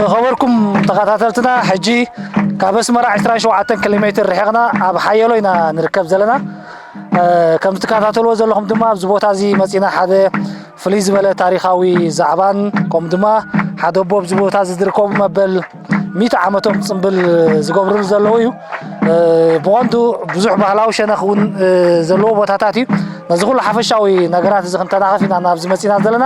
ዝኸበርኩም ተኸታተልትና፣ ሕጂ ካብ ኣስመራ ዕስራን ሸውዓተን ኪሎ ሜትር ርሒቕና ኣብ ሓየሎ ኢና ንርከብ ዘለና። እ፣ ከም ትከታተልዎ ዘለኹም ድማ ኣብዚ ቦታ እዚ መጺና ሓደ ፍልይ ዝበለ ታሪኻዊ ዛዕባን ከምኡ ድማ ሓደ ኣቦ ኣብዚ ቦታ እዚ ዝርከቡ መበል ሚእቲ ዓመቶም ጽምብል ዝገብርሉ ዘለዉ እዩ። እ፣ ብቐንዱ ብዙሕ ባህላዊ ሸነኽ እውን፣ እ፣ ዘለዎ ቦታታት እዩ። ነዚ ኩሉ ሓፈሻዊ ነገራት እዚ ክንተናኸፍ ኢና ናብዚ መጺና ዘለና።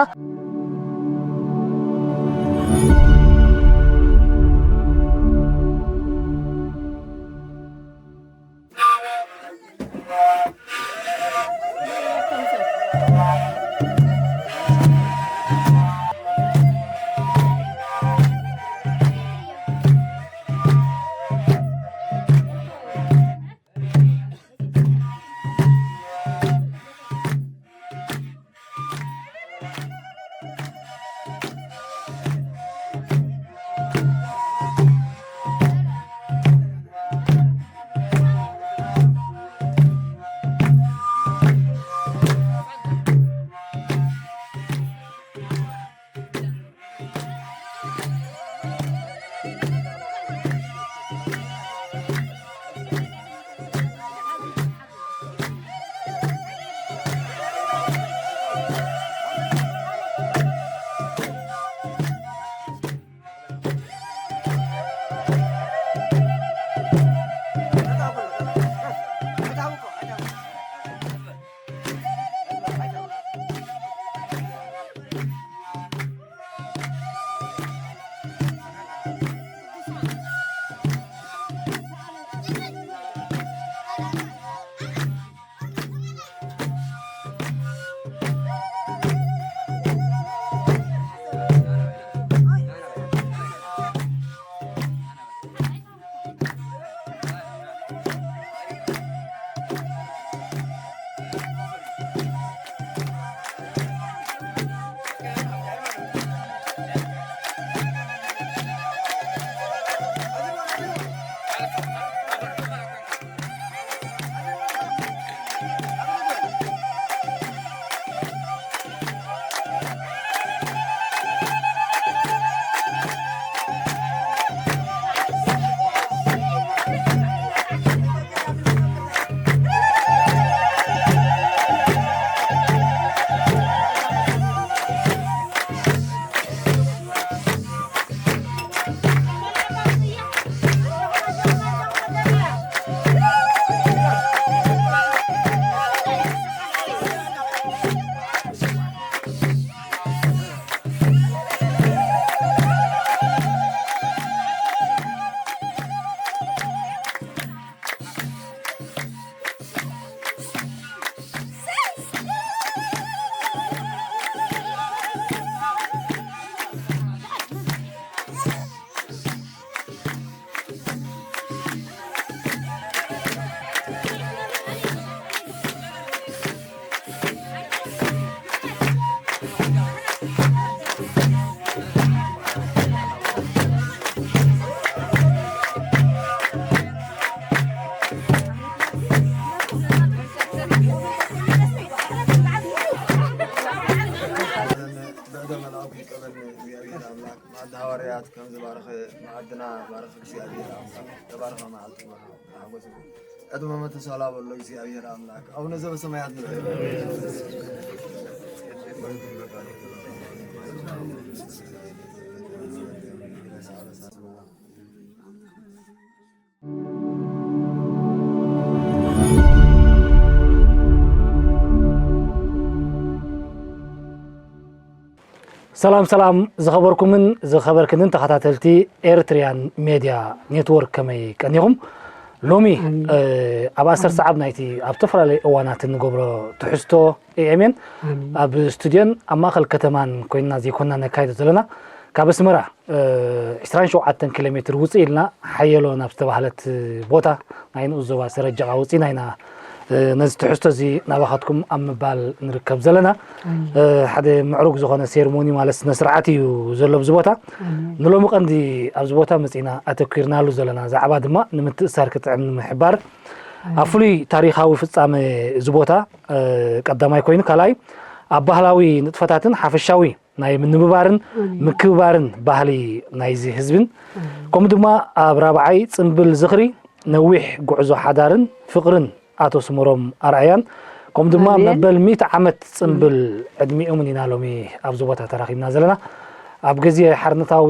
ብዕደ መልኣኩ ይቀበልኒ እግዚኣብሔር ኣምላክ፣ መዓዲ ሃዋርያት ከም ዝባረኸ፣ መዓድና ባረኸ እግዚኣብሔር ኣምላክ። ተባረኸ መዓልቲ፣ ተባረኸ ሓጎስ። ዕድመ መተሳላ በሎ እግዚኣብሔር ኣምላክ። ኣቡነ ዘበሰማያት ንበል። ሰላም ሰላም፣ ዝኸበርኩምን ዝኸበርክንን ተኸታተልቲ ኤርትሪያን ሜድያ ኔትወርክ፣ ከመይ ቀኒኹም? ሎሚ፣ ኣሜን። እ፣ ኣብ ኣሰር ሰዓብ ናይቲ ኣብ ዝተፈላለዩ እዋናት እንገብሮ ትሕዝቶ ኤ ኤም ኤን ኣሜን። ኣብ ስቱድዮን ኣብ ማእከል ከተማን ኮይንና ዘይኮንና ነካይዶ ዘለና፣ ካብ ኣስመራ፣ እ፣ ዕስራን ሸውዓተን ኪሎ ሜትር ውፅእ ኢልና ሓየሎ ናብ ዝተባህለት ቦታ ናይ ንኡስ ዞባ ሰረጀቓ ወፂና ኢና፣ እ፣ ነዚ ትሕዝቶ እዚ ናባኻትኩም ኣብ ምባል ንርከብ ዘለና። ኣሜን። እ፣ ሓደ ምዕሩግ ዝኾነ ሴርሞኒ ማለት ስነ ስርዓት እዩ ዘሎ ኣብዚ ቦታ። ኣሜን። ንሎሚ ቀንዲ ኣብዚ ቦታ መፂና ኣተኲርናሉ ዘለና ዛዕባ ድማ ንምትእሳር ክጥዕም ንምሕባር ኣሜን። ኣብ ፍሉይ ታሪኻዊ ፍጻመ እዚ ቦታ፣ እ፣ ቀዳማይ ኮይኑ፣ ካልኣይ ኣብ ባህላዊ ንጥፈታትን ሓፈሻዊ ናይ ምንብባርን ምክብባርን ባህሊ ናይዚ ህዝብን፣ ከምኡ ድማ ኣብ ራብዓይ ጽምብል ዝኽሪ ነዊሕ ጉዕዞ ሓዳርን ፍቕርን ኣቶ ስመሮም ኣርኣያን፣ ከምኡ ድማ ኣሜን። መበል ሚእቲ ዓመት ጽምብል ዕድሚኦምን ኢና ሎሚ ኣብዚ ቦታ ተራኺብና ዘለና። ኣብ ግዜ ሓርነታዊ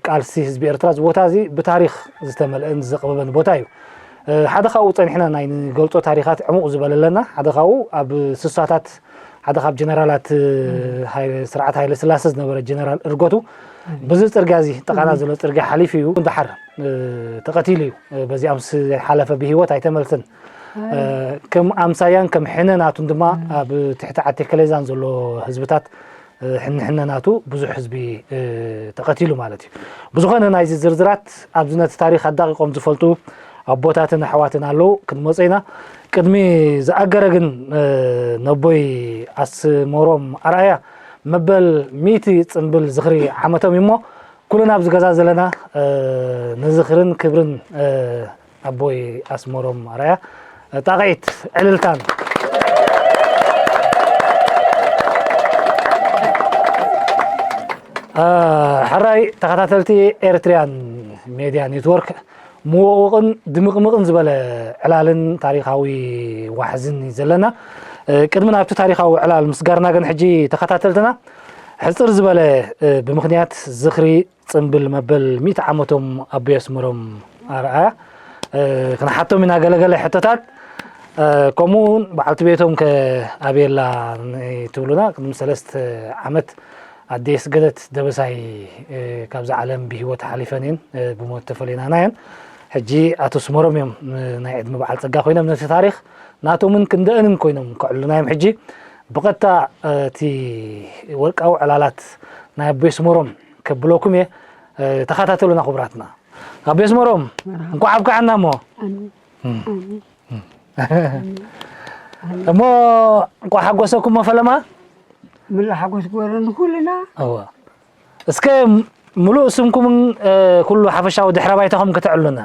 ቃልሲ ህዝቢ ኤርትራ እዚ ቦታ እዚ ብታሪኽ ዝተመልአን ዝዘቕበበን ቦታ እዩ። እ፣ ሓደ ካብኡ ጸኒሕና ናይ ንገልጾ ታሪኻት ዕሙቕ ዝበለ ኣለና። ሓደ ካብኡ ኣብ ስሳታት ሓደ ካብ ጀነራላት፣ እ፣ ሃይለ-፣ ስርዓት ሃይለ ስላሰ ዝነበረ ጀነራል እርገቱ በዚ ጽርግያ እዚ፣ ጥቓና ዘሎ ጽርግያ ሓሊፉ እዩ። ደሓር፣ እ፣ ተቐቲሉ እዩ። እ፣ በዚኣ ምስ ሓለፈ ብህይወት ኣይተመልሰን። እ፣ ከም ኣምሳያን ከም ሕነ ናቱን ድማ ኣብ ትሕቲ ዓቴ ከሌዛን ዘሎ ህዝብታት፣ እ፣ ሕንሕነ ናቱ ብዙሕ ህዝቢ፣ እ፣ ተቐቲሉ ማለት እዩ። ብዝኾነ ናይዚ ዝርዝራት ኣብዚ ነቲ ታሪኽ ኣዳቒቖም ዝፈልጡ ኣቦታትን ኣሕዋትን ኣለዉ፣ ክንመጾ ኢና። ቅድሚ ዝኣገረ ግን፣ እ፣ ነቦይ ኣስመሮም ኣርኣያ መበል ሚእቲ ጽምብል ዝኽሪ ዓመቶም እዩ እሞ፣ ኩልና ኣብዚ ገዛ ዘለና፣ እ፣ ንዝኽርን ክብርን፣ እ፣ ኣቦይ ኣስመሮም ኣርኣያ ጣቕዒት ዕልልታን። እ፣ ሕራይ ተኸታተልቲ ኤርትርያን ሜድያ ኔትወርክ፣ ምውቕቕን ድምቕምቕን ዝበለ ዕላልን ታሪኻዊ ዋሕዝን እዩ ዘለና። እ፣ ቅድሚ ናብቲ ታሪኻዊ ዕላል ምስጋርና ግን፣ ሕጂ ተኸታተልትና ሕጽር ዝበለ፣ እ፣ ብምኽንያት ዝኽሪ ጽምብል መበል ሚእቲ ዓመቶም ኣቦይ ኣስመሮም ኣርኣያ፣ እ፣ ክንሓቶም ኢና ገለገለ ሕቶታት። እ፣ ከምኡ እውን በዓልቲ ቤቶም ከ ኣበይ ኣላ ትብሉና? ቅድሚ ሰለስተ ዓመት ኣደይ ኣስገደት ደበሳይ፣ እ፣ ካብዛ ዓለም ብህይወት ሓሊፈን እየን፣ እ፣ ብሞት ተፈሊናና እየን። ሕጂ ኣቶ ኣስመሮም እዮም፣ እ፣ ናይ ዕድመ በዓል ጸጋ ኮይኖም ነቲ ታሪኽ ናቶምን ክንደእንን ኮይኖም ከዕልሉና እዮም። ሕጂ ብቐጥታ፣ እ፣ እቲ ወርቃዊ ዕላላት ናይ ኣቦይ ኣስመሮም ከብለኩም እየ። እ፣ ተኸታተሉና ክቡራትና። ኣቦይ ኣስመሮም፣ መርሓባ። እንኳዕ ኣብቅዓና እሞ። ኣሜን። እም። ኣሜን። እሞ እንኳዕ ሓጎሰኩም ፈለማ። ምሉእ ሓጎስ ግበረኒ ኩልና። እወ። እስከ ምሉእ ስምኩምን፣ እ፣ ኩሉ ሓፈሻዊ ድሕረ ባይታኹም ከተዕሉና።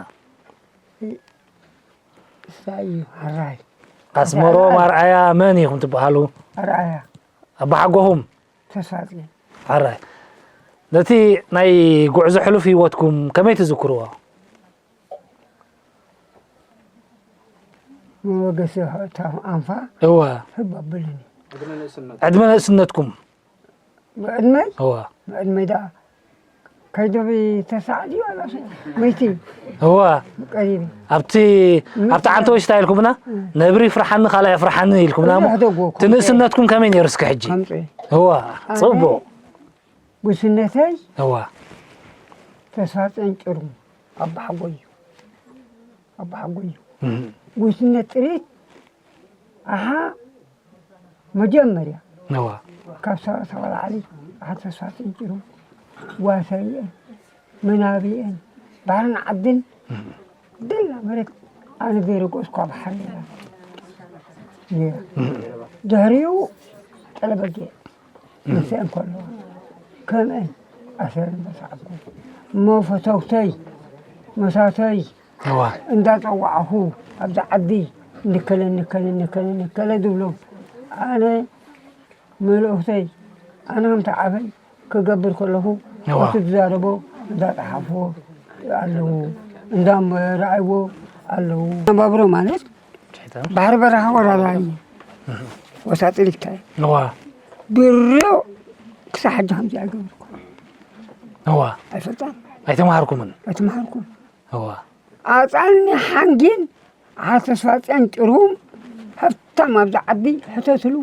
እሳ እዩ፣ ሕራይ። ኣስመሮም ኣርኣያ መን ኢኹም ትበሃሉ? ኣርኣያ። ኣባሓጎኹም? ተስፋጽዮን። ሕራይ። ነቲ ናይ ጉዕዞ ሕሉፍ ህይወትኩም ከመይ ትዝክርዎ? መበገሲ ኣንፋ እወ። ህብ ኣብልኒ። ዕድመ ንእስነትኩም? ብዕድመይ? እወ። ብዕድመይ ደኣ ከይደቢ ተሳዕዲ ዋላ ሸ-፣ መይቲ? እወ። ቀሪበ። ኣብቲ፣ ኣብቲ ዓንተወሽ እንታይ ኢልኩምና? እም። ነብሪ ፍርሓኒ፣ ካልኣይ ፍርሓኒ ኢልኩምና እሞ፣ ብዙሕ ደጎ እኮ። እቲ ንእስነትኩም ከመይ ነይሩ እስከ ሕጂ? ከምጽእ። እወ። ኣነ ጽቡቕ። ጉስነተይ እወ። ተስፋ ጸንጭሩ ኣባሓጎዩ። ኣባሓጎዩ። እም። ጉስነት ጥሪት ኣሓ መጀመርያ እዋ። ካብ ሰበታ ወላዕሊ ኣሓ ተስፋ ጸንጭሩ ዋሰይአን መናብአን ባሕርን ዓድን ደላ መሬት ኣነ ዘይረገጽኳ ባሕሪ የላ ነይራ። ድሕሪኡ ጠለበጌ ምስአን ከለዋ ከምአን ኣሰረን በሳዕኩ። እሞ ፈተውተይ መሳተይ እዋ። እንዳጸዋዕኹ ኣብዚ ዓዲ ንከለ ንከለ ንከለ ንከለ ዝብሎም ኣነ መልእኽተይ ኣነ ከምቲ ዓበይ ክገብር ከለኹ እዋ። እቲ ዝዛረቦ እንዳጸሓፍዎ ኣለዉ። እንዳረኣይዎ ኣለዉ። ነባብሮ ማለት ባሕሪ በረኻ ወራራይ ወሳጥሪታይ እዋ። ብሮ ክሳብ ሕጂ ከምዚ ኣይገበርኩ። እዋ። ኣይፈልጣን። ኣይተማሃርኩምን? ኣይተማሃርኩን። እዋ። ኣጻኒ ሓንጊን ዓተስፋጽያን ጭሩም ሃብታም ኣብዚ ዓዲ ሕተትሉ።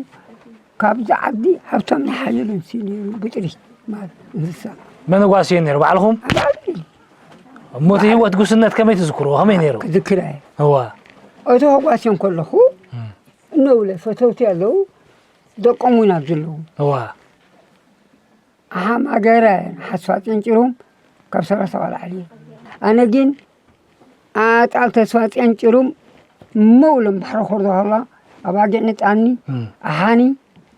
ካብዚ ዓዲ ሃብታም ንሓየሎም ሲ ነይሩ ብጥሪት ማለት እንስሳ። መነጓስዮ ነይሩ ባዕልኹም? ኣብ ዓዲ። እሞ እቲ ህይወት ጉስነት ከመይ ትዝክርዎ? ከመይ ነይሩ? ክዝክር እየ። እዋ። እቶ ጓስዮ ከለኹ እም። እነውለ ፈተውቲ ኣለዉ፣ ደቆም እውን ኣብዚ ኣለዉ። እዋ። ኣሓ ማገረ ሓስፋ ጨንጭሩም ካብ ሰላሳ ወላዕሊ። ኣነ ግን ኣጣል ተስፋ ጨንጭሩም መውለም ባሕሪ ኮርዶ ከላ ኣባጊዕ ንጣኒ እም። ኣሓኒ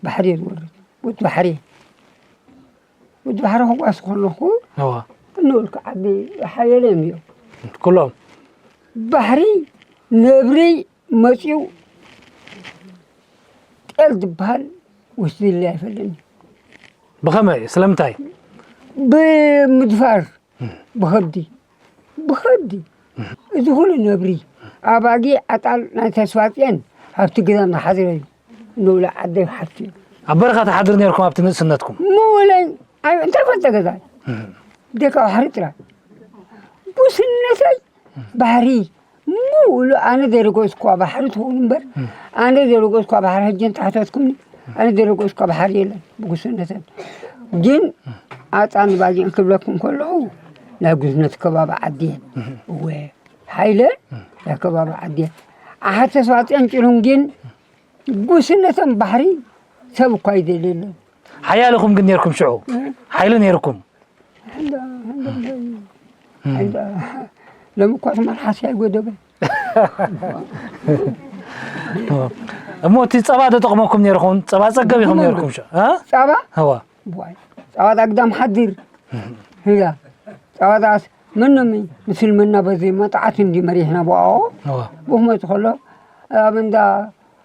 ባሕሪ እየ ዝወርድ። ውድ ባሕሪ። ውድ ባሕሪ ክጓስ ከለኹ እዋ። እንውልክ ዓዲ ሓየለ እዮም እዮም። ኩሎም። ባሕሪ ነብሪ መጺኡ ጤል ዝበሃል ወሲድለይ ኣይፈልጥን እዩ። ብኸመይ? ስለምንታይ? ብምድፋር፣ ብኸብዲ፣ ብኸብዲ። እዚ ኩሉ ነብሪ፣ ኣባጊዕ፣ ኣጣል ናይ ተስፋጽዮን ኣብቲ ግዛ እናሓደረ እዩ። ንውለ ዓደይ ሓፍቲ እዩ። ኣብ በረኻ ትሓድሩ ነርኩም ኣብቲ ንእስነትኩም? ምውለይ እንታይ ፈልጠ ገዛይ፣ ደካ ባሕሪ ጥራይ። ጉስነተይ ባሕሪ ምውሉ ኣነ ዘይረገጽኳ ባሕሪ ትኸውን እምበር፣ ኣነ ዘይረገጽኳ ባሕሪ ሕጂ እንተሓተትኩምኒ፣ ኣነ ዘይረገጽኳ ባሕሪ የለን ብጉስነተን። ግን ኣጣን ባጊዕን ክብለኩም ከለኹ ናይ ጉስነት ከባቢ ዓዲ እየ። እወ፣ ሓይለ ናይ ከባቢ ዓዲ እየ። ኣሓተ ተስፋጽዮን ጭሩም ግን ጉስነተን ባሕሪ ሰብ እኳ ይደልየለን። ሓያል ኢኹም ግን ነርኩም ሽዑ? ሓይሊ ነርኩም? ሎሚ እኳ እቲ መልሓስ ኣይጎደበን። እሞ እቲ ጸባ ዶ ጠቕመኩም ነርኹም? ጸባ ጸገብ ኢኹም ነርኩም ሽዑ? እ? ጸባ? እዋ። ዋይ፣ ጸባ ዳግዳም ሓድር። ህያ። ጸባ ዳስ መኖሚ ምስልምና በዚ መጥዓት እንዲ መሪሕና ብኣኦ። እዋ። ብኽመት ከሎ ኣብ እንዳ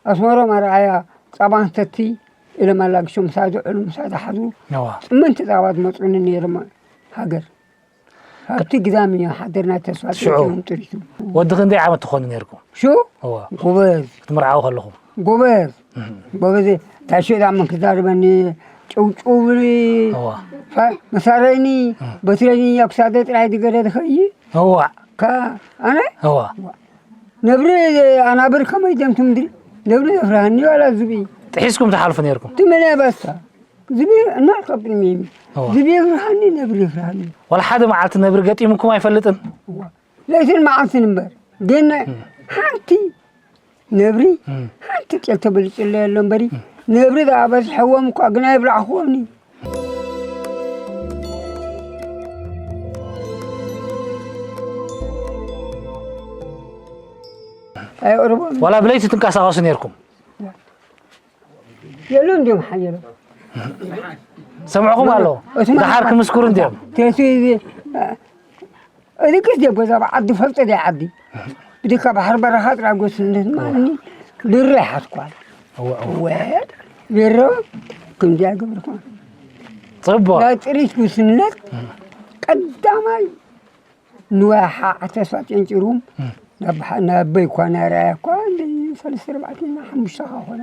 ኣስመሮም ኣርኣያ ጸባ ንሰቲ ኢሎም ኣላግሾም ምሳይ ዝዕሉ ምሳይ ዝሓዙ። እዋ። ጥመንቲ ጸባ ዝመጹኒ ነይሮም ሃገር። ኣብቲ ግዛም እዩ ሓደርና ተስፋ ሽዑ። ጥሪቱ። ወዲ ክንደይ ዓመት ትኾኑ ነርኩም? ሽዑ? እዋ። ጎበዝ፣ ክትምርዓው ከለኹም? ጎበዝ፣ ጎበዝ። ታሽዳ ምን ክዛርበኒ፣ ጭውጭውብኒ፣ እዋ። ፈ-፣ መሳረይኒ፣ በትረኒ፣ ኣብ ክሳደ ጥራይ ዝገደ ዝኸይ። እዋ። ከ-፣ ኣነ? እዋ። ነብሪ ኣናብር ከመይ ደምቱ ምድሪ? ነብሪ የፍርሃኒ ዋላ ዝብኢ? ጥሒስኩም ትሓልፉ ነርኩም? ትመነ በስታ። ዝብኢ እናርካ ቅድሚ። እዋ። ዝብኢ የፍርሃኒ፣ ነብሪ የፍርሃኒ። ዋላ ሓደ መዓልቲ ነብሪ ገጢሙኩም ኣይፈልጥን? እዋ። ለይትን መዓልትን እምበር። ግን ሓንቲ ነብሪ፣ እም። ሓንቲ ጤል ተበሊጹለይ ኣሎ እምበሪ፣ ነብሪ ዝኣበዝሐዎም እኳ ግን ኣይብላዕኹዎምኒ። ኣይቕርቦም። ዋላ ብለይቲ ትንቀሳቐሱ ነርኩም? የሎ እንዲዮም ሓየሎ። ሰምዕኹም ኣሎ። እቲ ደሓር ክምስክሩ እንዲዮም። ተቲ እልክስ ደ ጎዛ ዓዲ ፈልጦ ደ ዓዲ ብድካ ባሕር በረኻ ጥራይ ጎስነት ማኒ ድሮ ይሓትኳል። እወ፣ እወ። ወ ድሮ ክንዲያ ግብርኳ ጽቡቕ። ናይ ጥሪት ጉስነት ቀዳማይ ንዋይ ሓ ዓተሳ ጨንጭሩ ናብ ሓ-፣ ናበይ እኳ ናይ ራያ እኳ እንደ ሰለስተ ኣርባዕተ እና ሓሙሽተ ካ ኾነ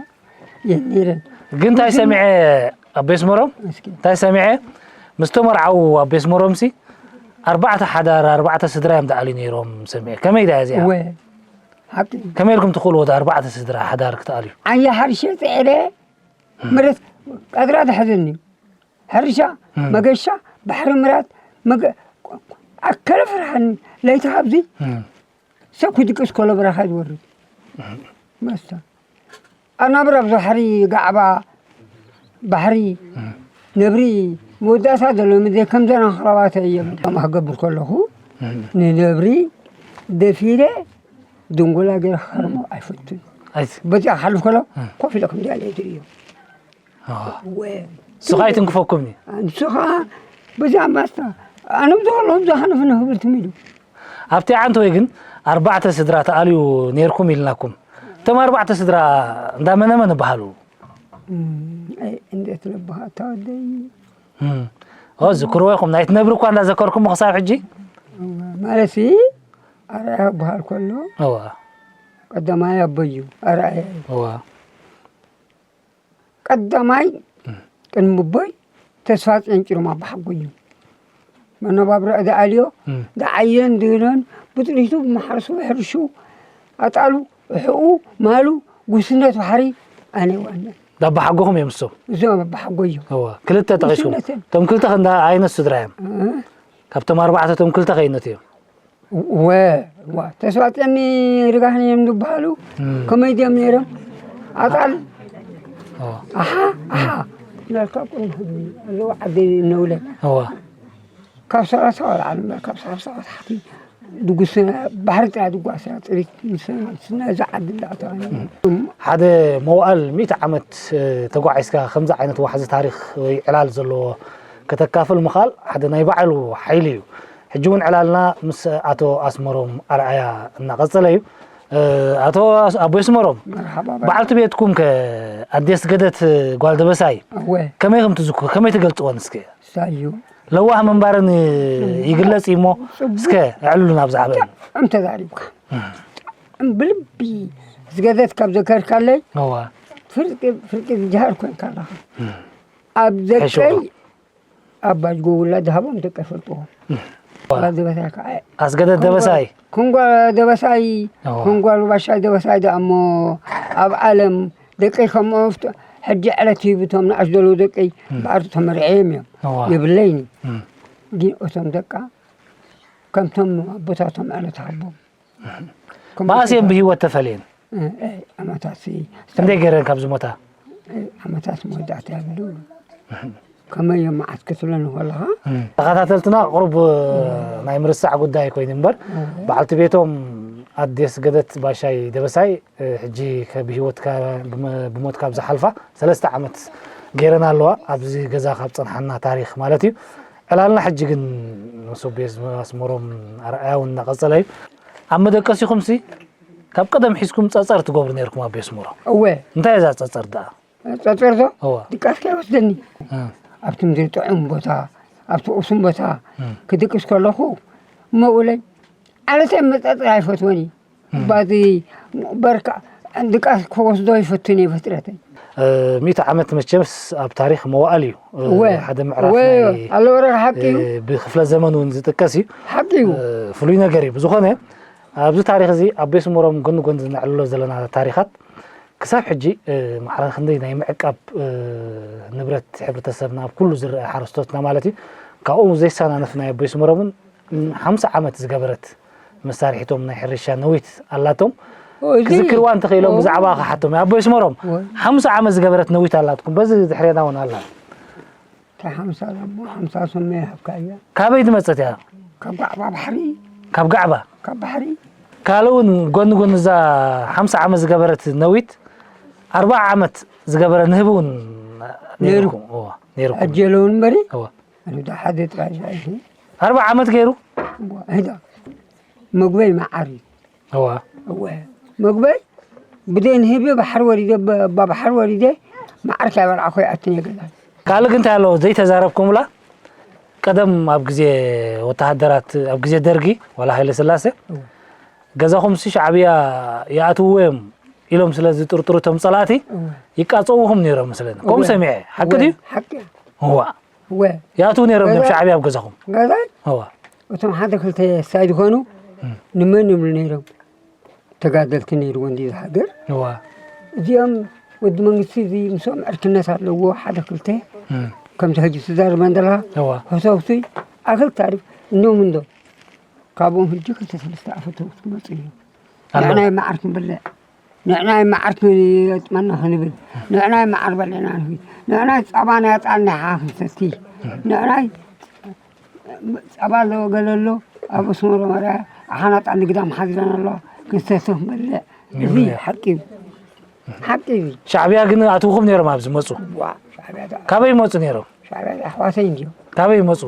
የኔረን። ግን እንታይ ሰሚዐ ኣብ ቤስመሮም? እስኪ። እንታይ ሰሚዐ? ምስ ተመርዓዉ ኣብ ቤስመሮምሲ ኣርባዕተ ሓዳር፣ ኣርባዕተ ስድራ እዮም ዝኣልዩ ነይሮም ሰሚዐ። ከመይ ድያ እዚኣ? እወ፣ ሓቂ። ከመይ ኢልኩም ትኽእልዎ ዶ ኣርባዕተ ስድራ ሓዳር ክትኣልዩ? ዓያ ሓርሸ ጽዕረ፣ መሬት ቀድራ ትሕዘኒ። ሕርሻ፣ እም። መገሻ፣ ባሕሪ ምራት፣ መገ-፣ ኣከለ ፍርሃኒ። ለይቲ ካብዚ እም። ሰብ ክድቅስ ከሎ በረኻ ዝወርድ። መስተ። ኣናብር ኣብዚ ባሕሪ ጋዕባ፣ ባሕሪ፣ ነብሪ፣ መወዳእታ ዘሎ ምድሪ ከም ዘና ክረባተ እዮም። ከምኣ ክገብር ከለኹ፣ ንነብሪ ደፊረ ድንጎላ ገይረ ክኸርሞ ኣይፈቱን። ኣይት- በዚኣ ክሓልፍ ከሎ፣ ኮፍ ኢለ ከም ዚኣ ኢለ ዝርእዮ። ኣዋ። ወ-፣ ንሱ ኸኣ ኣይትንክፈኩምኒ። ንሱ ኸኣ በዚኣ ማስታ፣ ኣነ ብዝኸለኹ ብዝሃነፍነ ክብል ትም ኢሉ። ኣብቲ ዓንተወይ ግን ኣርባዕተ ስድራ ተኣልዩ ነይርኩም ኢልናኩም። እቶም ኣርባዕተ ስድራ እንዳ መነመን ይበሃሉ? እም፣ ኣይ፣ እንዴት ልበሃ ተወደይ። እም። ኦ፣ ዝክርዎ ኢኹም። ናይቲ ነብሪ እኳ እንዳዘከርኩሞ ክሳብ ሕጂ? እዋ፣ ማለትሲ፣ ኣርኣያ ክበሃል ከሎ፣ እዋ። ቀዳማይ ኣቦይ እዩ፣ ኣርኣያ እዩ። እዋ። ቀዳማይ ቅድሚ ኣቦይ ተስፋጽዮን ጭሩም ኣባሓጎይ እዩ። መነባብሮ ዝኣልዮ እም። ዝዓየን ዝህነን ብጥሪቱ ብማሕረሱ ብሕርሹ ኣጣሉ እሕኡ ማሉ ጉስነት ባሕሪ ኣነ ዋነ። ዳባ ሓጎኹም እዮም እሶም? እዞም ኣባሓጎይ እዮም። እዋ ክልተ ጠቒስኩም። ጉስነትን። እቶም ክልተ ክንዳ ዓይነት ስድራ እዮም? እ? ካብቶም ኣርባዕተ እቶም ክልተ ከይነት እዮም? ወ ዋ ተስፋ ጨኒ ርጋህን እዮም ዝበሃሉ። እም። ከመይ ድዮም ነይሮም? ኣጣል እዋ። ኣሓ ኣሓ ናልካ ቁሩብ ህዝቢ ኣለዎ ዓዲ ነውለ። እዋ። ካብ ሰላሳ ወላዕሊ እምበር ካብ ሰላሳ ወታሕቲ ድጉስ ባሕሪ ጥራይ ድጓስ እያ። ጥሪት ምስ ስና እዛ ዓዲ እንዳእተዋኒ። ሓደ መዋእል ሚእቲ ዓመት እ፣ ተጓዒዝካ ከምዚ ዓይነት ዋሕዚ ታሪኽ ወይ ዕላል ዘለዎ ከተካፍል ምኻል ሓደ ናይ ባዕሉ ሓይሊ እዩ። ሕጂ እውን ዕላልና ምስ ኣቶ ኣስመሮም ኣርኣያ እናቐጸለ እዩ። ኣቶ ኣቦይ ስመሮም፣ መርሓባ በል። በዓልቲ ቤትኩም ከ ኣዴ ኣስገደት ጓል ደበሳይ እወ። ከመይ ከም ትዝክሩ፣ ከመይ ትገልጽወን እስከ? እሳዩ። ለዋህ ምንባረን ይግለጽ እዩ እሞ፣ ጽቡቅ። እስከ ኣዕልሉና ብዛዕባ እዩ። ብጣዕሚ ተዛሪብካ። ብጣዕሚ ብልቢ ኣስገደት ካብ ዘከርካለይ፣ እዋ። ፍርቂ፣ ፍርቂ ዝጀሃር ኮንካ ኣለኻ። ኣብ ደቀይ ሕሹ። ኣባ ጅጎ ውላድ ሃቦም ደቀ ፈልጥዎም። እዋ። ጓል ደበሳይ ከዓ ኣስገደት ደበሳይ። ኮንጓ ደበሳይ፣ እዋ። ኮንጓ ባሻይ ደበሳይ ደኣ እሞ ኣብ ዓለም ደቀይ ከምኡ ፍት-፣ ሕጂ ዕለት ሂብቶም ንኣሽ ዘለዉ ደቀይ እም። ብኣርቱ ተመርዕዮም እዮም። እዋ። የብለይኒ። እም። ግን እቶም ደቃ ከምቶም ኣቦታቶም ዕለት ሃቦም። ከም መኣስ እየን እቶም ብህይወት ተፈልየን? እ፣ እ፣ ዓመታት ሲ-፣ ክንደይ ገይረን ካብ ዝሞታ? እ፣ ዓመታት መወዳእታ የብሉ። ከመይ እዮም መዓት ክትብለኒ ከለኻ? እም። ተኸታተልትና ቁሩብ፣ እ፣ ናይ ምርሳዕ ጉዳይ ኮይኑ እምበር፣ እ። በዓልቲ ቤቶም ኣዴ ኣስገደት ባሻይ ደበሳይ፣ እ፣ ሕጂ ከ-፣ ብህይወት ካ-፣ ብመ-፣ ብሞት ካብ ዝሓልፋ ሰለስተ ዓመት ገይረን ኣለዋ። ኣብዚ ገዛ ካብ ጸንሓና ታሪኽ ማለት እዩ። ዕላልና ሕጂ ግን ምስ ኣቦ ኣስመሮም ኣርኣያ እውን እናቐጸለ እዩ። ኣብ መደቀሲኹምሲ ካብ ቀደም ሒዝኩም ጸጸር ትገብሩ ነይርኩም ኣቦ ኣስመሮም። እወ። እንታይ እያ እዛ ጸጸር ደኣ? ጸጸር ዶ? እወ። ድቃስ ከይወስደኒ። እ። ኣብቲ ምድሪ ጥዑም ቦታ፣ ኣብቲ ቁሱም ቦታ እ። ክድቅስ ከለኹ፣ እሞ ውለይ፣ ዓለተይ መጸጸር ኣይፈትወን እዩ። እ። ባዚ በርካ ድቃስ ክወስዶ ይፈትን እዩ ፍጥረተይ። እ፣ ሚእቲ ዓመት መቸምስ ኣብ ታሪኽ መዋእል እዩ። እ፣ እወ። ሓደ ምዕራፍ እወ፣ ናይ፣ ኣሎ ወረ ሓቂ እዩ። እ፣ ብክፍለ ዘመን እውን ዝጥቀስ እዩ። ሓቂ እዩ። እ፣ ፍሉይ ነገር እዩ። ብዝኾነ፣ ኣብዚ ታሪኽ እዚ ኣቦ ኣስመሮም ጎኒ ጎኒ ዝነዕልሎ ዘለና ታሪኻት ክሳብ ሕጂ፣ እ፣ ማዕረ ክንደይ ናይ ምዕቃብ፣ እ፣ ንብረት ሕብረተሰብና ኣብ ኩሉ ዝረአ ሓረስቶትና ማለት እዩ። ካብኡ ዘይሰናነፍ ናይ ኣቦ ኣስመሮምን ሓምሳ ዓመት ዝገበረት መሳርሒቶም ናይ ሕርሻ ነዊት ኣላቶም። ኦ፣ እዚ ክዝክርዋ እንተኽኢሎም ኦ። ብዛዕባ ክሓቶም። ኣቦ ኣስመሮም፣ ኦ። ሓምሳ ዓመት ዝገበረት ነዊት ኣላትኩም። በዚ ድሕሬና እውን ኣላ። እታ ሓምሳ ደሞ፣ ሓምሳ ሰመ ይሃብካ እያ። ካበይ ዝመጸት እያ? ካብ ጋዕባ ባሕሪ። ካብ ጋዕባ? ካብ ባሕሪ። ካልእ እውን ጎኒ ጎኒ እዛ ሓምሳ ዓመት ዝገበረት ነዊት፣ ኣርባዓ ዓመት ዝገበረ ንህቢ እውን ነይሩ። ነይርኩም። እዋ፣ ነይርኩም። ሕጂ የለውን እምበሪ? እዋ። ኣነ ዳ ሓደ ጥራይ እያ፣ እሺ። ኣርባዓ ዓመት ገይሩ? እዋ፣ ሄዳ። መግበይ መዓር እዩ። እዋ። እወ። መግበይ ብደይ ንህቢ ባሕሪ ወሪደ፣ ብ-፣ ብ-፣ ባሕሪ ወሪደ፣ መዓር ከይበላዕኹ ኣይኣትን እየ ገዛ። ካልእ ግን እንታይ ኣሎ ዘይተዛረብኩምላ? ቀደም ኣብ ግዜ ወተሃደራት፣ ኣብ ግዜ ደርጊ፣ ዋላ ሃይለ ስላሴ፣ እወ። ገዛኹምሲ ሻዕብያ ይኣትውዎ እዮም ኢሎም ስለ ዝጥርጥሩ እቶም ጸላእቲ፣ እወ። ይቃጸውኹም ነይሮም መስለኒ። ከምኡ እወ። ሰሚዐ። ሓቂ እወ። ድዩ? ሓቂ። እዋ። እወ። ይኣትዉ ነይሮም እዮም ገዛ ሻዕብያ ኣብ ገዛኹም? ገዛይ? እዋ። እቶም ሓደ ክልተ ሳይ ዝኾኑ እም። ንመን ይብሉ ነይሮም? ተጋደልቲ ነይርዎ እንዲ ሃገር። እዋ። እዚኦም ወዲ መንግስቲ እዚ ምስኦም ዕርክነት ኣለዎ፣ ሓደ ክልተ። እም። ከምቲ ሕጂ ትዛረበ እንደለኻ፣ እዋ። ፈተውቲ ኣኽል ታሪፍ እኖም እንዶ። ካብኦም ሕጂ ክልተ ሰለስተ ኣፈተውቲ ክመጹ እዮም። ኣለዉ። ንዕናይ መዓር ክንበልዕ፣ ንዕናይ መዓር ክየጥመና ክንብል፣ ንዕናይ መዓር በሊዕና ንኺድ፣ ንዕናይ ጸባ ናይ ኣጣል ናይ ሓ ክንሰቲ፣ ንዕናይ ጸባ ኣለዎ ገለ ኣሎ፣ ኣብ ኣስመሮ መርያ ኣሓናጣ ንግዳም ሓዚረን ኣለዋ፣ ክንሰቲ ክንበልዕ። እዚ ይብሉ። ሓቂ እዩ። ሓቂ እዩ። ሻዕብያ ግን ኣትውኹም ነይሮም ኣብዚ መጹ? ዋ፣ ሻዕብያ ደኣ። ካበይ ይመጹ ነይሮም? ሻዕብያ ኣሕዋተይ እንድዮም። ካበይ ይመጹ?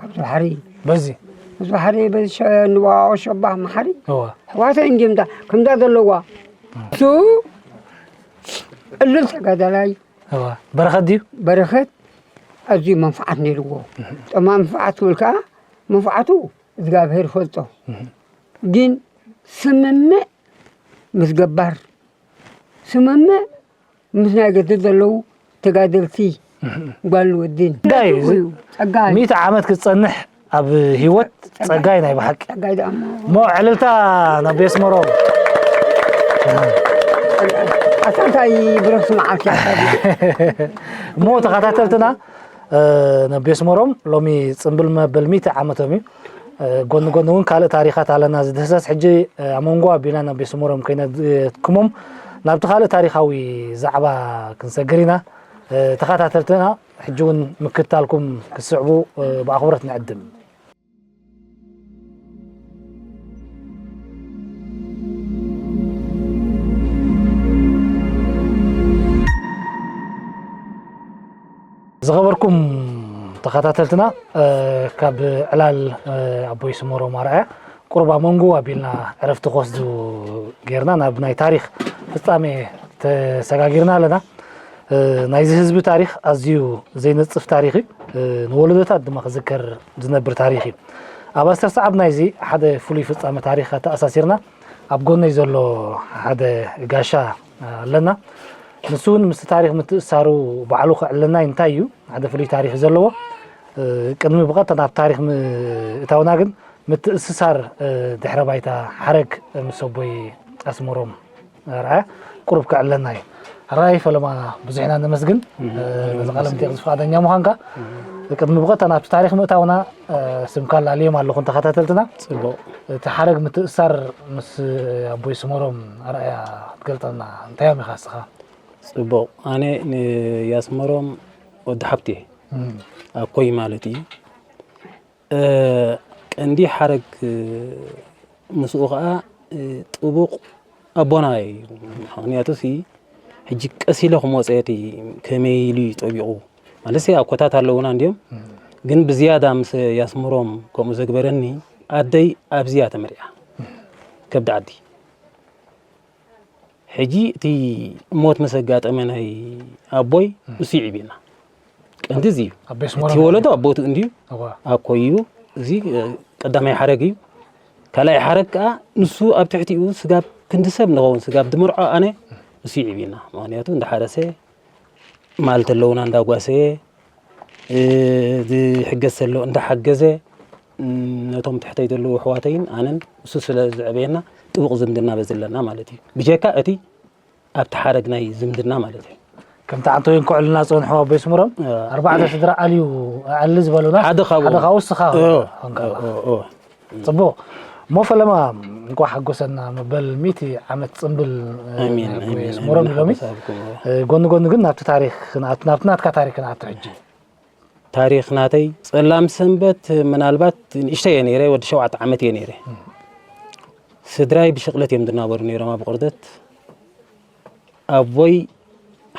ካብዚ ባሕሪ። በዚ? እዚ ባሕሪ፣ በዚ ሸ-፣ ንዋኦ ሸባህ መሓሪ። እዋ። ኣሕዋተይ እንድዮም ዳ-፣ ከምዛ ዘለዋ። እሱ ዕሉል ተጋዳላይ። እዋ። በረኸት ድዩ? በረኸት ኣዝዩ መንፍዓት ነይርዎ። እህ። ጠማ መንፍዓት ክብል ከኣ መንፍዓቱ እግዚኣብሔር ይፈልጦ። እህ። ግን ስምምዕ ምስ ገባር፣ ስምምዕ ምስ ናይ ገድል ዘለዉ ተጋደልቲ፣ እህ። ጓልን ወድን። ጸጋይ፣ እዩ፣ ጸጋይ። ሚእቲ ዓመት ክትጸንሕ ኣብ ህይወት ጸጋይ። ጸጋይ ናይ ብሓቂ። ጸጋይ ደኣ እሞ። እሞ ዕልልታ ናብ ቤስመሮም። ኣታ እንታይ ብረኽሲ መዓልቲ ኣታ። እሞ ተኸታተልትና፣ እ፣ ናብ ቤስመሮም ሎሚ ጽምብል መበል ሚእቲ ዓመቶም እዩ። እ፣ ጎኒ ጎኒ እውን ካልእ ታሪኻት ኣለና ዝድህሰስ። ሕጂ፣ እ፣ ኣብ መንጎ ኣቢልና ናብ ቤስመሮም ከይነድክሞም ናብቲ ካልእ ታሪኻዊ ዛዕባ ክንሰግር ኢና። እ፣ ተኸታተልትና ሕጂ እውን ምክትታልኩም ክትስዕቡ፣ እ፣ ብኣኽብሮት ንዕድም። ዝኸበርኩም ተኸታተልትና፣ እ፣ ካብ ዕላል፣ እ፣ ኣቦይ ስመሮም ኣርኣያ ቁሩብ ኣብ መንጎ ኣቢልና ዕረፍቲ ክወስዱ ጌርና ናብ ናይ ታሪኽ ፍጻሜ ተሰጋጊርና ኣለና። ናይዚ ህዝቢ ታሪኽ ኣዝዩ ዘይነጽፍ ታሪኽ እዩ። ንወለዶታት ድማ ክዝከር ዝነብር ታሪኽ እዩ። ኣብ ኣስተርሳዓብ ናይዚ ሓደ ፍሉይ ፍጻመ ታሪኽ ኣተኣሳሲርና ኣብ ጎነይ ዘሎ ሓደ ጋሻ ኣለና። ንሱ እውን ምስቲ ታሪኽ ምትእስሳሩ ባዕሉ ከዕልለና እዩ። እንታይ እዩ ሓደ ፍሉይ ታሪኽ ዘለዎ? ቅድሚ ብቐጥታ ናብ ታሪኽ ምእታውና ግን ምትእስሳር ድሕረ ባይታ ሓረግ ምስ ኣቦይ ኣስመሮም ኣርኣያ ቁሩብ ከዕልለና እዩ። ሕራይ ፈለማ ብዙሕ ኢና ነመስግን ነዚ ቃለ መጠይቕ ፍቓደኛ ምዃንካ። ቅድሚ ብቐጥታ ናብቲ ታሪኽ ምእታውና ስምካ ኣላልዮም ኣለኹ ንተኸታተልትና። ጽቡቕ። እቲ ሓረግ ምትእስሳር ምስ ኣቦይ ኣስመሮም ኣርኣያ ክትገልጸልና እንታይ እዮም ኢኻ እስኻ? ጽቡቕ። ኣነ ንኣስመሮም ወዲ ሓብቲ እየ። ኣኮይ ማለት እዩ። ቀንዲ ሓረግ ምስኡ ኸዓ ጥቡቕ ኣቦና እዩ። ምኽንያቱ ሲ ሕጂ ቀስ ኢለ ክመፅኦ እቲ ከመይ ኢሉ እዩ ጠቢቑ ማለት ሲ ኣኮታት ኣለውና እንዲዮም ግን ብዝያዳ ምስ ኣስመሮም ከምኡ ዘግበረኒ ኣደይ ኣብዚያ ተመሪዓ ከብዲ ዓዲ ሕጂ እቲ ሞት ምስ ኣጋጠመ ናይ ኣቦይ እሱ ይዕብየና። ቀንዲ እዚ እዩ። ኣቦይ ኣስመሮም እቲ ወለዶ ኣቦቱ እንድዩ እዋ። ኣኮይ እዩ። እዚ ቀዳማይ ሓረግ እዩ። ካልኣይ ሓረግ ከዓ ንሱ ኣብ ትሕቲኡ ስጋብ ክንዲ ሰብ ንኸውን ስጋብ ድመርዖ ኣነ እሱ ይዕብየና። ምክንያቱ እንዳሓረሰ ማል ተለውና እንዳጓሰየ ዝሕገዝ ዘሎ እንዳሓገዘ ነቶም ትሕተይ ዘለዉ ኣሕዋተይን ኣነን እሱ ስለ ዝዕበየና ጥቡቕ ዝምድና በዚ ኣለና ማለት እዩ። ብጀካ እቲ ኣብቲ ሓረግ ናይ ዝምድና ማለት እዩ። ከምቲ ዓንተወይን ክዕልና ዝፀንሑ ኣቦይ ኣስመሮም ኣርባዕተ ስድራ ኣልዩ ኣዕሊ ዝበሉና ሓደ ካብኡ ሓደ ካብኡ እስኻ ኦ፣ ኮንካ። ኦ፣ ኦ፣ ኦ። ጽቡቕ እሞ ፈለማ እንኳዕ ሓጎሰና መበል ሚእቲ ዓመት ጽምብል ኣሜን፣ ናይ ኣቦይ ኣሜን፣ ኣስመሮም ኣሜን። ኢሎሚ ሓጎስ ኣብኩም። ጎኒ ጎኒ ግን ናብቲ ታሪኽ ክንኣቱ ናብቲ ናትካ ታሪክ ክንኣቱ ሕጂ ታሪኽ ናተይ ጸላም ሰንበት ምናልባት ንእሽተይ እየ ነይረ ወዲ ሸውዓተ ዓመት እየ ነይረ ስድራይ ብሽቕለት እዮም ዝናበሩ ነይሮም ኣብ ቕርደት ኣቦይ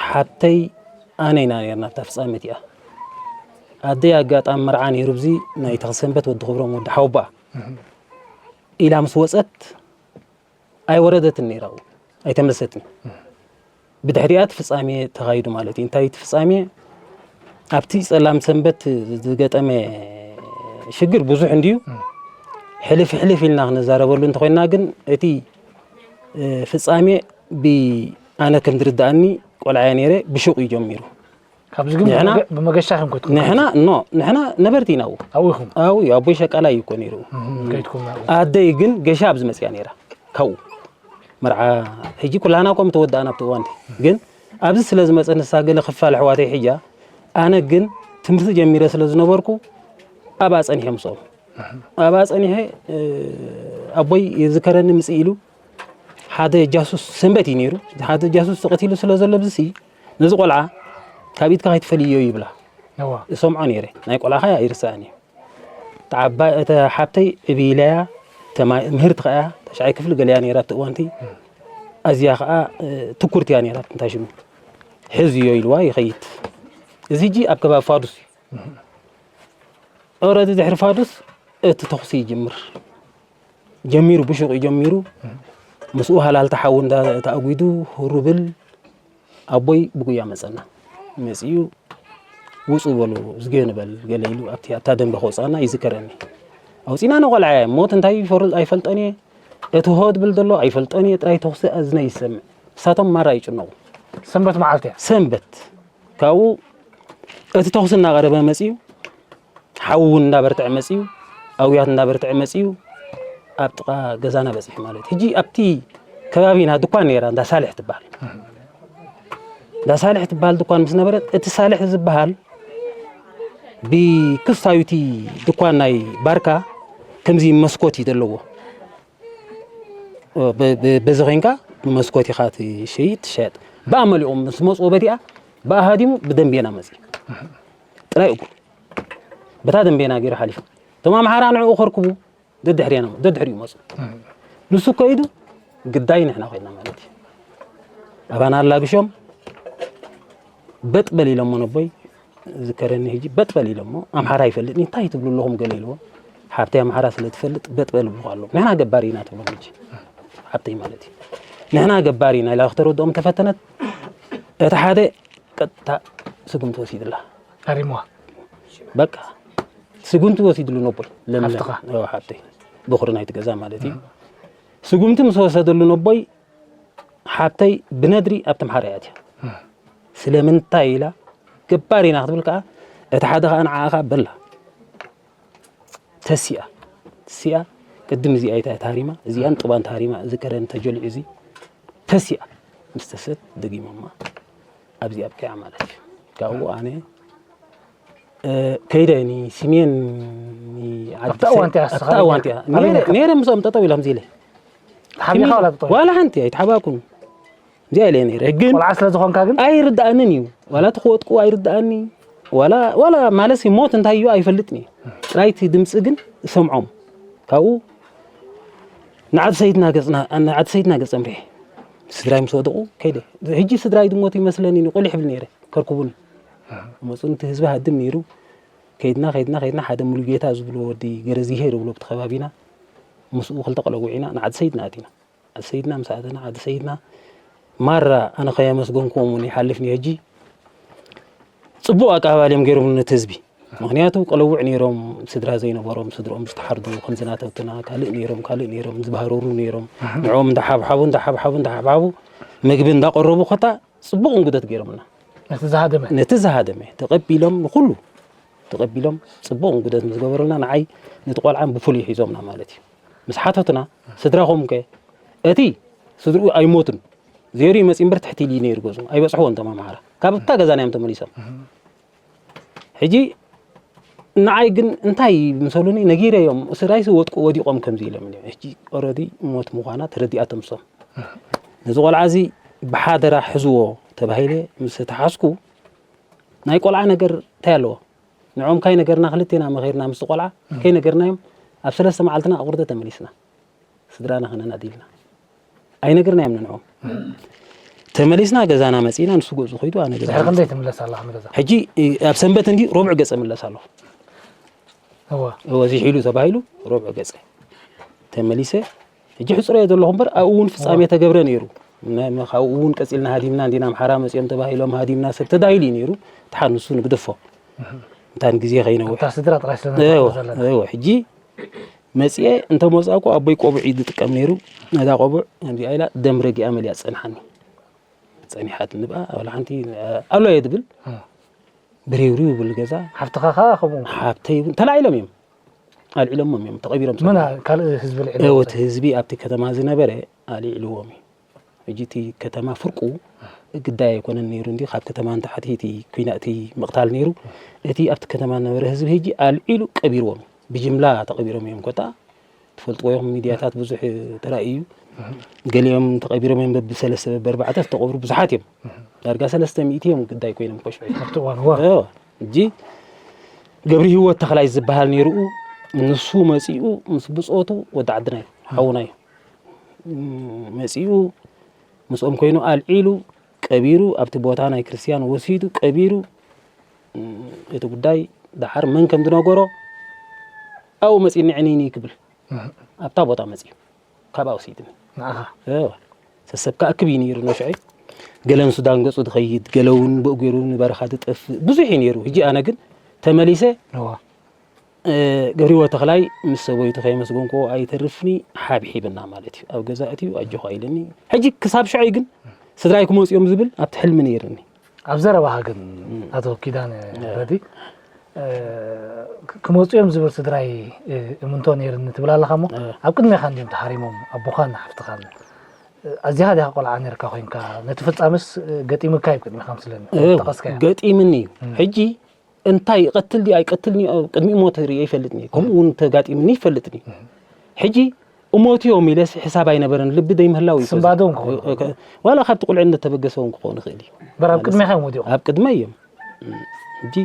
ሓብተይ ኣነ ኢና ነርና ኣብታ ፍጻመት እያ ኣደይ ኣጋጣሚ መርዓ ነይሩ ብዚ ናይ ተኽሰንበት ወዲ ክብሮም ወዲ ሓውባ ኢላ ምስ ወጸት ኣይወረደትን ነይራ ኣብኡ ኣይተመለሰትን ብድሕሪኣ እቲ ፍጻሜ ተኻይዱ ማለት እዩ እንታይ እቲ ፍጻሜ ኣብቲ ጸላም ሰንበት ዝገጠመ ሽግር ብዙሕ እንድዩ ሕልፍ ሕልፍ ኢልና ክንዛረበሉ እንተኮይና ግን እቲ ፍጻሜ ብኣነ ከም ዝርዳእኒ ቆልዓ እየ ነይረ ብሹቕ እዩ ጀሚሩ ካብዚ ግን ንሕና- ብመገ- ብመገሻ ከም ከድኩም ንሕና ኖ ንሕና ነበርቲ ኢና ኣብኡ ኣብኡ ኢኹም ኣብኡ እዩ ኣቦይ ሸቃላ እዩ እኮ ነይሩ ከይድኩም ናብኡ ኣደይ ግን ገሻ ኣብ ዝመፅያ ነይራ ካብኡ መርዓ ሕጂ ኩላና እኮ ምተወዳእና ኣብቲ እዋንቲ ግን ኣብዚ ስለ ዝመፀ ንሳ ገለ ክፋል ኣሕዋተይ ሕጃ ኣነ ግን ትምህርቲ ጀሚረ ስለ ዝነበርኩ ኣብኣ ፀኒሐ ምስኦም ኣብኣ ፀኒሐ ኣቦይ የዝከረኒ ምፅእ ኢሉ ሓደ ጃሱስ ሰንበት እዩ ነይሩ ሓደ ጃሱስ ተቐቲሉ ስለ ዘሎ ብዝሲ ነዚ ቆልዓ ካብ ኢድካ ከይትፈልዮ ይብላ እዋ እሰምዖ ነይረ ናይ ቆልዓኻ ይርስኣኒ እዩ ተዓባይ እተ ሓብተይ ዕብይለያ ተማ- ምህርቲ ከኣ ተሽዓይ ክፍሊ ገለያ ነይራ እቲ እዋንቲ ኣዝያ ከኣ እ፣ ትኩርቲ እያ ነይራ እንታይ ሽሙ ሕዝዮ ኢልዋ ይኸይድ እዚ ሕጂ ኣብ ከባቢ ፋዱስ እዩ ኦረዲ ድሕሪ ፋዱስ እቲ ተኹሲ ይጅምር ጀሚሩ ብሹቕ እዩ ጀሚሩ ምስኡ ሃላልታ ሓዊ እንዳ ተኣጒዱ ህሩብል ኣቦይ ብጉያ መፀና መፂኡ ውፁ በሉ ዝገ ንበል ገለ ኢሉ ኣብቲ ኣብታ ደንበ ከውፅኣና ይዝከረኒ ኣውፂና ንቆልዓ ሞት እንታይ ይፈሩ ኣይፈልጠን እየ እቲ ሆ ድብል ዘሎ ኣይፈልጠን እየ ጥራይ ተኹሲ እዝነ ይሰምዕ ንሳቶም ማራ ይጭነቑ ሰንበት መዓልቲ እያ ሰንበት ካብኡ እቲ ተኹሲ እናቐረበ መፂኡ ሓዊ እውን እንዳበርትዐ መፂኡ ኣውያት እንዳበርትዐ መፂኡ ኣብ ጥቓ ገዛና በፂሑ ማለት ሕጂ ኣብቲ ከባቢና ድኳን ነይራ እንዳ ሳልሕ ትበሃል እንዳ ሳልሕ ትበሃል ድኳን ምስ ነበረት እቲ ሳልሕ ዝበሃል ብክስታዩቲ ድኳን ናይ ባርካ ከምዚ መስኮት እዩ ዘለዎ በዚ ኮይንካ ብመስኮት ኢኻ ትሸይድ ትሸጥ ብኣ መሊኦም ምስ መፅዎ በቲኣ ብኣ ሃዲሙ ብደንቤና መፂ ጥራይ እግሩ በታ ደንቤና ገይሩ ሓሊፉ እቶም ኣምሓራ ንዕኡ ከርክቡ ደድሕሪና ደድሕሪኡ መፁ ንሱ ከይዱ ግዳይ ንሕና ኮይና ማለት እዩ ኣባና ኣላግሾም በጥ በል ኢሎሞ ነቦይ ዝከረኒ ሕጂ በጥ በል ኢሎሞ ኣምሓራ ይፈልጥኒ እንታይ ትብሉ ኣለኹም ገለ ኢልዎም ሓብተይ ኣምሓራ ስለ ትፈልጥ በጥበል ብኳ ኣሎ። ንሕና ገባር ኢና ትብሎም ሕጂ። ሓብተይ ማለት እዩ። ንሕና ገባር ኢና ኢላ ክተረድኦም ተፈተነት። እቲ ሓደ ቀጥታ ስጉምቲ ወሲድላ። ኣሪምዋ። በቃ ስጉምቲ ወሲድሉ ነቦይ። ለምለም። ሓፍትኻ? እዎ፣ ሓብተይ። በኹሪ ናይቲ ገዛ ማለት እዩ። ስጉምቲ ምስ ወሰደሉ ነቦይ፣ ሓብተይ ብነድሪ ኣብቲ ኣምሓራ እያ ኣትያ። ስለምንታይ ኢላ ገባር ኢና ክትብል ከኣ፣ እቲ ሓደ ከኣ ንዓኣ ከኣ በላ። ተሲኣ። ተሲኣ። ቅድም እዚኣ ኣይታ ተሃሪማ፣ እዚኣን ጥባን ተሃሪማ፣ እዚ ከረን ተጀሊዑ እዚ ተሲኣ። ምስ ተሰት ደጊሞማ ኣብዚ ኣብቂዓ ማለት እዩ። ካብኡ ኣነ፣ እ፣ ከይደ ኒ ስሜን ኒ ዓዲ ኣብታ እዋን እቲኣ ንስኻ ኣብታ እዋን ኔርካ? እቲኣ። ኣበይ ነይረ፣ ኔርካ? ነይረ ምስኦም ጠጠው ኢሎም ዚለ። ተሓቢኻ ዋላ ጠጠው ኢልካ? ዋላ ሓንቲ ኣይተሓባኩን። እዚኣ ኢለ ነይረ። ግን ቆልዓ ስለ ዝኾንካ ግን? ኣይርድኣንን እዩ። ዋላ እቲ ክወጥቁ ኣይርድኣኒ። ዋላ፣ ዋላ ማለሲ ሞት እንታይ እዩ ኣይፈልጥን እዩ። ጥራይ እቲ ድምፂ ግን እሰምዖም። ካብኡ ንዓዲ ሰይድና ገፅና፣ ንዓዲ ሰይድና ገፀም ርኤ። ስድራይ ምስ ወደቑ ከይደ። ሕጂ ስድራይ ድሞት ይመስለኒ፣ ቆሊሕ ይብል ነይረ። ከርኩቡኒ። መፁ፣ ነቲ ህዝቢ ሃድም ነይሩ። ከይድና፣ ከይድና፣ ከይድና፣ ሓደ ሙሉጌታ ዝብሎ ወዲ ገረዝሄ ዝብሎ ኣብቲ ከባቢና፣ ምስኡ ክልተ ቆለጉዕ ኢና፣ ንዓዲ ሰይድና ኣቲና። ዓዲ ሰይድና ምስ ኣተና፣ ዓዲ ሰይድና ማራ ኣነ ከየመስገንኩዎም እውን ይሓልፍኒ። ሕጂ ፅቡቕ ኣቀባባል እዮም ገይሮም ነቲ ህዝቢ። ምኽንያቱ ቆለውዕ ነይሮም፣ ስድራ ዘይነበሮም፣ ስድርኦም ዝተሓርዱ፣ ከምዚ ናተውትና ካልእ ነይሮም፣ ካልእ ነይሮም፣ ዝበሃረሩ ነይሮም። ንዕኦም እንዳሓብሓቡ፣ እንዳሓብሓቡ፣ እንዳሓብሓቡ፣ ምግቢ እንዳቐረቡ፣ ኮታ ፅቡቕ እንግደት ገይሮምና። ነቲ ዝሃደመ? ነቲ ዝሃደመ ተቐቢሎም፣ ንኹሉ ተቐቢሎም፣ ፅቡቕ እንግደት ምስ ገበሩልና፣ ንዓይ ነቲ ቆልዓን ብፍሉይ ሒዞምና ማለት እዩ። ምስ ሓተቱና፣ ስድራኹም ከ? እቲ ስድርኡ ኣይሞቱን። ዜሩ ይመጽእ እምበር ትሕቲ ኢሉ እዩ ነይሩ ገዝኡ። ኣይበጽሕዎን እቶም ኣምሓራ። ካብ እታ ገዛና እዮም ተመሊሶም። ሕጂ ንዓይ ግን እንታይ ምስ በሉኒ ነጊረዮም፣ ስድራይሲ ወድቁ ወዲቖም ከምዚ ኢሎም እዮም። ሕጂ ኦረዲ ሞት ምዃና ተረዲኣቶም እሶም። ነዚ ቆልዓ እዚ ብሓደራ ሕዝዎ ተባሂለ ምስ ተሓዝኩ፣ ናይ ቆልዓ ነገር እንታይ ኣለዎ? ንዕኦም ካይ ነገርና ክልቴና መኺርና ምስቲ ቆልዓ፣ ከይ ነገርናዮም ኣብ ሰለስተ መዓልትና ኣቑርደ ተመሊስና። ስድራና ከነናዲ ኢልና። ኣይነገርናዮም ንንዕኦም። ተመሊስና ገዛና መጺና፣ ንሱ ገዝኡ ኸይዱ፣ ኣነ ገዛ ድሕሪ ክንደይ ትምለስ ኣለኻ ንገዛ? ሕጂ፣ እ፣ ኣብ ሰንበት እንዲ ሮብዕ ገጸ እምለስ ኣለኹ። እወ። እወ፣ ዚሒሉ ተባሂሉ ሮብዕ ገጸ ተመሊሰ። ሕጂ ሕጹር እየ ዘለኹ እምበር፣ ኣብኡ እውን ፍጻሜ እወ። ተገብረ ነይሩ። ነ-፣ ነ-፣ ካብኡ እውን ቀጺልና ሃዲምና፣ እንዲና ኣምሓራ መጺኦም ተባሂሎም ሃዲምና፣ ሰብ ተዳሂሉ እዩ ነይሩ። ድሓር ንሱ ንግደፎ። እንታን ግዜ ከይነውሕ። እታ ስድራ ጥራይ ስለ እወ፣ ነበር ዘለና። እወ፣ ሕጂ መጺኤ እንተ መጻእኩ ኣቦይ ቆቡዕ እዩ ዝጥቀም ነይሩ። ነዛ ቆቡዕ ከምዚኣ ኢላ ደም ረጊኣ መሊኣ ትጸንሓኒ። ጸኒሓትኒ ብኣ፣ ዋላ ሓንቲ፣ ኣሎ እየ ትብል። እም። ብሪውሪው ይብል ገዛ። ሓፍትኻ ኸኣ ከምኡ? ሓብተይ እውን ተላዒሎም እዮም። ኣልዒሎሞም እዮም፣ ተቐቢሮም መን ጸኒሖም። ካልእ ህዝቢ ኣልዒልዎ? እወ፣ እቲ ህዝቢ ኣብቲ ከተማ ዝነበረ ኣልዒልዎም እዩ። ሕጂ እቲ ከተማ ፍርቁ ግዳይ ኣይኮነን ነይሩ እንዲ፣ ካብ ከተማ ንታሕቲ እቲ ኲና-፣ እቲ ምቕታል ነይሩ። እቲ ኣብቲ ከተማ ዝነበረ ህዝቢ ሕጂ ኣልዒሉ ቀቢርዎም እዩ። ብጅምላ ተቐቢሮም እዮም። ኮታ ትፈልጥዎ ኢኹም፣ ሚድያታት ብዙሕ ተራእዩ እዩ። ገሊኦም ተቐቢሮም እዮም፣ በብሰለስተ በብኣርባዕተ ዝተቐብሩ ብዙሓት እዮም። ዳርጋ ሰለስተ ሚእቲ እዮም ግዳይ ኮይኖም ኮሽዑ። ኣብቲ እዋን፣ እዋ። እዎ። ሕጂ ገብሪ ህይወት ተኽላይ ዝበሃል ነይሩ፣ ንሱ መጺኡ ምስ ብጾቱ ወዲ ዓድና እዩ፣ ሓውና እዩ። እም፣ መጺኡ ምስኦም ኮይኑ ኣልዒሉ ቀቢሩ፣ ኣብቲ ቦታ ናይ ክርስትያን ወሲዱ ቀቢሩ፣ እም፣ እቲ ጉዳይ ደሓር መን ከም ዝነገሮ ኣብኡ መጺእኒ ዕንይንይ ክብል እህ። ኣብታ ቦታ መጺኡ ካብኣ ወሲድኒ። ንዓኻ? እወ። ሰሰብ ክኣክብ እዩ ነይሩ ነሽዐይ። ገለ ንሱዳን ገጹ ዝኸይድ፣ ገለ እውን ብእግሩ ንበረኻ ዝጠፍእ፣ ብዙሕ እዩ ነይሩ። ሕጂ ኣነ ግን ተመሊሰ፣ እዋ። እ፣ ገብሪዎ ተኽላይ ምስ ሰበይቱ ከየመስገንኩዎ ኣይተርፍኒ፣ ሓብሒብና ማለት እዩ። ኣብ ገዛ እትዩ ኣጆኻ ኢለኒ። ሕጂ ክሳብ ሽዑይ ግን ስድራይ ክመጹ እዮም ዝብል ኣብቲ ሕልሚ ነይርኒ። ኣብ ዘረባኻ ግን እም። ኣቶ ኪዳነ እ። ረዲ፣ እ፣ ክ-፣ ክመጹ እዮም ዝብል ስድራይ፣ እ፣ እምንቶ ነይርኒ ትብል ኣለኻ እሞ፣ እ። ኣብ ቅድሜኻ እንድዮም ተሃሪሞም ኣቦኻን ሓፍትኻን። እ፣ ኣዚኻ ዲኻ ቆልዓ ነርካ ኮይንካ፣ ነቲ ፍጻመስ፣ እ፣ ገጢሙካ እዩ ቅድሜኻ ምስለኒ፣ እው፣ ጠቐስካዮ። ገጢምኒ እዩ። እም። ሕጂ እንታይ ይቐትል ድዩ ኣይቀትልን እዩ፣ ኣብ ቅድሚ ሞት ርእየ ኣይፈልጥን እየ። ከምኡ እውን ተጋጢምኒ ይፈልጥን እዩ። እም። ሕጂ እሞት እዮም ኢለስ ሕሳብ ኣይነበረን፣ ልቢ ዘይምህላው እዩ። ስንባደ እውን ክኸውን ይኽእል። ዋላ ካብቲ ቁልዕነት ተበገሰ እውን ክኸውን ይኽእል እዩ። እምበር ኣብ ማለት ቅድሜኻ እዮም ወዲቖም። ኣብ ቅድመ እዮም። ሕጂ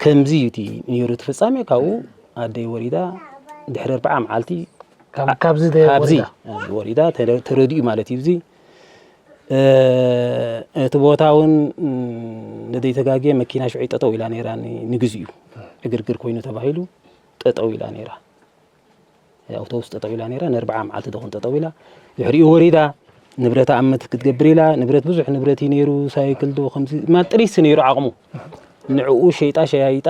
ከምዚ እዩ እቲ ነይሩ እቲ ፍጻሜ። ካብኡ ኣደይ ወሪዳ ድሕሪ ኣርብዓ መዓልቲ ካብ፣ ካ-፣ ካብዚ ደ-፣ ካብዚ ወሪዳ። ኣብዚ ወሪዳ ተረ-፣ ተረዲኡ ማለት እዩ። እዚ፣ እ፣ እቲ ቦታ እውን፣ እም፣ ነደይ ተጋግየ መኪና ሽዑ ጠጠው ኢላ ነይራ ን-፣ ንግዚኡ። ዕግርግር ኮይኑ ተባሂሉ ጠጠው ኢላ ነይራ። ኣውቶቡስ ጠጠው ኢላ ነይራ፣ ንኣርብዓ መዓልቲ ደኹን ጠጠው ኢላ። ድሕሪኡ ወሪዳ፣ ንብረት ኣመት ክትገብር ኢላ። ንብረት፣ ብዙሕ ንብረት እዩ ነይሩ፣ ሳይክል ዶ ከምዚ፣ ማጥሪስ ነይሩ ዓቕሙ። ንዕኡ ሸይጣ ሸያይጣ፣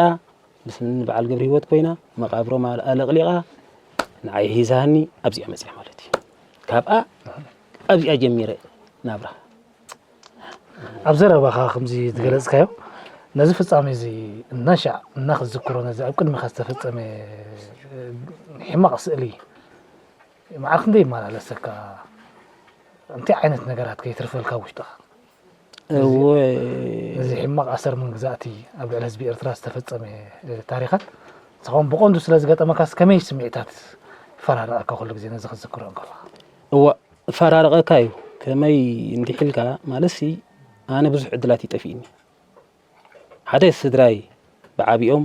ምስ በዓል ገብረ ህይወት ኮይና፣ መቓብሮም ኣለ-፣ ኣለቕሊቓ፣ ንዓይ ሒዛኒ ኣብዚኣ መጺኣ ማለት እዩ። ካብኣ ኣብዚኣ ጀሚረ ናብራ። ኣብ ዘረባኻ ከምዚ ዝገለጽካዮ፣ ነዚ ፍጻሜ እዚ እናሻዕ እናኽትዝክሮ፣ ነዚ ኣብ ቅድሚኻ ዝተፈጸመ ሕማቕ ስእሊ መዓር ክንደይ ይመላለሰካ? እንታይ ዓይነት ነገራት ከይትርፈልካ ውሽጥኻ? እወ። ነዚ ሕማቕ ኣሰር መግዛእቲ ኣብ ልዕሊ ህዝቢ ኤርትራ ዝተፈጸመ፣ እ፣ ታሪኻት ንስኻ እውን ብቐንዱ ስለ ዝገጠመካስ ከመይ ስምዒታት ይፈራረቐካ ኩሉ ግዜ ነዚ ክትዝክሮ እንከለኻ? እወ፣ ይፈራረቐካ እዩ። ከመይ እንዲሕ ኢልካ ማለትሲ፣ ኣነ ብዙሕ ዕድላት ይጠፍእኒ። ሓደ ስድራይ ብዓቢኦም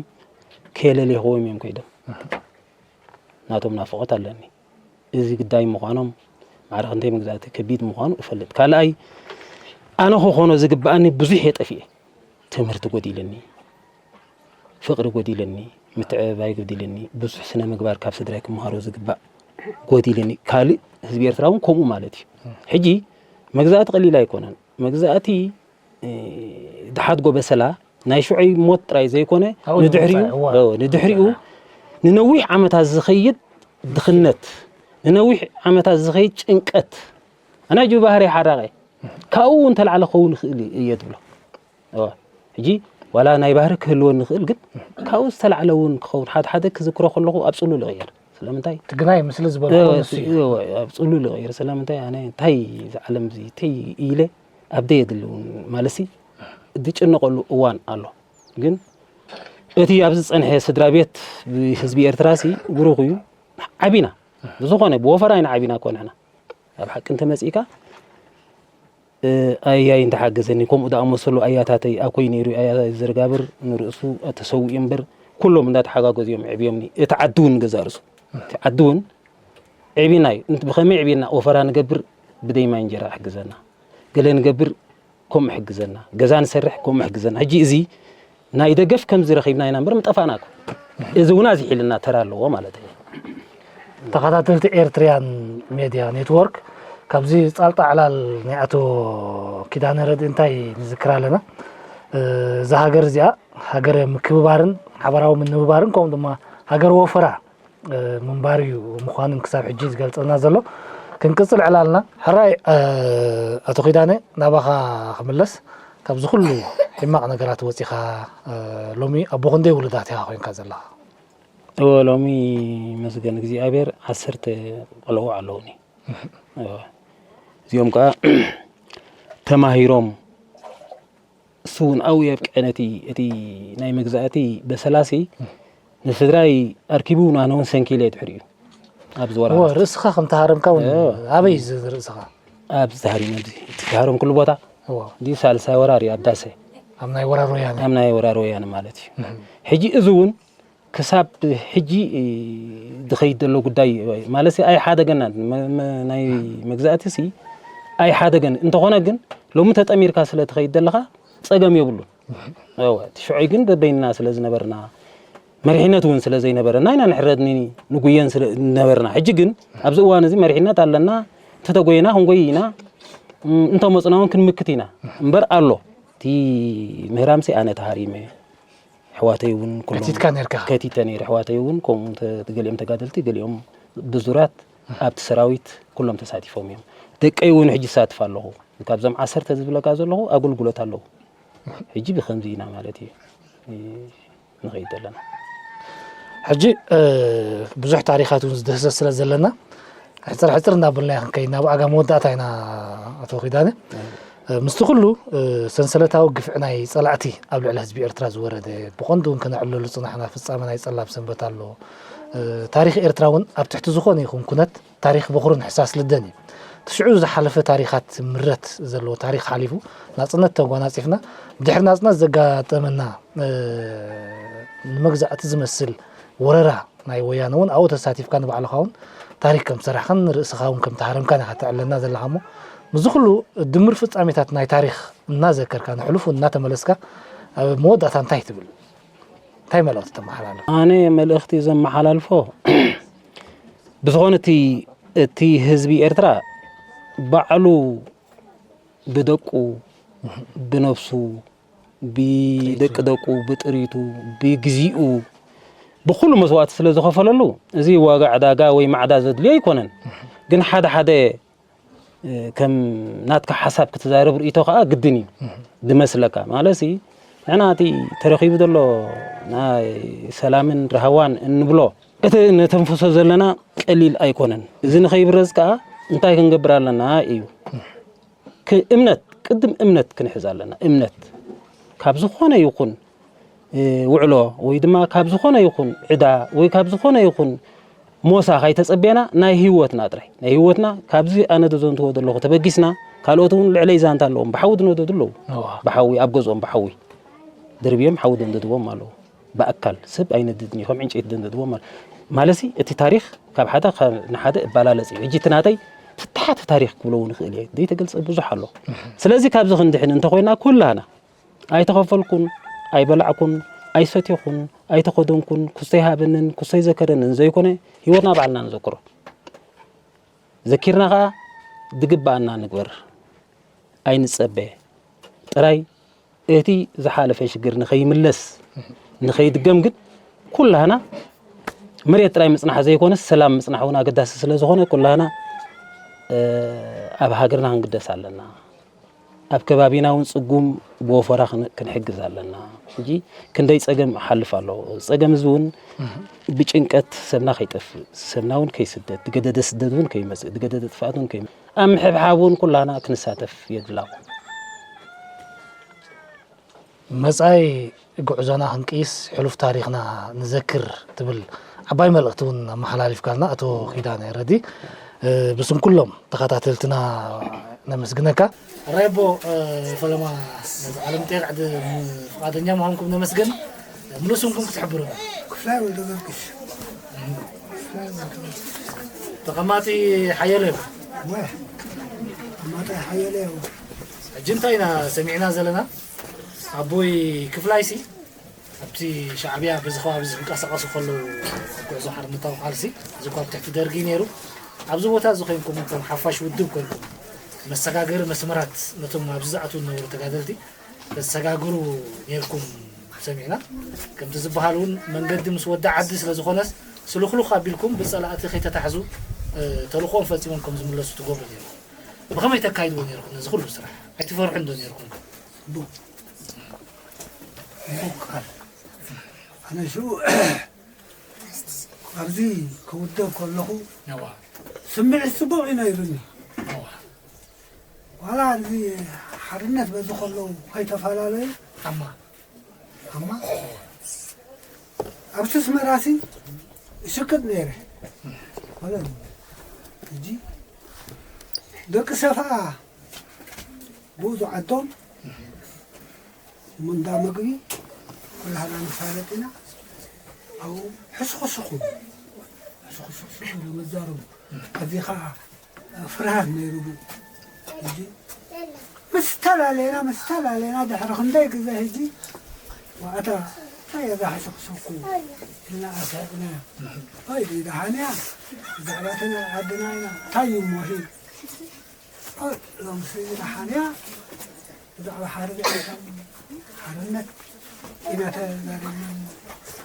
ከየለሌኽዎም እዮም ከይዶም። ናቶም ናፍቖት ኣለኒ። እዚ ግዳይ ምዃኖም፣ ማዕረ ክንደይ መግዛእቲ ከቢድ ምዃኑ እፈልጥ። ካልኣይ፣ ኣነ ክኾኖ ዝግብኣኒ ብዙሕ እየ ጠፊኤ። ትምህርቲ ጎዲልኒ፣ ፍቕሪ ጎዲልኒ፣ ምትዕብባይ ጎዲልኒ፣ ብዙሕ ስነ ምግባር ካብ ስድራይ ክመሃሮ ዝግባእ ጎዲልኒ። ካልእ ህዝቢ ኤርትራ እውን ከምኡ ማለት እዩ። ሕጂ መግዛእቲ ቀሊል ኣይኮነን። መግዛእቲ፣ እ፣ ድሓድጎ በሰላ ናይ ሽዑይ ሞት ጥራይ ዘይኮነ፣ ኣብኡ ንድሕሪኡ፣ ንምብጻሕ፣ እዋ። እ፣ ንድሕሪኡ ንነዊሕ ዓመታት ዝኸይድ ድኽነት፣ ንነዊሕ ዓመታት ዝኸይድ ጭንቀት፣ ኣነ ሕጂ ብባህሪ ሓራቐ፣ ካብኡ እውን ተላዕለ ክኸውን ይኽእል እየ ትብሎ። እዋ። ሕጂ ዋላ ናይ ባህሪ ክህልወኒ ይኽእል፣ ግን ካብኡ ዝተላዕለ እውን ክኸውን፣ ሓደ ሓደ ክዝክሮ ከለኹ ኣብ ጽሉል እቕየር። ስለምንታይ? ትግናይ ምስሊ ዝበልኩ እወ፣ ንሱ እዩ። እወ፣ ኣብ ጽሉል እቕየር። ስለምንታይ? ኣነ እንታይ እዚ ዓለም እዚ፣ እንታይ ኢለ ኣብ ደየድሊ እውን ማለትሲ ዝጭነቐሉ እዋን ኣሎ። ግን እቲ ኣብዚ ዝጸንሐ ስድራ ቤት ብህዝቢ ኤርትራሲ ብሩኽ እዩ። ዓቢና። ብዝኾነ ብወፈራ ኢና ዓቢና እኮ ንሕና። ኣብ ሓቂ እንተመጺእካ፣ እ፣ ኣያይ እንተሓገዘኒ፣ ከምኡ ዝኣመሰሉ ኣያታተይ፣ ኣኮይ ነይሩ፣ ኣያ ዘርጋብር ንርእሱ ተሰዊኡ እምበር፣ ኩሎም እንዳተሓጋገዙ እዮም ዕብዮምኒ። እቲ ዓዲ እውን ገዛ ርእሱ። እቲ ዓዲ እውን ዕቢና እዩ። እንት-፣ ብኸመይ ዕቢና? ወፈራ ንገብር፣ ብደይ ማይ እንጀራ ይሕግዘና። ገለ ንገብር፣ ከምኡ ይሕግዘና። ገዛ ንሰርሕ፣ ከምኡ ይሕግዘና። ሕጂ እዚ ናይ ደገፍ ከምዚ ረኺብና ኢና እምበር ምጠፋእና እኮ። እዚ እውን ኣዝሒልና ተራ ኣለዎ ማለት እዩ። ተኸታተልቲ ኤርትርያን ሜድያ ኔትወርክ፣ ካብዚ ጻልጣ ዕላል ናይ ኣቶ ኪዳነ ረድኢ እንታይ ንዝክር ኣለና? እ፣ እዛ ሃገር እዚኣ ሃገር ምክብባርን ሓበራዊ ምንብባርን ከምኡ ድማ ሃገር ወፈራ፣ እ፣ ምንባር እዩ ምዃኑን ክሳብ ሕጂ ዝገልጸልና ዘሎ። ክንቅጽል ዕላልና። ሕራይ፣ እ፣ ኣቶ ኪዳነ፣ ናባኻ ክምለስ፣ ካብዚ ኩሉ ሕማቕ ነገራት ወጺኻ፣ እ፣ ሎሚ ኣቦ ክንደይ ውሉዳት ኢኻ ኮይንካ ዘለኻ? እወ፣ ሎሚ መስገን እግዚኣብሔር ዓሰርተ ቆልዑ ኣለዉኒ። እወ። እዚኦም ከኣ ተማሂሮም፣ እሱ እውን ኣብኡ የብቅዐ፣ ነቲ፣ እቲ ናይ መግዛእቲ በሰላሲ ንስድራይ ኣርኪቡ፣ ኣነ እውን ሰንኪለ ድሕሪኡ ኣብዚ እወ፣ ወራራት። ርእስኻ ከም ተሃረምካ እውን እወ። ኣበይ እዚ ርእስኻ? ኣብዚ ተሃሪመ፣ ኣብዚ እቲ ተሃረምኩሉ ቦታ እወ። እንዲ ሳልሳይ ወራር እዩ ኣብ ዳሰ። ኣብ ናይ ወራር ወያነ። ኣብ ናይ ወራር ወያነ ማለት እዩ። እህ። ሕጂ እዚ እውን ክሳብ ሕጂ፣ እ፣ ዝኸይድ ዘሎ ጉዳይ ማለት ኣይሓደገናን። መ-፣ መ-፣ ናይ መግዛእቲ ሲ ኣይሓደገን። እንተኾነ ግን ሎሚ ተጠሚርካ ስለ ትኸይድ ዘለኻ ጸገም የብሉን። እወ፣ እቲ ሽዑይ ግን በበይንና ስለ ዝነበርና፣ መሪሕነት እውን ስለ ዘይነበረና ኢና ንሕረድ ኒ-፣ ንጉየን ስለ ዝነበርና። ሕጂ ግን ኣብዚ እዋን እዚ መሪሕነት ኣለና፣ እንተተጎየና ክንጎይ ኢና። እም፣ እንተመጽና እውን ክንምክት ኢና። እምበር ኣሎ። እቲ ምህራምሲ ኣነ ተሃሪመ። ኣሕዋተይ እውን ኩሎም ከቲትካ ነርካ? ከቲተ ነይረ። ኣሕዋተይ እውን ከምኡ ተ-፣ ገሊኦም ተጋደልቲ፣ ገሊኦም ብዙራት ኣብቲ ሰራዊት ኩሎም ተሳቲፎም እዮም። ደቀይ እውን ሕጂ ይሳትፍ ኣለኹ። ካብዞም ዓሰርተ ዝብለካ ዘለኹ ኣገልግሎት ኣለዉ። ሕጂ ብኸምዚ ኢና ማለት እዩ፣ እ፣ ንኸይድ ዘለና። ሕጂ፣ እ፣ ብዙሕ ታሪኻት እውን ዝድህሰስ ስለ ዘለና፣ ሕጽር ሕጽር እናበልና ክንከይድ ናብ ኣጋ መወዳእታ ኢና፣ ኣቶ ኪዳነ። እ፣ ምስቲ ኩሉ፣ እ፣ ሰንሰለታዊ ግፍዒ ናይ ጸላእቲ ኣብ ልዕሊ ህዝቢ ኤርትራ ዝወረደ፣ ብቐንዱ እውን ከነዕልለሉ ዝጸናሕና ፍጻመ ናይ ጸላም ሰንበት ኣሎ። እ፣ ታሪኽ ኤርትራ እውን ኣብ ትሕቲ ዝኾነ ይኹን ኩነት ታሪኽ በኹርን ሕሳስ ልደን እዩ። እቲ ሽዑ ዝሓለፈ ታሪኻት ምረት ዘለዎ ታሪኽ ሓሊፉ፣ ናጽነት ተጓናጺፍና፣ ድሕሪ ናጽነት ዘጋጠመና፣ እ፣ ንመግዛእቲ ዝመስል ወረራ ናይ ወያነ እውን ኣብኡ ተሳቲፍካ ንባዕልኻ እውን ታሪኽ ከም ዝሰራሕካን ንርእስኻ እውን ከም ተሃረምካን ኢኻ ተዕለና ዘለኻ እሞ፣ ምስዚ ኩሉ ድምር ፍጻሜታት ናይ ታሪኽ እናዘከርካ፣ ንሕሉፉ እናተመለስካ፣ ኣብ መወዳእታ እንታይ ትብል? እንታይ መልእኽቲ ተመሓላልፍ? ኣነ መልእኽቲ ዘመሓላልፎ፣ ብዝኾነ እቲ እቲ ህዝቢ ኤርትራ ባዕሉ ብደቁ፣ ብነብሱ፣ ብደቂ ደቁ፣ ብጥሪቱ፣ ብግዚኡ፣ ብኩሉ መስዋእቲ ስለ ዝኸፈለሉ፣ እዚ ዋጋ ዕዳጋ ወይ ማዕዳ ዘድልዮ ኣይኮነን። ግን ሓደ ሓደ፣ እ፣ ከም ናትካ ሓሳብ ክትዛረብ ርእይቶ ከኣ ግድን እዩ ዝመስለካ። ማለትሲ፣ ንሕና እቲ ተረኺቡ ዘሎ ናይ ሰላምን ራህዋን እንብሎ፣ እቲ ነተንፍሶ ዘለና ቀሊል ኣይኮነን። እዚ ንኸይብረዝ ከኣ እንታይ ክንገብር ኣለና እዩ። ክ-፣ እምነት፣ ቅድም እምነት ክንሕዝ ኣለና። እምነት ካብ ዝኾነ ይኹን፣ እ፣ ውዕሎ ወይ ድማ ካብ ዝኾነ ይኹን ዕዳ ወይ ካብ ዝኾነ ይኹን ሞሳ ካይተጸበየና ናይ ህይወትና ጥራይ፣ ናይ ህይወትና ካብዚ ኣነ ዘዘንትዎ ዘለኹ ተበጊስና፣ ካልኦት እውን ልዕለይ ዛንታ ኣለዎም። ብሓዊ ዝነደዱ ኣለዉ። እዋ። ብሓዊ፣ ኣብ ገዝኦም ብሓዊ ደርብዮም ሓዊ ዘንደድዎም ኣለዉ። ብኣካል ሰብ ኣይነድድን እዩ፣ ከም ዕንጨይቲ ዘንደድዎም ማለት። ማለትሲ እቲ ታሪኽ ካብ ሓደ ካብ ንሓደ እባላለጽ እዩ። ሕጂ እቲ ናተይ ፍታሓት ታሪኽ ክብሎ እውን ይኽእል እየ። ዘይተገልጸ ብዙሕ ኣሎ። ስለዚ ካብዚ ክንድሕን እንተኾይና ኩላና ኣይተኸፈልኩን፣ ኣይበላዕኩን፣ ኣይሰቲኹን፣ ኣይተኸደንኩን፣ ኩስተይ ሃበንን ኩስተይ ዘከረንን ዘይኮነ ህይወትና ባዕልና ንዘክሮ። ዘኪርና ኸኣ ዝግብኣና ንግበር። ኣይንጸበ። ጥራይ እቲ ዝሓለፈ ሽግር ንኸይምለስ፣ ንኸይድገም ግን ኩላህና መሬት ጥራይ ምጽናሕ ዘይኮነስ ሰላም ምጽናሕ እውን ኣገዳሲ ስለ ዝኾነ ኩላህና፣ እ፣ ኣብ ሃገርና ክንግደስ ኣለና። ኣብ ከባቢና እውን ጽጉም ብወፈራ ክን-፣ ክንሕግዝ ኣለና። ሕጂ ክንደይ ጸገም ይሓልፍ ኣሎ። ጸገም እዚ እውን ብጭንቀት ሰብና ከይጠፍእ፣ ሰብና እውን ከይስደድ፣ ዝገደደ ስደት እውን ከይመጽእ፣ ዝገደደ ጥፍኣት እውን ከይመጽእ፣ ኣብ ምሕብሓብ እውን ኩላና ክንሳተፍ የድላኹ። መጻኢ ጉዕዞና ክንቅይስ፣ ሕሉፍ ታሪኽና ንዘክር ትብል ዓባይ መልእኽቲ እውን ኣመሓላሊፍካልና ኣቶ ኪዳነ ረዲ። እ፣ ብስም ኩሎም ተኸታተልትና ነመስግነካ። ራይቦ፣ እ፣ ፈለማ ነዚ ቃለ መጠይቕ ዕድ-፣ ፍቓደኛ ምዃንኩም ነመስግን። ሙሉእ ስምኩም ክትሕብሩና። ክፍላይ ወልደገርግሽ። ተቐማጢ ሓየሎ እዩ። ወ-፣ ተቐማጢ ሓየሎ እዩ። ሕጂ እንታይ ኢና ሰሚዕና ዘለና? ኣቦይ ክፍላይሲ ኣብቲ ሻዕብያ በዚ ከባቢ ዝንቀሳቐሱ ከለዉ ኣብ ጉዕዞ ሓርነታዊ ቃልሲ፣ እዚ እኳ ኣብ ትሕቲ ደርጊ ነይሩ፣ ኣብዚ ቦታ እዚ ኮይንኩም ከም ሓፋሽ ውድብ ኮይንኩም መሰጋገሪ መስመራት ነቶም ኣብዚ ዝኣትዉ ዝነበሩ ተጋደልቲ ተሰጋግሩ ነይርኩም ሰሚዕና። ከምቲ ዝበሃል እውን መንገዲ ምስ ወዲ ዓዲ ስለ ዝኾነስ ስልኹልኽ ኣቢልኩም ብጸላእቲ ከይተታሕዙ፣ እ፣ ተልእኾኦም ፈጺሞም ከም ዝምለሱ ትገብሩ ነይርኩም። ብኸመይ ተካይድዎ ነይርኩም ነዚ ኩሉ ስራሕ? ኣይትፈርሑን ዶ ነይርኩም? ጽቡቕ። ጽቡቕ ቃል። ኣነ ሽዑ ኣብዚ ክውደብ ከለኹ እዋ። ስምዒት ጽቡቕ እዩ ነይሩኒ። እዋ። ዋላ እዚ ሓርነት በዚ ከለዉ ከይተፈላለዩ ኣማ። ኣማ። ኣብቲ ኣስመራሲ እሽቅጥ ነይረ። ማለት ሕጂ ደቂ ሰፍኣ ብኡ ዝዓዶም እሞ እንዳ መግቢ ኩላህና ንፋለጥ ኢና። ኣብኡ ሕስኹስኹ፣ ሕስኹስኹ ኢሎም ይዛረቡ። ኣብዚ ኸዓ ፍርሃት ነይሩ። ሕጂ ምስ ተላለየና፣ ምስ ተላለየና ድሕሪ ክንደይ ግዜ ሕጂ ዋዕታ እንታይ እያ እዛ ሕስኹስኹ ኢልና ኣስሒቕናያ። ኣይ ደሓን እያ፣ ብዛዕባ ተን ዓድና ኢና፣ እንታይ እዩ እሞ ሂል ሎምስ ዝሓርያ ብዛዕባ ሓርነት፣ ሓርነት ኢና ተዛሪብና።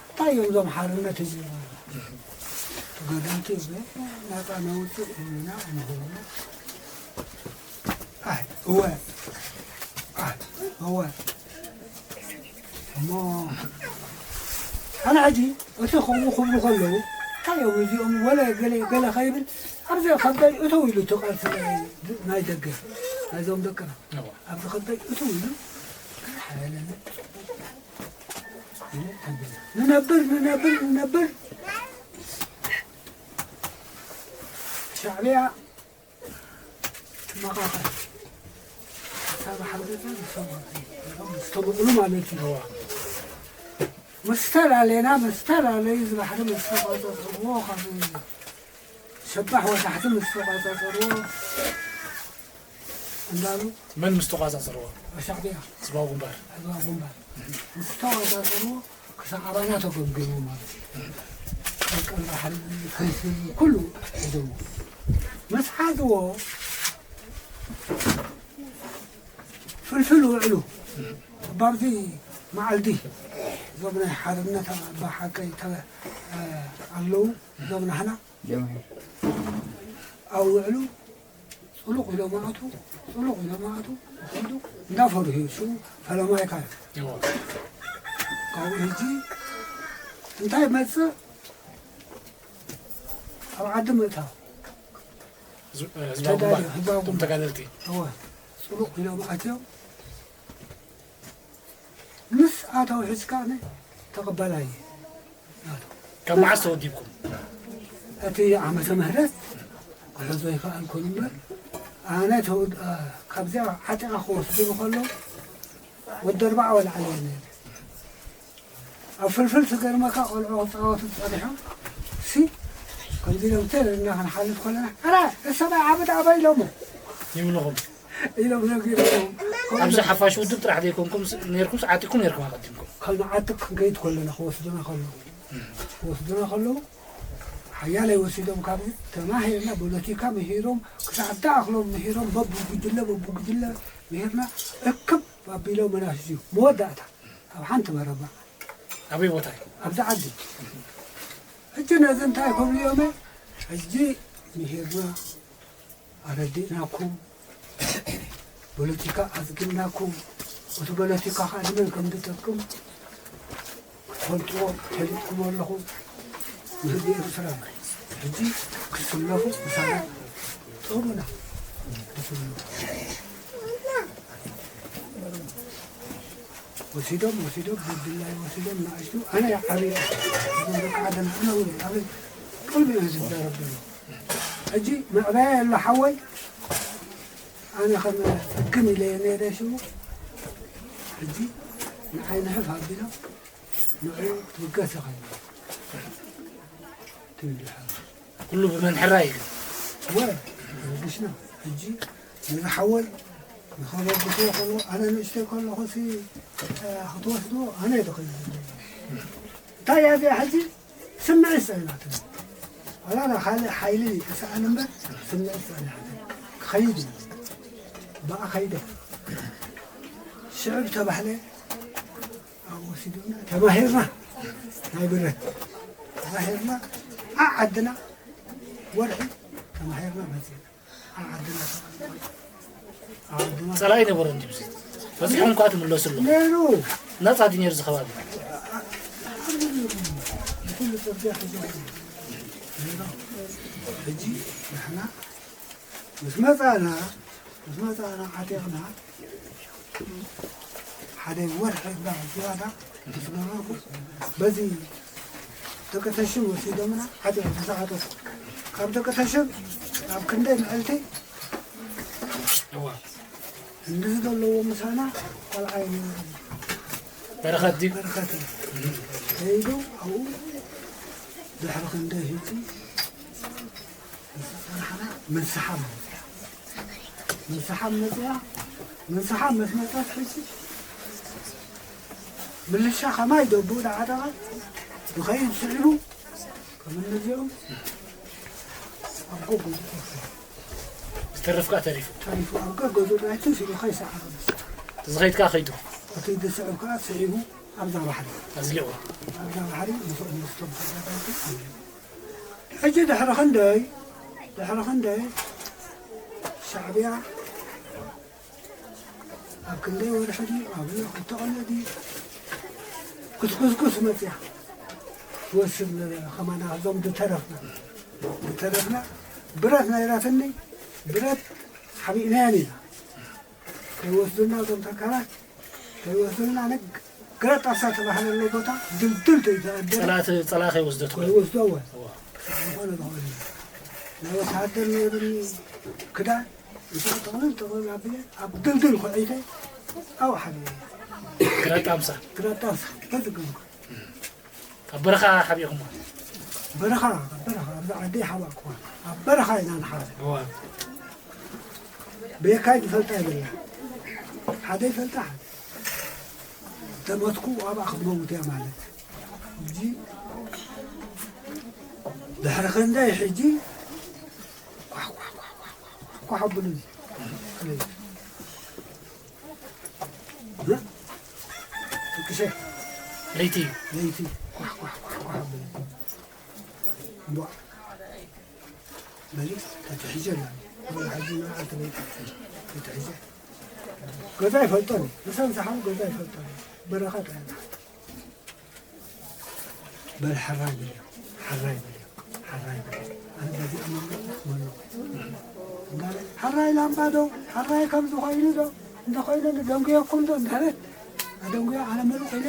እንታይ እዮም እዞም ሓርነት እዩ? ተጋደልቲ እዮም፣ ናፃ ነውፅእ ኢልና ንህብና። ኣይ፣ እወ። ኣይ፣ እወ። እሞ ኣነ ሕጂ እቲ ከምኡ ክብሉ ከለዉ፣ እንታይ እዮም እዚኦም ወለ ገለ፣ ገለ ከይብል፣ ኣብዚ ከበይ እተው ኢሉ እቲ ቃልሲ ናይ፣ ናይ ደገ፣ ናይዞም ደቅና። እዋ። ኣብዚ ከበይ እተው ኢሉ፣ ሓያለና። ንነብር፣ ንነብር፣ ንነብር። ሻዕብያ ትመቓቐል። እታ ባሕሪ ገዛ ምስ ተመቕሉ ማለት እዩ። እዋ። ምስ ተላለና፣ ምስ ተላለዩ፣ እዚ ባሕሪ ምስ ተቋጸጽዎ፣ ካብ ሸባሕ ወታሕቲ ምስ ተቋጸጽዎ፣ እንዳሉ መን ምስ ተቋጻጸርዎ? ሻዕብያ። ህዝባዊ ግንባር። ህዝባዊ ግንባር። ምስ ተቋጻጸርዎ፣ ክሳዕ ኣባና ተገምጊሙ ማለት እዩ። ቀልቀል ባሕሪ፣ ፍልፍል፣ ኩሉ ሒዞሞ። ምስ ሓዝዎ ፍልፍል ውዕሉ። ባብዚ መዓልቲ እዞም ናይ ሓርነት ኣባ ሓቀይ ተ-፣ ኣለዉ፣ እዞም ናህና ጀምሂር። ኣብ ውዕሉ ጽሉቕ ኢሎም ኣቱ፣ ጽሉቕ ኢሎም ኣቱ፣ ጽሉቕ እንዳፈርሁ ሽኡ ፈለማይካ እዩ። እዎ። ካብኡ ሕጂ እንታይ መጽእ? ኣብ ዓዲ ምእታው። ህዝብ-፣ ህዝባዊ ተጋደልቲ፣ ግንባር። ህዝባዊ እቶም ግንባር። ተጋደልቲ። እወ። ጽሉቕ ኢሎም ኣትዮም። ምስ ኣተው ሕጂ ከኣ ተቐባላይ ናቱ። ካብ መዓስ ተወዲብኩም? እቲ ዓመተ ምህረት ክሕዞ ይከኣል ኮን እምበር፣ ኣነ ተወድ-፣ ኣ፣ ካብዚኣ ዓጢቓ ክወስዱ ከለዉ ወዲ ኣርባዓ ወላዕሊ እየ ነይረ። ኣብ ፍልፍል ትገርመካ፣ ቆልዑ ክጻወቱ ጸኒሖም፣ ሲ፣ ከምዚ ኢሎም ተር ኢልና ክንሓልፍ ከለና፣ "ኣረ፣ እሰባ ዓመት ኣበይ ኢሎሞ?" ይብልኹም። ኢሎም ነጊሮም። ኣብዚ ሓፋሽ ውድብ ጥራሕ ዘይኮንኩም ስ-፣ ነይርኩም፣ ዓጢቕኩም ነይርኩም ኣቐዲምኩም። ካብ ንዓጥቕ ክንከይድ ከለና ክወስዱና ከለዉ፣ ክወስዱና ከለዉ፣ ሓያለይ ወሲዶም ካብዚ ተማሂርና፣ ፖለቲካ ምሂሮም፣ ክሳዕ ዝኣኽሎም ምሂሮም፣ በብጉጅለ፣ በብጉጅለ ምሂርና፣ እክብ ኣቢሎም መናሽ እዩ መወዳእታ። ኣብ ሓንቲ መረባ። ኣበይ ቦታ እዩ? ኣብዚ ዓዲ። ሕጂ ነዚ እንታይ ክብሉ እዮም? ሕጂ ምሂርና፣ ኣረዲእናኩም፣ ፖለቲካ ኣዝጊብናኩም፣ እቲ ፖለቲካ ከዓ ንመን ከም ዝጠቅም ክትፈልጥዎ ፈሊጥኩም ኣለኹም። ንህዝቢ ኤርትራ ሕጂ ክስለፉ ምሳና ጥቕሙና ክትብሉ። ወሲዶም፣ ወሲዶም፣ ብድላይ ወሲዶም፣ ንኣሽቱ፣ ኣነ ዓብየ፣ እዞም ደቂ ዓደና፣ ኣነ እውን፣ ኣበይ፣ ቅድሚ ህዝቢ ዘረብ ዘሎ። ሕጂ መዕበያ የሎ ሓወይ፣ ኣነ ከም ሕግም ኢለ እየ ነይረ ሽሙ። ሕጂ ንዓይ ንሕፍ ኣቢሎም፣ ንዑ ክትብገስ ኢኻ ትብል ሓወይ። ኩሉ ብመን ሕራይ እዩ ግን? ወ-፣ ረቢሽና። ሕጂ ነዚ ሓወይ ንኸበግስዎ ከለዉ፣ ኣነ ንእሽተይ ከለኹ ሲ፣ እ፣ ክትወስድዎ ኣነ እየ ደኺለ። እንታይ እያ እዚኣ ሕጂ? ስምዒት ጸኒሓትኒ። ዋላ ካልእ ሓይሊ ይተሰኣን እምበር፣ ስምዒት ጸኒሓትኒ። ክኸይድ እዩ። ብኣ ከይደ። ሽዕብ ተባህለ፣ ኣብኡ ወሲዶምና፣ ተማሂርና። ናይ ብረት ተማሂርና፣ ኣብ ዓድና ወርሒ ተማሂርና መጺና። ኣብ ዓድና ተቐሚጥና። ኣብ ዓድና ጸላኢ ነበረ እንዲ ብዙ። በዚሕኩም ከኣ ትምለሱ ኣለኹም። ነይሩ። ነጻ ድዩ ነይሩ እዚ ከባቢ? ብኩሉ ጽርግያ ተዘጊኡ ነይሩ። ሕጂ ንሕና ምስ መጻና፣ ምስ መጻና ዓጢቕና፣ ሓደ ወርሒ እባ ዝያዳ ምስ ነበርኩ፣ በዚ ደቂ ተሽም ወሲዶምና ዓጢቕና ተዓጠቑ። ካብ ደቂ ተሽም ኣብ ክንደይ ምዕልቲ እዋ። እንድዚ ዘለዎ ምሳና ቆልዓ እዩ ነይሩ። በረኸት ድዩ? በረኸት እዩ። ከይዱ ኣብኡ ድሕሪ ክንደይ ህጂ ምስ ጸናሕና፣ ምንስሓብ መጽያ። ምንስሓብ መጽያ፣ ምንስሓብ ምስ መጸት ሕጂ ምልሻ ከማይ ደብኡ ዳዓጠቐ፣ ዝኸይድ ስዒቡ፣ ከም እነዚኦም ኣብ ጎጎ ዝተርፍ ከኣ ተሪፉ። ተሪፉ ኣብ ጎጎ ናይቲ ስዒቡ ከይሰዓረ። እቲ ዝኸይድ ከኣ ከይዱ። እቲ ዝስዕብ ከኣ ስዒቡ ኣብዛ ባሕሪ። ኣዝሊቑ። ኣብዛ ባሕሪ ምስኦም ምስቶም ተጋደልቲ ኣልዩ። ሕጂ ድሕሪ ክንደይ፣ ድሕሪ ክንደይ ሻዕብያ ኣብ ክንደይ ወርሒ ድዩ፣ ኣብ ክልተ ቅነ ድዩ፣ ክትኩስኩስ መጽያ። ትወስድ ነበረ፣ ከማና እዞም ዝተረፍና፣ ዝተረፍና፣ ብረት ነይራትኒ፣ ብረት ሓቢእናየን ኢና። ከይወስዱና እዞም ተካላት፣ ከይወስዱና፣ ነግ-፣ ግራት ጣፍሳ ተባህለ ኣሎ ቦታ፣ ድልድል ተይተኣደረ። ጸላእቲ፣ ጸላእ ከይወስዶ ትብል። ከይወስዶ፣ እወ። እዋ። ዝኾነ ዝኾነ። ናይ ወተሃደር ነይሩኒ ክዳን፣ እሱ ጥቕልል ጥቕልል ኣቢለ ኣብ ድልድል ኩዒተ ኣብኡ ሓቢረ። ግራት ጣምሳ። ግራት ጣምሳ በዚ ገምኩ። ኣብ በረኻ ሓቢእኹሞ? በረኻ፣ ኣብ በረኻ፣ ኣብዚ ዓዲ ሓባእኩዋ። ኣብ በረኻ ኢና ንሓብእ። እዋ። በየካይ ዝፈልጣ የብላ። ሓደ ይፈልጣ፣ ሓደ። ተመትኩ ኣብኣ ክትመውት እያ ማለት። ሕጂ ድሕሪ ክንደይ ሕጂ ኳሕ፣ ኳሕ፣ ኳሕ፣ ኳሕ፣ ኳሕ፣ ኳሕ ኣብሉ። እ? ደቅሸ። ለይቲ። ለይቲ። ኳሕ፣ ኳሕ፣ ኳሕ፣ ኳሕ ኣብሉ። እምቧ። በሊ፣ ተትሕጀ ኣላ። እምቧ፣ ሕጂ ንዓ ትበይት፣ ተትሕጀ። ገዛ ይፈልጦን እዩ። ምሳን ሰሓቡ ገዛ ይፈልጦን እዩ። በረኸት ኣያ። በል፣ ሕራይ በልዮ፣ ሕራይ በልዮ፣ ሕራይ በልዮ። ኣነ በዚ እመን መኖ። እንዳለ፣ ሕራይ ላምባ ዶ፣ ሕራይ ከምዚ ኮይኑ ዶ፣ እንተኾይኑ ንደንጉየኩም ዶ፣ እንዳለት፣ ኣደንጉዮ ኣነ ምሉእ ኢለ፣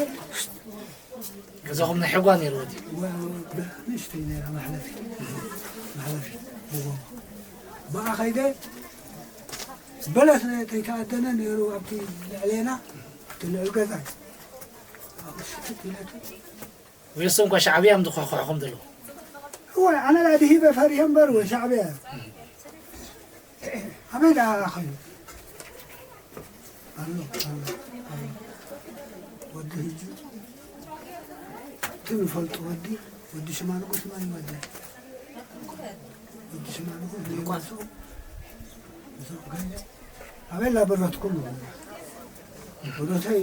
ገዛኹም ናይ ሕጓ ነይርዎ ድዩ? ወ-፣ ወ-፣ ብ-፣ ንእሽተይ ነይራ መሕለፊ። መሕለፊ ብጎማ። ብኣ ኸይደ፣ በለስ ተይተኣደነ ነይሩ ኣብቲ ልዕሌና፣ እቲ ልዑል ገዛ። ኣብኡ ሽትት ኢለቱ። ወይ እሶም እኳ ሻዕብያ እዮም ዝኹሕኩሕኹም ዘለዉ? እወ፣ ኣነ ላ ድሂበ ፈሪሀ እምበር፣ ወይ ሻዕብያ። ኣበይ ደኣ ኸይዱ? ኣሎ፣ ኣሎ፣ ኣሎ። ወዲ ህጂ፣ እቲ ንፈልጦ ወዲ፣ ወዲ ሽማንቆስ መን እዩ ወዲ? ወዲ ሽማንቆስ ዘይመጽኡ፣ እዞም ግን፣ ኣበይ ላ ብረትኩም? ብረተይ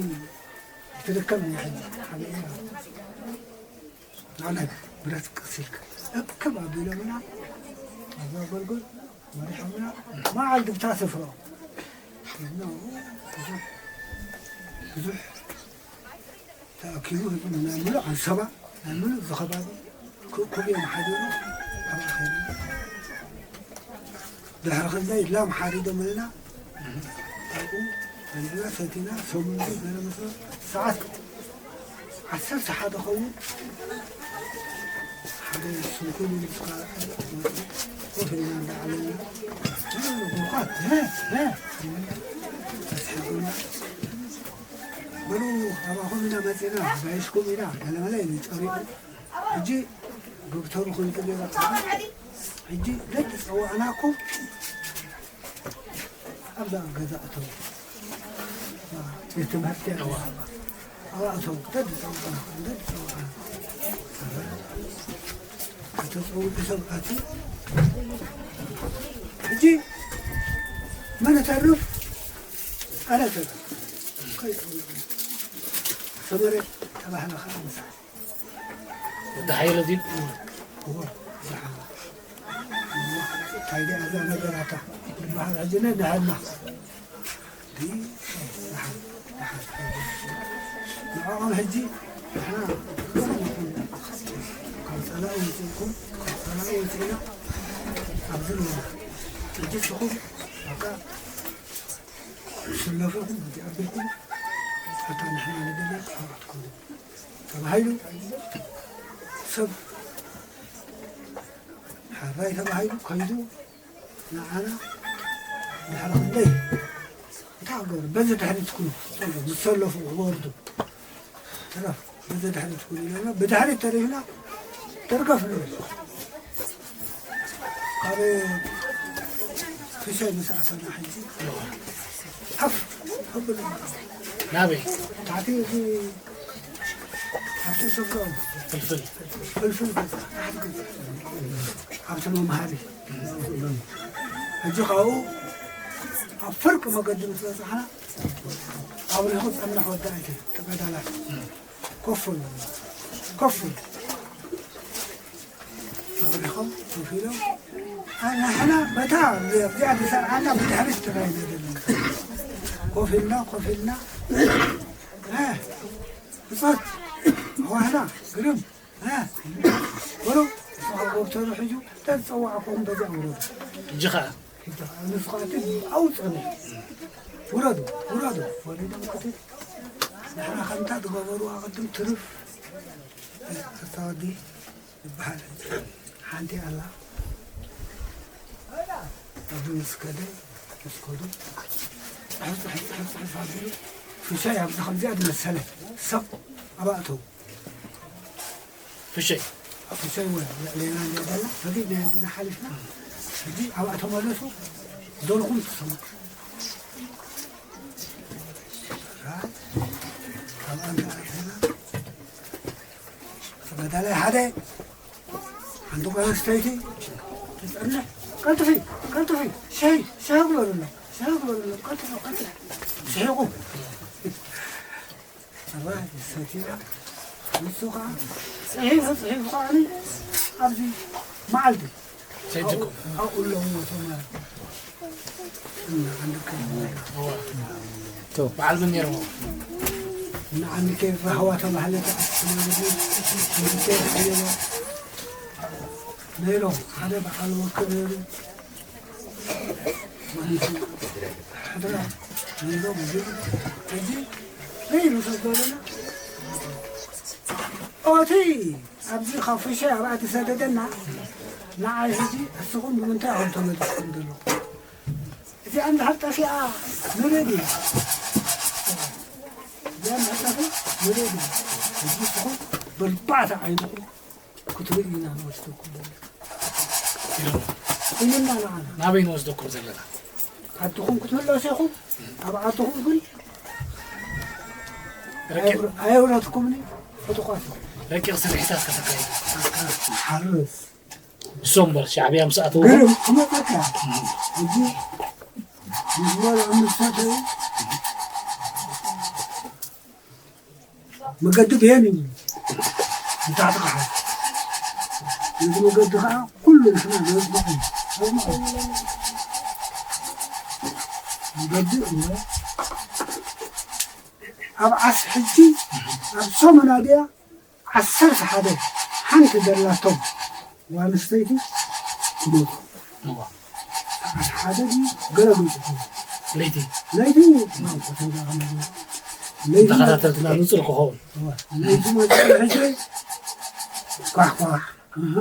ትርከብ እያ ሕጂ፣ ኣበይ እያ? ናብላይ ብረት ቀስ ኢልካ እክብ ኣቢሎምና፣ ኣብ ኣገልግል መሪሖምና፣ መዓል ድብታ ስፍሮ። ብዙሕ፣ ብዙሕ ተኣኪቡ ህዝቢ ናይ ምሉእ ኣንሰባ፣ ናይ ምሉእ እዚ ከባቢ ክእኩብ እዮም ሓዲሩ፣ ኣብኣ ኸይዱ። ድሕሪ ክንደይ ላም ሓሪዶምልና፣ ኣብኡ በሊዕና ሰቲና፣ ሰሙን ገለ ምስ ሰዓት ዓሰርተ ሓደ ኸውን፣ ሓደ ስንኩል ምስ ካልኣይ መጡ፣ ኮፍ ኢልና እንዳዓለልና፣ "እ፣ ጉርኳት፣ እ፣ እ" ኣስሒቑና። "በሉ፣ ኣባኹም ኢና መጺና፣ ጋይሽኩም ኢና" ገለመለ ኢሉ ጨሪቑ። ሕጂ ዶክተሩ ክንጽል ይረክብ። ሕጂ ደቂ ጸዋዕናኩም ኣብዛ ገዛ እተው። ቤት ትምህርቲ ኣለዋ። ኣብኣ እተው። ደቂ ጸዋዕናኩም፣ ደቂ ጸዋዕናኩም። ከተጸውዑ ሰብ ኣትዩ። ሕጂ መን እተርፍ? ኣነ እተርፍ። ከይጸውዑ። ሰመረ ተባህለ ኸዓ ምሳሌ። ወዲ ሓየለ ድዩ? እዎ፣ እዎ፣ ዝሓ-፣ እዎ፣ እንታይ ድያ እዛ ነገራታ? ዝበሃል ሕጂ ነንሕድና። ድይ፣ ዝሓ-፣ ዝሓ-፣ ንዕኦም ሕጂ ንሕና ካብ ጸላኢ ወፂእኩም፣ ካብ ጸላኢ ወፂእና ኣብዚ ኣለና። ሕጂ ንስኹም በቃ ትስለፉ ኢኹም፣ በዚ ኣቢልኩም፣ ኣታ ንሕና ንደልያ ሰብኣትኩም። ተባሂሉ ሰብ ሓራይ ተባሂሉ ከይዱ ንዓና ድሕሪ ክንደይ እንታይ ክገብሩ በዚ ድሕሪት ኩኑ ምስ ሰለፉ ክወርዱ ተረፍ በዚ ድሕሪት ኩኑ ኢለና ብድሕሪት ተሪፍና ደርገፍ ንብል። ካብ ክሰ ምስ ኣተና ሕጂ ሓፍ ሓፍ ብሎ ናበይ? ታሕቲ እቲ ኣብቲ ስፍራኡ ፍልፍል። ፍልፍል ገዛ፣ ታሕቲ ገዛ። ኣብቲ መምሃሪ። ሕጂ ካብኡ ኣብ ፍርቂ መገዲ ምስ በጻሕና፣ ኣብሪኹ ጸንሕ ወዲ ኣይተ ተጋዳላይ። ኮፍ በሉ። ኮፍ በሉ። ኣብሪኾም ኮፍ ኢሎም፣ ኣይ፣ ንሕና በታ እዚኣ ዝሰርዓና ብድሕሪት ጥራይ ኢና ዘለና። ኮፍ ኢልና፣ ኮፍ ኢልና፣ እ፣ ብጾት፣ ኣዋህና፣ ግርም፣ እ፣ በሉ፣ ንስኻ ጎብተሩ ሕጂ፣ ተዝጸዋዕኩም በዚኣ ውረዱ። ሕጂ ኸኣ? ሕጂ ኸኣ፣ ንስኻ እቲ ኣብኡ ጸንሑ። ውረዱ፣ ውረዱ። ወሪዶም ክቲ፣ ንሕና ከምታ ዝገበሩ ኣቐድም ትርፍ፣ እ፣ ተጻወዲ። ዝበሃል ሓንቲ ኣላ። ኣብዚ ምስ ከደ፣ ምስ ከዱ፣ ጽሕፍ፣ ጽሕፍ፣ ጽሕፍ፣ ጽሕፍ ኣቢሉ፣ ፍሻይ ኣብዚ ከምዚኣ ዝመሰለ ሰብ ኣብኣ ኣተው። ፍሻይ? ፍሻይ ወይ ልዕሌና እንዲያ ዘላ፣ ፈጊድ ናይ ኣዲና ሓሊፍና፣ ሕጂ ኣብኣ ተመለሱ፣ ደልኹም ትሰምዑ። ራ-፣ ኣብኣ እንዳ ኣተና፣ ተጋዳላይ ሓደ፣ ሓንቲ ጓል ኣንስተይቲ ትጸንሕ፣ ቀልጥፊ፣ ቀልጥፊ፣ ሻሂ፣ ሻሂ ግበሩሎ፣ ሻሂ ግበሩሎ፣ ቀልጥፊ፣ ቀልጥፊ። ስሒቑ። ኣባይ ሰትያ። ንሱ ኸዓ ጽሒፉ፣ ጽሒፉ ኸዓ ኣብዚ መዓልቲ ሰይድኩም። ኣብኡ ኣለዉ ሞቶም ማለት እና ዓንድከ በዓል ምን ነይርዎ? እና ዓንድከ ራህዋ ተባህለ። ተዓስማ ንጉስ፣ ዓንድከ ሓየሎ ነይሮም። ሓደ በዓል ወርቂ ነይሩ። ማለት ሓደራ ነይሮም። እዚ ሕጂ ዘይሩ ሰብ ዘለና ኦቲ ኣብዚ ካብ ፍሸ ኣብኣ ትሰደደና። ንዓይ ሕጂ እስኹም ብምንታይ ኣኹም ተመሊስኩም ዘለኹም? እዚኣ እንድሕር ጠፊኣ ንርኢ ድዩ? እዚኣ እንድሕር ጠፊኣ ንርኢ ድዩ? ሕጂ እስኹም በርባዕተ ዓይንኹም ክትርኢ ኢና ንወስደኩም ዘለና። ኢሉና ንዓና። ናበይ ንወስደኩም ዘለና? ዓድኹም ክትምለሱ ኢኹም። ኣብ ዓድኹም ግን ረቂቕ ኣየውረድኩምኒ፣ ዕጡቓት ኢኹም። ረቂቕ ስርሒታት ከተካይዱ። ሓርስ። እሶም እምበር ሻዕብያ ምስ ኣተውኩም ግርም ክመጸካ። ሕጂ ምስ በልዑ ምስ ሰተዩ መገዲ ብየን እዩ። ንታሕቲ ክሓዝ። ነዚ መገዲ ከዓ ኩሉ ንሕና ነዝምዖ። ነዝምዖ። መገዲ እሞ ኣብ ዓስ ሕጂ ኣብ ሰሙን ኣድያ ዓሰርተ ሓደ ሓንቲ ዘላቶም ጓል ኣንስተይቲ ትሞቱ። እዋ። ሰዓት ሓደ ድዩ? ገለ ጉንጭ ትብል። ለይቲ። ለይቲ? ለይቲ። ተኸታተልትና ንጹር ክኸውን። እዋ። ለይቲ መጽእ ሕጂ ኳሕ ኳሕ። እህ።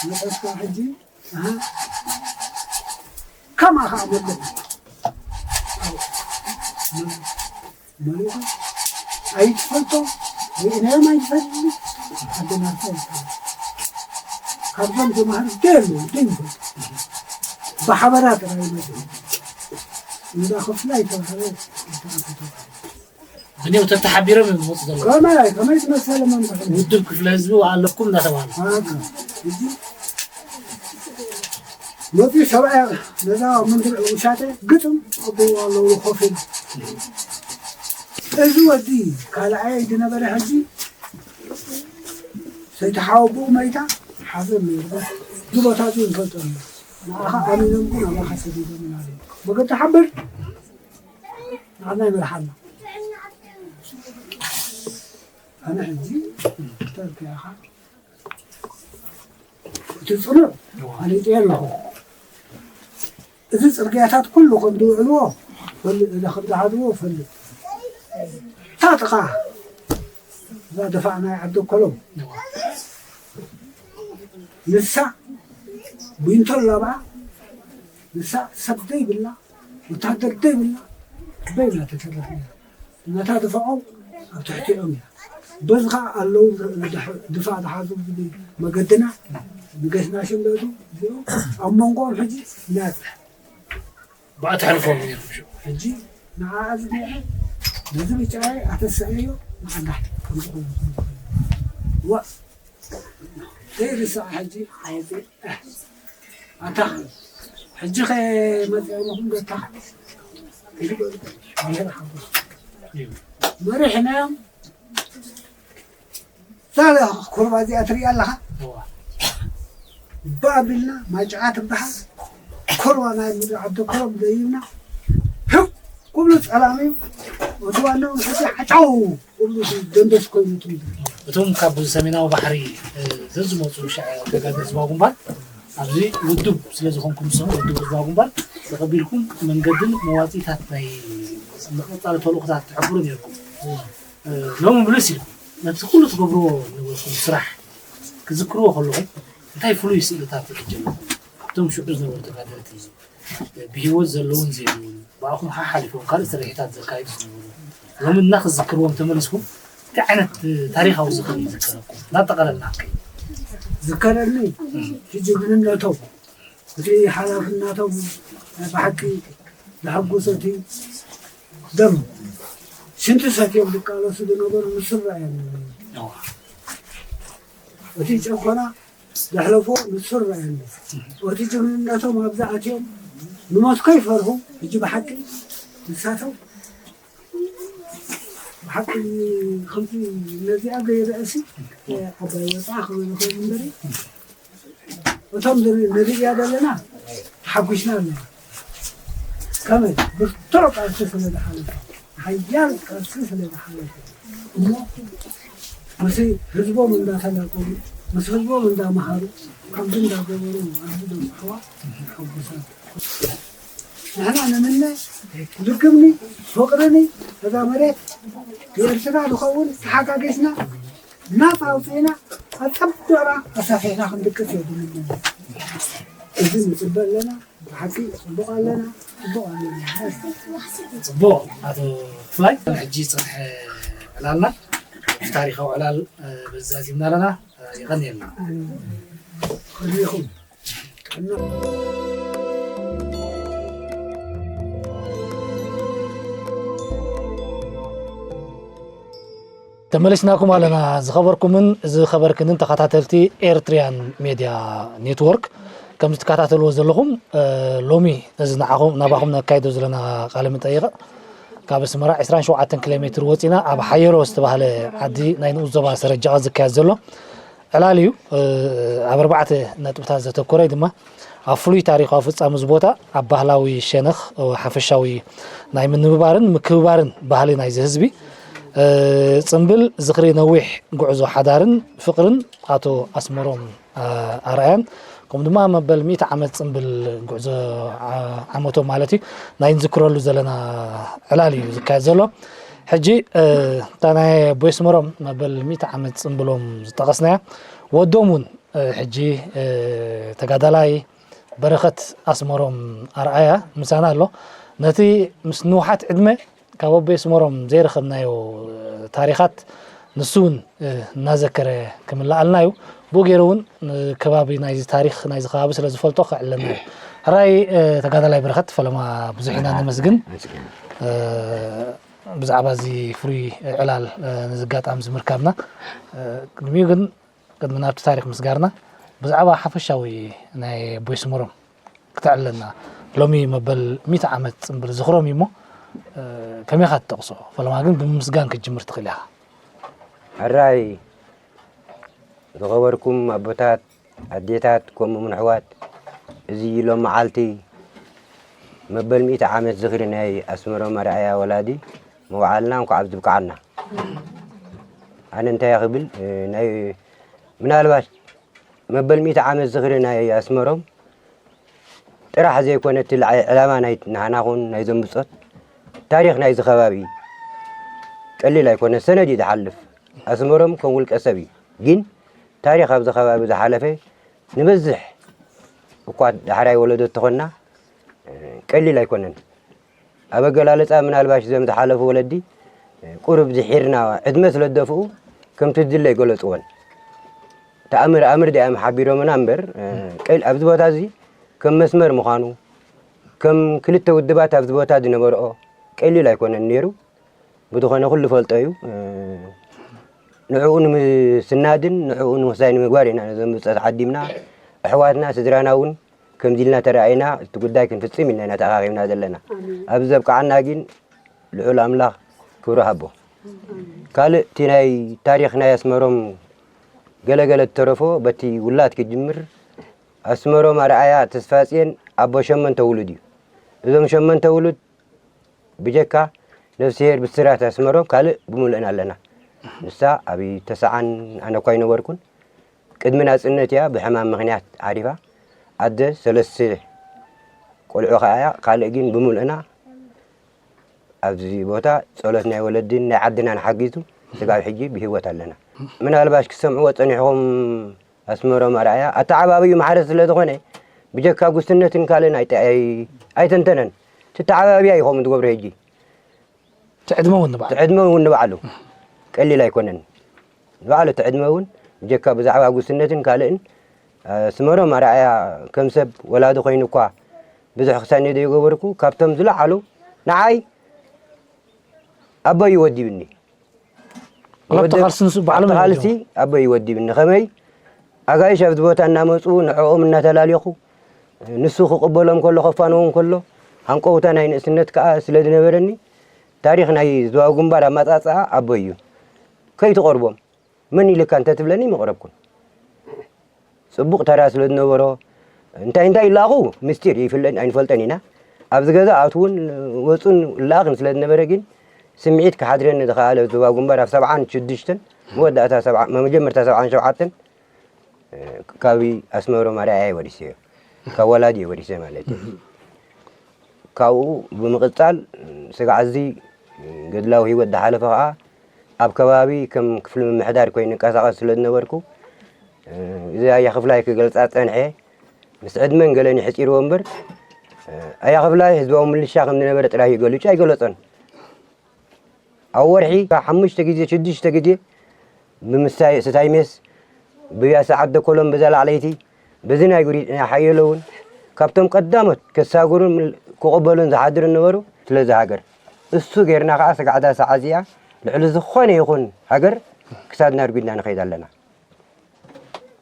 መጠጥካ ሕጂ፣ እህ። ከማኻ መለስ። መሬቱ ኣይትፈልጦ፣ ርኢናዮም ኣይንፈልጥ፣ ኣደናርፎ ኣይንፈልጥ። ካብዞም ተማሃሮ ደየሉ ደይንፈልጥ። ብሓበራ ጥራይ ይመጽኡ። እንዳ ክፍላ ይተባህለ ይተኣንፈቶ። ብኔው ተተሓቢሮም እዮም ዝመፁ ዘለዉ። ከመይ፣ ከመይ ዝመሰለ መምርሒ? ውድብ ክፍለ ህዝቢ ኣለኩም እናተባህለ። ኣጋ፣ እዚ መፂኡ ሰብኣይ ነዛ ምንድር ውሻጠ ግጥም ኣብዎ ኣለዉ ኮፍ ኢሉ። እዚ ወዲ ካልኣይ ዝነበረ ሕጂ ሰይተሓወብኡ መይታ ሓዘን ነይሩ። እዚ ቦታ እዚ ይፈልጦ ኣሎ። ንዓኻ ኣሚኖም ግን ኣባኻ ሰዲዶም ኢና። መገዲ ሓብር ንዓና ይመርሓና። ኣነ ሕጂ ክተርክ ኢኻ። እቲ ጽኑዕ ኣሊጥዮ ኣለኹ። እዚ ጽርግያታት ኩሉ ከም ዝውዕልዎ ፈልጥ፣ እዛ ከም ዝሓዝዎ ፈልጥ። እታ ጥቓ እዛ ደፋዕ ናይ ዓዲ ኮሎም ንሳ ቡይንቶ ኣለዋ። ንሳ ሰብ ዘይብላ፣ ወታደር ዘይብላ፣ በይና ተተረፍና። ነታ ድፋዖም ኣብ ትሕቲኦም እያ። በዚ ኸዓ ኣለዉ ድፋዕ ዝሓዙ መገድና ንገስና ሽም ለእቱ እዚኦም ኣብ መንጎኦም ሕጂ ናጽሕ። ብኣ ተሕልፎም ነይሮም ሽዑ። ሕጂ ንዓ ኣዝጊዐ ነዚ ብጫዬ ኣተስዕዮ ንዓና ከምዚ ኮይኑ ዋ ዘይርሳዕ ሕጂ ሓወፂ ኣታ ሕጂ ኸ መፅኦም ኹም ገታ መሪሕናዮም። እዛ ኩርባ እዚኣ ትሪኣ ኣለኻ? እዋ። ባቢልና ማጭዓ ትበሃል። ኩርባ ናይ ምድሪ ዓዲ ኮሎም ዘይብና። ህው! ኩሉ ጸላም እዩ። ወዲ ዋናው ሕጂ ዓጫው! ኩሉ ደንደስ ኮይኑ ትምድሪ። እቶም ካብ ሰሜናዊ ባሕሪ፣ እ፣ ዘዝመጹ ሻዕ-፣ ተጋደልቲ ህዝባዊ ግንባር ኣብዚ ውዱብ ስለ ዝኾንኩም፣ ንስኹም ውዱብ ህዝባዊ ግንባር ተቐቢልኩም መንገድን መዋጽኢታት ናይ ምቕጻል ተልእኾታት ትሕብሩ ነይርኩም። እ፣ ሎሚ ምልስ ኢልኩም ነቲ ኩሉ ትገብርዎ ዝነበርኩም ስራሕ ክዝክርዎ ከለኹም እንታይ ፍሉይ ስእልታት ይሕጀለኩም? ካብቶም ሽዑ ዝነበሩ ተጋደልቲ ብህይወት ዘለውን ዘይብሉን ብኣኹም ሓሓሊፎም ካልእ ስርሒታት ዘካይዱ ዝነበሩ ሎሚ እና ክዝክርዎም ተመሊስኩም እንታይ ዓይነት ታሪኻዊ ዝኽሪ ይዝከረኩም? እናጠቓለልና ከይ ዝከረኒ እቲ ጅግንነቶም፣ እቲ ሓላፍነቶም ናይ ብሓቂ ዘሐጉስ፣ እቲ ደም ሽንቲ ሰትዮም ዝቃለሱ ዝነበሩ ንሱ ረኣየኒ። እዋ። እቲ ጨኮና ዘሕለፎ ንሱ ረኣየኒ። እቲ ጅግንነቶም ኣብዚ ኣትዮም ንሞት ከይፈርሁ፣ ሕጂ ብሓቂ ንሳቶም ብሓቂ ከምቲ ነዚኣ ገይረእሲ ዓባይ ወፅዓ ክብል ይኽእል እምበሪ፣ እቶም ንር- ንርእያ ዘለና ተሓጒስና ኣለና። ከመይ ብርቱዕ ቃልሲ ስለ ዝሓለፈ፣ ሓያል ቃልሲ ስለ ዝሓለፈ እሞ ምስ ህዝቦም እንዳተላቀሙ፣ ምስ ህዝቦም እንዳመሃሩ፣ ከምዚ እንዳገበሩ ኣብዚ ዝበፅሕዋ ሕጉሳት። ንሕና ንምነ ልግምኒ ፍቅርኒ እዛ መሬት ንኤርትራ ዝኸውን ተሓጋጊዝና ናፃ ኣውፅእና ኣፀቢቕና ኣሳፊሕና ክንድቅስ የብሉና። እዚ ንፅበ ኣለና። ብሓቂ ፅቡቕ ኣለና፣ ፅቡቕ ኣለና። ፅቡቕ ኣቶ ክፍላይ፣ ሕጂ ዝፀንሐ ዕላልና ብታሪካዊ ዕላል በዚ ዛዚምና ኣለና። የቐንየልና። ከመይኹም? ተመሊስናኩም ኣለና። ዝኸበርኩምን ዝኸበርክንን ተኸታተልቲ ኤርትሪያን ሜድያ ኔትወርክ፣ ከምዚ ትከታተልዎ ዘለኹም ሎሚ እዚ ንዓኹም ናባኹም ነካይዶ ዘለና ቃለ መጠይቕ ካብ ኣስመራ ዕስራን ሸውዓተን ኪሎ ሜትር ወፂና ኣብ ሓየሎ ዝተባህለ ዓዲ ናይ ንኡስ ዞባ ሰረጃቐ ዝካየድ ዘሎ ዕላል እዩ። ኣብ ኣርባዕተ ነጥብታት ዘተኮረ ድማ ኣብ ፍሉይ ታሪኻዊ ፍጻመ እዚ ቦታ ኣብ ባህላዊ ሸነኽ ሓፈሻዊ ናይ ምንብባርን ምክብባርን ባህሊ ናይዚ ህዝቢ ጽምብል ዝኽሪ ነዊሕ ጉዕዞ ሓዳርን ፍቕርን ኣቶ ኣስመሮም ኣርኣያን ከምኡ ድማ መበል ሚእቲ ዓመት ጽምብል ጉዕዞ ዓመቶም ማለት እዩ ናይ ንዝክረሉ ዘለና ዕላል እዩ ዝካየድ ዘሎ። ሕጂ እታ ናይ ኣቦይ ኣስመሮም መበል ሚእቲ ዓመት ጽምብሎም ዝጠቐስናያ ወዶም እውን ሕጂ ተጋዳላይ በረኸት ኣስመሮም ኣርኣያ ምሳና ኣሎ። ነቲ ምስ ንውሓት ዕድመ ካብ ኣቦይ ኣስመሮም ዘይረኸብናዮ ታሪኻት ንሱ እውን እናዘከረ ክምልኣልና እዩ። ብኡ ገይሩ እውን ከባቢ ናይዚ ታሪኽ ናይዚ ከባቢ ስለ ዝፈልጦ ከዕለና እዩ። ሕራይ ተጋዳላይ በረኸት ፈለማ ብዙሕ ኢና ነመስግን። ብዛዕባ እዚ ፍሉይ ዕላል ነዚ ኣጋጣሚ እዚ ምርካብና ቅድሚኡ ግን ቅድሚ ናብቲ ታሪኽ ምስጋርና ብዛዕባ ሓፈሻዊ ናይ ኣቦይ ኣስመሮም ክተዕልለና ሎሚ መበል ሚእቲ ዓመት ጽምብል ዝኽሮም እዩ እሞ ከመይ ኢኻ ትጠቕሶ? ፈለማ ግን ብምምስጋን ክትጅምር ትኽእል ኢኻ። ሕራይ ዝኸበርኩም ኣቦታት ኣዴታት ከምኡውን ኣሕዋት፣ እዚ ሎም መዓልቲ መበል ሚእቲ ዓመት ዝኽሪ ናይ ኣስመሮም ኣርኣያ ወላዲ መውዓልና እንኳዕ ኣብዚ ብቅዓና። ኣነ እንታይ እየ ክብል ናይ ምናልባት መበል ሚእቲ ዓመት ዝኽሪ ናይ ኣስመሮም ጥራሕ ዘይኮነ እቲ ልዓይ ዕላማ ናይ ናህናኹን ናይ ዘምብጾት ታሪኽ ናይዚ ከባቢ ቀሊል ኣይኮነ ሰነድ እዩ ዝሓልፍ። ኣስመሮም ከም ውልቀ ሰብ እዩ ግን ታሪኽ ኣብዚ ከባቢ ዝሓለፈ ንበዝሕ እኳ ዳሕራይ ወለዶ ተኾንና ቀሊል ኣይኮነን። ኣብ ኣገላልፃ ምናልባሽ እዞም ዝሓለፉ ወለዲ ቁሩብ ዝሒርና ዕድመ ስለ ዝደፍኡ ከምቲ ዝድለ ኣይገለፅዎን። ተኣምር ኣምር ዲኣም ሓቢሮምና እምበር ቀል ኣብዚ ቦታ እዚ ከም መስመር ምዃኑ ከም ክልተ ውድባት ኣብዚ ቦታ ዝነበርኦ ቀሊል ኣይኮነን ነይሩ። ብዝኾነ ኩሉ ፈልጦ እዩ። ንዕኡ ንምስናድን ንዕኡ ንምሕሳይ ንምግባር ኢና ነዞም ብፀት ዓዲምና ኣሕዋትና ስድራና እውን ከምዚ ኢልና ተረኣይና እቲ ጉዳይ ክንፍፅም ኢልና ኢና ተኣኻኺብና ዘለና። ኣብዚ ዘብቅዓና ግን ልዑል ኣምላኽ ክብሪ ሃቦ። ካልእ እቲ ናይ ታሪኽ ናይ ኣስመሮም ገለገለ እተረፎ በቲ ውላድ ክጅምር ኣስመሮም ኣርኣያ ተስፋፅየን ኣቦ ሸመንተ ውሉድ እዩ። እዞም ሸመንተ ውሉድ ብጀካ ነፍስሄር ብስራት ኣስመሮም ካልእ ብምልእን ኣለና። ንሳ ኣብ ተስዓን ኣነ እኳ ኣይነበርኩን። ቅድሚ ናጽነት እያ ብሕማም ምኽንያት ዓሪፋ። ኣደ ሰለስተ ቆልዑ ከኣ እያ። ካልእ ግን ብምልእና ኣብዚ ቦታ ጸሎት ናይ ወለድን ናይ ዓድናን ሓጊዙ ስጋብ ሕጂ ብህይወት ኣለና። ምናልባሽ ክሰምዕዎ ጸኒሕኹም ኣስመሮም ኣርኣያ ኣተዓባብዩ ማዕረ ስለ ዝኾነ ብጀካ ጉስነትን ካልእን ኣይተ- ኣይ- ኣይተንተነን። ትተዓባብያ እዩ ከምኡ ትገብሮ ሕጂ። ትዕድመ እውን ንባዕሉ ትዕድመ እውን ንባዕሉ ቀሊል ኣይኮነን። ንባዕሉ ትዕድመ እውን ብጀካ ብዛዕባ ጉስነትን ካልእን ኣስመሮም ኣርኣያ ከም ሰብ ወላዲ ኮይኑ እኳ ብዙሕ ክሳኔ ዘይገበርኩ ካብቶም ዝለዓሉ ንዓይ ኣቦይ እዩ ወዲብኒ። ወዲ- ቃልሲ ንሱ ባዕሉ ኣብቲ ቃልሲ ኣቦይ ወዲብኒ። ከመይ ኣጋይሽ ኣብዚ ቦታ እናመፁ ንዕኦም እናተላለኹ፣ ንሱ ክቕበሎም ከሎ፣ ከፋንዎም ከሎ፣ ሃንቀውታ ናይ ንእስነት ከዓ ስለ ዝነበረኒ፣ ታሪኽ ናይ ዝዋዊ ግንባር ኣመፃፅኣ ኣቦይ እዩ። ከይትቐርቦም፣ መን ኢልካ እንተትብለኒ ምቕረብኩን። ፅቡቕ ተራ ስለ ዝነበሮ፣ እንታይ እንታይ ይለኣኹ ምስጢር ይፍለጥ፣ ኣይንፈልጠን ኢና። ኣብዚ ገዛ ኣትውን ወፁን ለኣኽን ስለ ዝነበረ ግን፣ ስምዒት ክሓድረኒ ዝኸኣለ ዝዋዊ ግንባር ኣብ ሰብዓን ሽዱሽተን፣ መወዳእታ ሰብዓ፣ መጀመርታ ሰብዓን ሸውዓተን፣ ካብ ኣስመሮም ኣርኣያ እየ ወሪሰዮ። ካብ ወላዲ እየ ወሪሰ ማለት እዩ። ካብኡ ብምቕጻል፣ ስጋዕ እዚ ገድላዊ ህይወት ዝሓለፈ ኸኣ፣ ኣብ ከባቢ ከም ክፍሊ ምምሕዳር ኮይኑ ይንቀሳቐስ ስለ ዝነበርኩ፣ እዚ ኣያ ክፍላይ ክገልጻ ጸንሐ። ምስ ዕድመን ገለን ይሕጺርዎ እምበር፣ ኣያ ክፍላይ ህዝባዊ ምልሻ ከም ዝነበረ ጥራይ እዩ ገሊጹ፣ ኣይገለጸን። ኣብ ወርሒ ካብ ሓሙሽተ ግዜ፣ ሽዱሽተ ግዜ ብምስታይ፣ ስታይ ሜስ፣ ብያሳ ዓደ ኮሎም፣ ብዛ ላዕለይቲ፣ በዚ ናይ ጉሪጥ ናይ ሓየሎ እውን፣ ካብቶም ቀዳሞት ከሳግሩን ክቕበሉን ዝሓድሩ ነበሩ። ስለዚ ሃገር እሱ ጌርና ኸዓ፣ ስጋዕዳ ሰዓት እዚኣ ልዕሊ ዝኾነ ይኹን ሃገር ክሳድና ኣርጒድና ንኸይድ ኣለና።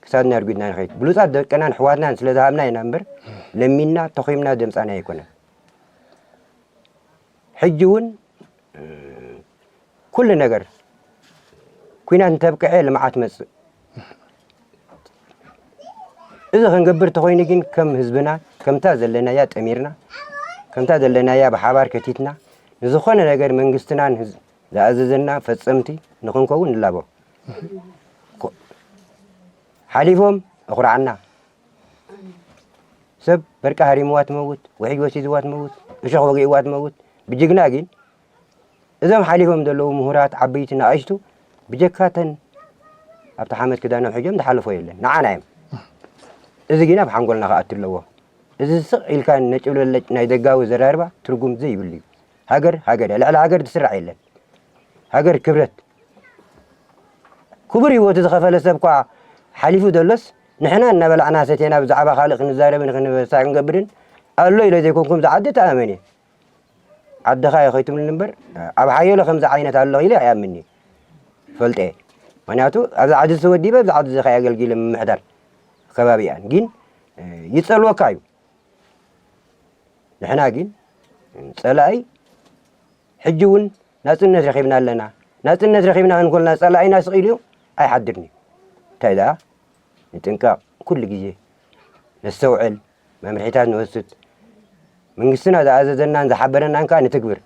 ክሳድና ኣርጒድና ንኸይድ። ብሉጻት ደቅናን ኣሕዋትናን ስለ ዝሃብና ኢና እምበር፣ ለሚንና፣ ተኾይምና ዘምጻናዮ ኣይኮነን። ሕጂ እውን፣ እ፣ ኩሉ ነገር ኲናት እንተብቅዐ ልምዓት መጽእ። እዚ ክንገብር ተኾይኑ ግን ከም ህዝብና፣ ከምታ ዘለናያ ጠሚርና፣ ከምታ ዘለናያ ብሓባር ከቲትና፣ ንዝኾነ ነገር መንግስትናን ህዝ-፣ ዝኣዘዘና ፈጸምቲ ንኽንከውን ንላቦ። ኮ-፣ ሓሊፎም ኣኹርዓና። ሰብ በርቂ ሃሪምዋ ትመውት፣ ውሕጅ ወሲድዋ ትመውት፣ እሾኽ ወጊእዋ ትመውት። ብጅግና ግን እዞም ሓሊፎም ዘለዉ ምሁራት፣ ዓበይቲ፣ ንኣሽቱ፣ ብጀካ ተን ኣብቲ ሓመድ ክዳኖም ሒዞም ዝሓለፎ የለን። ንዓና እዮም። እዚ ግን ኣብ ሓንጎልና ክኣቱ ኣለዎ። እዚ ስቕ ኢልካ ነጭብለለጭ ናይ ደጋዊ ዘራርባ ትርጉም ዘይብሉ እዩ። ሃገር፣ ሃገር እያ። ልዕሊ ሃገር ዝስራዕ የለን። ሃገር ክብረት። ክቡር ህይወቱ ዝኸፈለ ሰብ እኳ ሓሊፉ ዘሎስ፣ ንሕና እናበላዕና ሰቴና ብዛዕባ ካልእ ክንዛረብን ክንበሳዕ ክንገብርን ኣሎ ኢለ ዘይኮንኩም፣ ዝዓዲ ተኣመን እየ። ዓድኻ እየ ከይትብልኒ እምበር፣ ኣብ ሓየሎ ከምዚ ዓይነት ኣሎ ኢለ ኣይኣምንኒ። ፈልጠ እየ። ምኽንያቱ፣ ኣብዚ ዓዲ ዝተወዲበ፣ ኣብዚ ዓዲ እዚ ከየገልግል ምምሕዳር ከባቢኣን። ግን፣ ይጸልወካ እዩ። ንሕና ግን፣ ጸላኢ፣ ሕጂ እውን ናጽነት ረኺብና ኣለና። ናጽነት ረኺብና ክንኮልና ጸላኢና ስቕ ኢሉ ኣይሓድርን እዩ። እንታይ ደኣ? ንጥንቀቕ፣ ኩሉ ግዜ ነስተውዕል፣ መምርሒታት ንወስድ። መንግስትና ዝኣዘዘናን ዝሓበረናን ከኣ ንትግብር።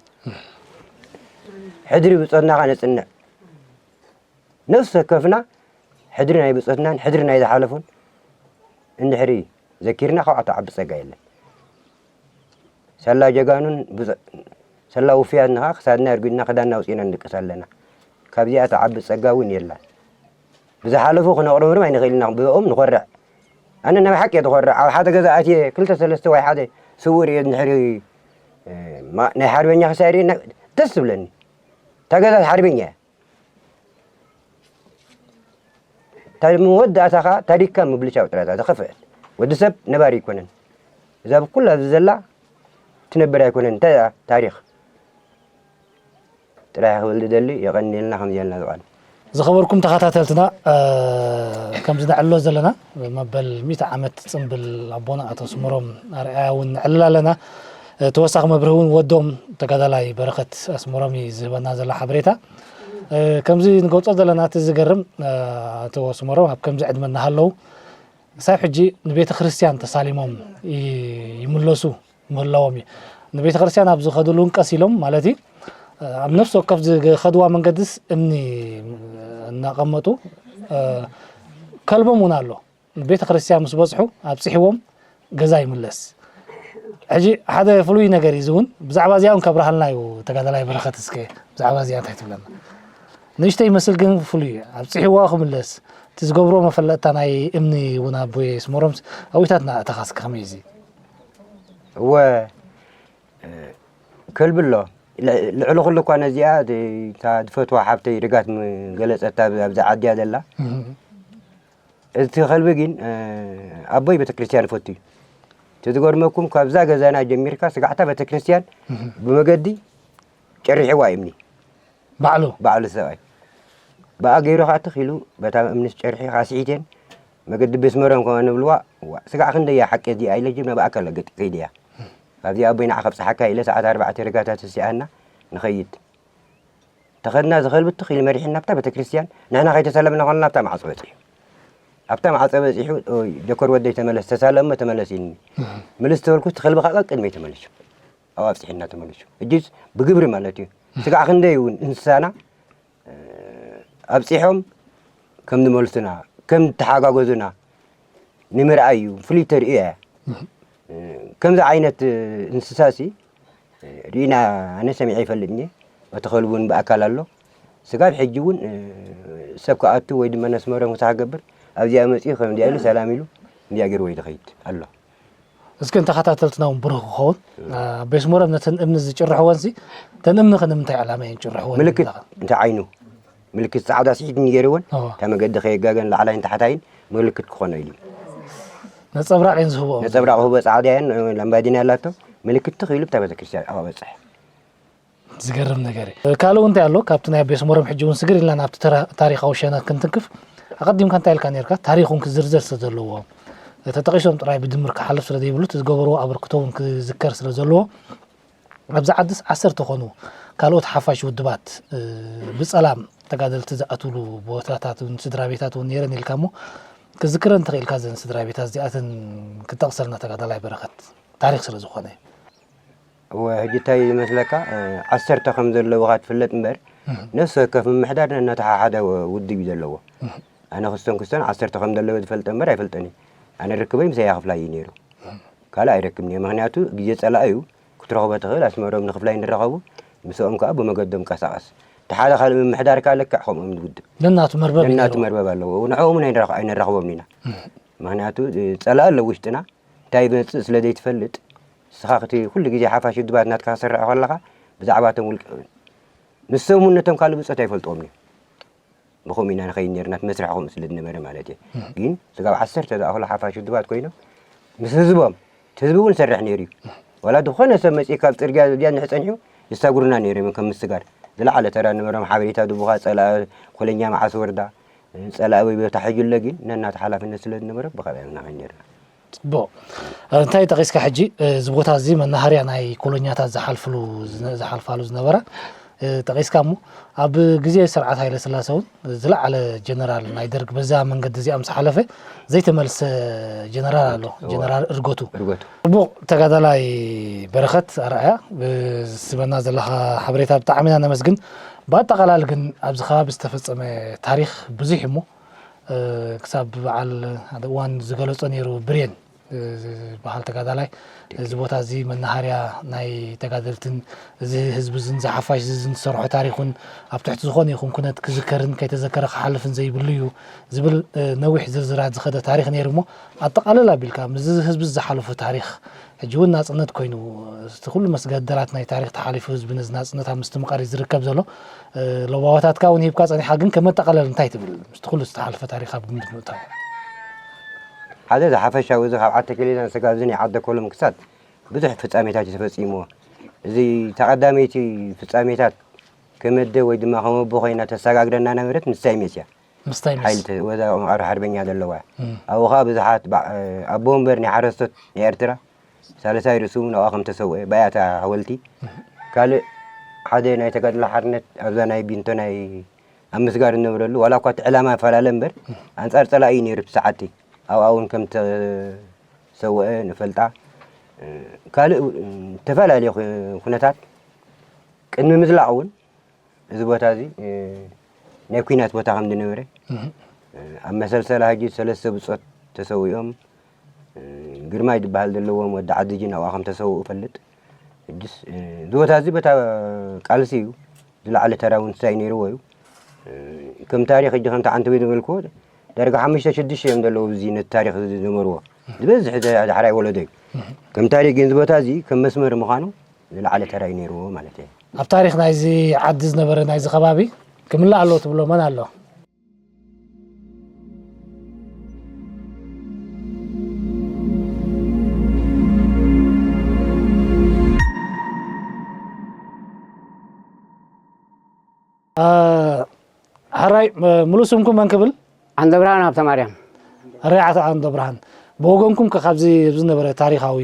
ሕድሪ ብጾትና ከኣ ነጽንዕ። ነፍሲ ወከፍና ሕድሪ ናይ ብጾትናን ሕድሪ ናይ ዝሓለፉን እንድሕሪ ዘኪርና፣ ካብኣ ትዓቢ ጸጋ የለን። ሳላ ጀጋኑን ብጾ-፣ ሳላ ውፉያትና ከኣ ክሳድና ኣርጒድና ክዳንና ኣውጺእና ንድቅስ ኣለና። ካብዚኣ ትዓቢ ጸጋ እውን የላን። ብዝሓለፉ ክነቕርብርም ኣይንኽእል ኢና፣ ብኦም ንኾርዕ። ኣነ ናይ ብሓቂ እየ ዝኾርዕ። ኣብ ሓደ ገዛ ኣትየ ክልተ ሰለስተ ወይ ሓደ ስውር እየ እንድሕሪ፣ እ፣ ማ-፣ ናይ ሓርበኛ ክሳይ ርእየ፣ ደስ ዝብለኒ። እታ ገዛ ሓርበኛ እያ። እታ መወዳእታ ኸኣ ታሪኽካ ምብልሻው ጥራይ እያ ዝኸፍአ። ወዲ ሰብ ነባሪ ኣይኮነን። እዛ ብኩላ ኣብዚ ዘላ ትነብር ኣይኮነን። እንታይ እያ ታሪኽ? ጥራይ ክብል ዝደሊ፣ የቐንየልና ከምዚ ኢልና ዝቐን። ዝኸበርኩም ተኸታተልትና፣ እ፣ ከምዚ ነዕልሎ ዘለና መበል ሚእቲ ዓመት ጽምብል ኣቦና ኣቶ ስመሮም ኣርኣያ እውን ነዕልል ኣለና። እ፣ ተወሳኺ መብርሂ እውን ወዶም ተጋዳላይ በረኸት ኣስመሮም እዩ ዝህበና ዘሎ ሓበሬታ። እ፣ ከምዚ ንገልጾ ዘለና፣ እቲ ዝገርም፣ እ፣ ኣቶ ስመሮም ኣብ ከምዚ ዕድመ እናሃለዉ ክሳብ ሕጂ ንቤተ ክርስቲያን ተሳሊሞም ይ-፣ ይምለሱ ምህላዎም እዩ። ንቤተ ክርስቲያን ኣብ ዝኸድሉ እውን ቀስ ኢሎም፣ ማለት እዩ፣ ኣብ ነፍሲ ወከፍ ዝኸድዋ መንገድስ እምኒ እናቐመጡ፣ እ፣ ከልቦም እውን ኣሎ። ቤተ ክርስቲያን ምስ በጽሑ ኣብጽሕዎም ገዛ ይምለስ። ሕጂ ሓደ ፍሉይ ነገር እዩ፣ እዚ እውን ብዛዕባ እዚኣ እውን ከብርሃልና እዩ ተጋዳላይ በረኸት። እስከ ብዛዕባ እዚኣ እንታይ ትብለና? ንእሽተይ ይመስል ግን ፍሉይ እዩ። ኣብጽሕዎ ክምለስ፣ እቲ ዝገብሮ መፈለጥታ ናይ እምኒ እውን ኣቦይ ኣስመሮምስ ኣዊታትና ኣተኻ እስከ ከመይ እዩ እዚ? እወ፣ እ፣ ከልቢ ኣሎ። ል-፣ ልዕሊ ኩሉ እኳ ነዚኣ፣ ድ-፣ እታ ዝፈትዋ ሓብተይ ርጋት ምገለጸታ ኣብ-፣ ኣብዛ ዓድያ ዘላ። እህ። እቲ ከልቢ ግን፣ እ፣ ኣቦይ ቤተክርስትያን ይፈቱ እዩ። እቲ ዝገርመኩም፣ ካብዛ ገዛና ጀሚርካ ስጋዕታ ቤተክርስትያን እህ። ብመገዲ ጨሪሕዋ እምኒ። ባዕሉ? ባዕሉ ሰብኣይ። ብኣ ገይሩ ኸኣ ትኽ ኢሉ፣ በታ እምኒ ጨርሒ ኻስዒቴን መገዲ ቤት መርያም ከማን ንብልዋ፣ ዋ፣ ስጋዕ ክንደይ እያ ሓቂ እዚኣ ኢለ ጅብና ብኣካል ገጢ ከይደ እያ። ካብዚ ኣቦይ ንዓ ከብጽሓካ ኢለ ሰዓት ኣርባዕተ ርጋታ ተሲኣና ንኸይድ። ተኸድና ዝኸልቢ ትኽ ኢሉ መሪሕና ኣብታ ቤተክርስትያን፣ ንሕና ከይተሳለምና ከለና ኣብታ ማዕጾ በጺሑ። ኣብታ ማዕጾ በጺሑ፣ "ኦይ፣ ዶክተር ወደይ ተመለስ፣ ተሳለሞ ተመለስ" ኢልኒ። ምልስ ተበልኩ፣ እቲ ከልቢ ከዓ ቀቅድመይ ተመሊሱ። ኣብኡ ኣብጺሑና ተመሊሱ። እጅስ ብግብሪ ማለት እዩ። ስጋዕ ክንደይ እውን እንስሳና ኣብጺሖም ከም ዝመልሱና፣ ከም ዝተሓጋገዙና ንምርኣይ እዩ። ፍሉይ ተርእዮ እያ። ከምዚ ዓይነት እንስሳሲ ርኢና፣ ኣነ ሰሚዐ ይፈልጥኒ። እቲ ከልቢ እውን ብኣካል ኣሎ። ስጋብ ሕጂ እውን ሰብ ክኣቱ ወይ ድማ ነስመሮም ክሳዕ ክገብር ኣብዚኣ መጺኡ ከምዚኣ ኢሉ ሰላም ኢሉ እንዲያ ገይሩ ወይ ዝኸይድ ኣሎ። እስኪ ንተኸታተልትና እውን ብሩኽ ክኸውን። እ። ኣብ ቤት ሞረም ነተን እምኒ ዝጭርሕወንሲ፣ እተን እምኒ ከ ንምንታይ ዕላማ እየን ዝጭርሕወን? ምልክት፣ እንታይ ዓይነት ምልክት? ጻዕዳ ስሒት ገይርወን፣ እወ። እታ መገዲ ከየጋገን ላዕላይን ታሕታይን ምልክት ክኾኖ ኢሉ። ነጸብራቕ እየን ዝህብኦ። ነጸብራቕ ህቦ ጻዕዳ እየን፣ ላምባዲና ኣላቶ። ምልክት ትኽ ኢሉ ብታ ቤተክርስትያን ኣብኣ በጽሕ። ዝገርም ነገር እዩ። ካልእ እውን እንታይ ኣሎ? ካብቲ ናይ ቤት ሞረም ሕጂ እውን ስግር ኢልና ናብቲ ተራ-፣ ታሪኻዊ ሸነኽ ክንትንክፍ፣ ኣቐዲምካ እንታይ ኢልካ ነርካ? ታሪኽ እውን ክዝርዘር ስለ ዘለዎ፣ ተጠቒሶም ጥራይ ብድምር ክሓልፍ ስለ ዘይብሉ፣ እቲ ዝገበርዎ ኣበርክቶ እውን ክዝከር ስለ ዘለዎ፣ ኣብዚ ዓድስ ዓሰርተ ኮኑ ካልኦት ሓፋሽ ውድባት፣ እ፣ ብጸላም ተጋደልቲ ዝኣትውሉ ቦታታት እውን ስድራ ቤታት እውን ነይረን ኢልካ እሞ፣ ክዝክረን እንተኽኢልካ እዘን ስድራ ቤታት እዚኣተን ክጠቕሰልና ተጋዳላይ በረኸት፣ ታሪኽ ስለ ዝኾነ። እወ፣ ሕጂ እንታይ ይመስለካ፣ እ፣ ዓሰርተ ከም ዘለውኻ ትፍለጥ እምበር፣ እህ። ነፍሲ ወከፍ ምምሕዳር ነናተሓሓደ ውድብ እዩ ዘለዎ። እህ። ኣነ ክስቶን ክስቶን ዓሰርተ ከም ዘለዎ ዝፈልጠ እምበር ኣይፈልጠን እዩ። ኣነ ርክበይ ምስ ኣያ ክፍላይ እዩ ነይሩ። ካልእ ኣይረክብን እየ። ምኽንያቱ ግዜ ጸላኢ እዩ። ክትረኽቦ ትኽእል፣ ኣስመሮም ንክፍላይ ንራኸቡ፣ ምስኦም ከኣ ብመገዶም ቀሳቐስ። እቲ ሓደ ካልእ ምምሕዳር ከኣ ልክዕ ከምኦም ዝውድብ። ነናቱ መርበብ እዩ ነናቱ ነይርዎ። መርበብ ኣለዎ። ንዕኦም እውን ኣይንራኸ-፣ ኣይነራኽቦም ኢና። እህ። ምኽንያቱ፣ እ፣ ጸላኢ ኣሎ ውሽጥና። እንታይ ይመጽእ ስለ ዘይትፈልጥ፣ ንስኻ ክቲ ኩሉ ግዜ ሓፋሽ ውድባት ናትካ ክሰርሕ ከለኻ፣ ብዛዕባ እቶም ውልቀ-፣ ንሶም እውን ነቶም ካልእ ብጾት ኣይፈልጥዎም እዮም። ብኸምኡ ኢና ንኸይድ ነርና፣ እቲ መስርሕ ከምኡ ስለ ዝነበረ ማለት እየ። እህ። ግን ስጋብ ዓሰርተ ዝኣኽሉ ሓፋሽ ውድባት ኮይኖም፣ ምስ ህዝቦም፣ እቲ ህዝቢ እውን ይሰርሕ ነይሩ እዩ። ዋላ ዝኾነ ሰብ መጺኡ ካብ ጽርግያ እዚኣ ንድሕር ጸኒሑ፣ የሳጉሩና ነይሮም እዮም ከም ምስጋር። ዝለዓለ ተራ ነበሮም፣ ሓበሬታ ድቡኻ፣ ጸላኢ ኮለኛ መዓስ ወርዳ፣ ጸላኢ ወይ ቦታ ሕጂ ኣሎ፣ ግን ነናቱ ሓላፍነት ስለ ዝነበሮም ብኸምኡ ኢና ንኸይድ ነርና። ጽቡቕ። እ፣ እንታይ ጠቒስካ ሕጂ? እ፣ እዚ ቦታ እዚ መናሃርያ ናይ ኮሎኛታት ዝሓልፍሉ ዝነ-፣ ዝሓልፋሉ ዝነበራ፣ እ፣ ጠቒስካ እሞ፣ ኣብ ግዜ ስርዓት ሃይለ ስላሰ እውን ዝለዓለ ጀነራል ናይ ደርግ በዛ መንገዲ እዚኣ ምስ ሓለፈ ዘይተመልሰ ጀነራል ኣሎ፣ እወ። ጀነራል እርገቱ። እርገቱ። ጽቡቕ ተጋዳላይ በረኸት ኣርኣያ፣ ብዝስበና ዘለኻ ሓበሬታ ብጣዕሚ ኢና ነመስግን። ብኣጠቓላሊ ግን ኣብዚ ከባቢ ዝተፈጸመ ታሪኽ ብዙሕ እሞ፣ እ፣ ክሳብ በዓል ሓደ እዋን ዝገለጾ ነይሩ ብሬን፣ እ፣ ዝበሃል ተጋዳላይ፣ እዚ ቦታ እዚ መናሃርያ ናይ ተጋደልትን እዚ ህዝቢ እዝን ዝሓፋሽ እዚ ዝሰርሖ ታሪኽን ኣብ ትሕቲ ዝኾነ ይኹን ኩነት ክዝከርን ከይተዘከረ ክሓልፍን ዘይብሉ እዩ ዝብል፣ እ፣ ነዊሕ ዝርዝራት ዝኸደ ታሪኽ ነይሩ እሞ፣ ኣጠቓልል ኣቢልካ ምስዚ ህዝቢ ዝሓለፎ ታሪኽ፣ ሕጂ እውን ናጽነት ኮይኑ፣ እቲ ኩሉ መስገደላት ናይ ታሪኽ ተሓሊፉ ህዝቢ ነዚ ናጽነት ኣብ ምስትምቓር እዩ ዝርከብ ዘሎ። እ፣ ለዋወታትካ እውን ሂብካ ጸኒሓ፣ ግን ከም መጠቓለል እንታይ ትብል? ምስቲ ኩሉ ዝተሓለፈ ታሪኽ ኣብ ግምት ምእታው። ሓደ፣ እዚ ሓፈሻዊ፣ እዚ ካብ ዓዲ ተከሌዛን ስጋብ እዚ ናይ ዓዲ ኮሎም ክሳድ ብዙሕ ፍጻሜታት እዩ ተፈጺምዎ። እዚ ተቐዳመይቲ ፍጻሜታት ከመደ ወይ ድማ ከመቦ ኮይና ተሰጋግረና ነበረት ምስታይ ሜስያ። ምስታይ ሜስ። ሓይሊ ተ-፣ ወዛ መቓብር ሓርበኛ ዘለዋ። እም። ኣብኡ ኸኣ ብዙሓት ባ-፣ ኣቦ ወንበር ናይ ሓረስቶት ናይ ኤርትራ ሳልሳይ ርእሱ እውን ኣብኣ ከም ተሰውአ፣ ብኣያ እታ ሓወልቲ። ካልእ ሓደ ናይ ተጋድሎ ሓርነት ኣብዛ ናይ ቢንቶ ናይ ኣብ ምስጋር እንነብረሉ፣ ዋላ እኳ እቲ ዕላማ ይፈላለ እምበር፣ ኣንጻር ጸላኢ እዩ ነይሩ እቲ ሰዓቲ። ኣብኣ እውን ከም ተሰውአ ንፈልጣ። ካልእ፣ ዝተፈላለዩ ኩ-፣ ኩነታት ቅድሚ ምዝላቕ እውን እዚ ቦታ እዚ፣ እ፣ ናይ ኲናት ቦታ ከም ዝነበረ፣ እህ። እ፣ ኣብ መሰልሰላ ሕጂ ሰለስተ ብጾት ተሰዊኦም፣ እ፣ ግርማይ ዝበሃል ዘለዎም ወዲ ዓዲ ጅን ኣብኣ ከም ተሰውኡ እፈልጥ። ሕጅስ፣ እ፣ እዚ ቦታ እዚ በታ ቃልሲ እዩ ዝለዓለ ተራ እውን ንሳይ ነይርዎ እዩ። እ፣ ከም ታሪኽ ሕጂ ከምቲ ዓንተቦይ ዝበልክዎ ዳርጋ ሓሙሽተ ሽዱሽተ እዮም ዘለዉ እዚ ነቲ ታሪኽ እዚ ዝዘመርዎ። ዝበዝሕ ዳ-፣ ዳሕራይ ወለዶ እዩ። ከም ታሪኽ ግን እዚ ቦታ እዚ ከም መስመር ምዃኑ ዝለዓለ ተራ እዩ ነይርዎ ማለት እየ። ኣብ ታሪኽ ናይዚ ዓዲ ዝነበረ ናይዚ ከባቢ ክምላእ ኣለዎ ትብሎ መን ኣሎ? አ፣ ሕራይ፣ ም-፣ ሙሉእ ስምኩም መን ክብል? ዓንደብርሃን ሃብተማርያም። ርኣይ ኣቶ ዓንዶ ብርሃን፣ ብወገንኩም ከ ካብዚ ዝነበረ ታሪኻዊ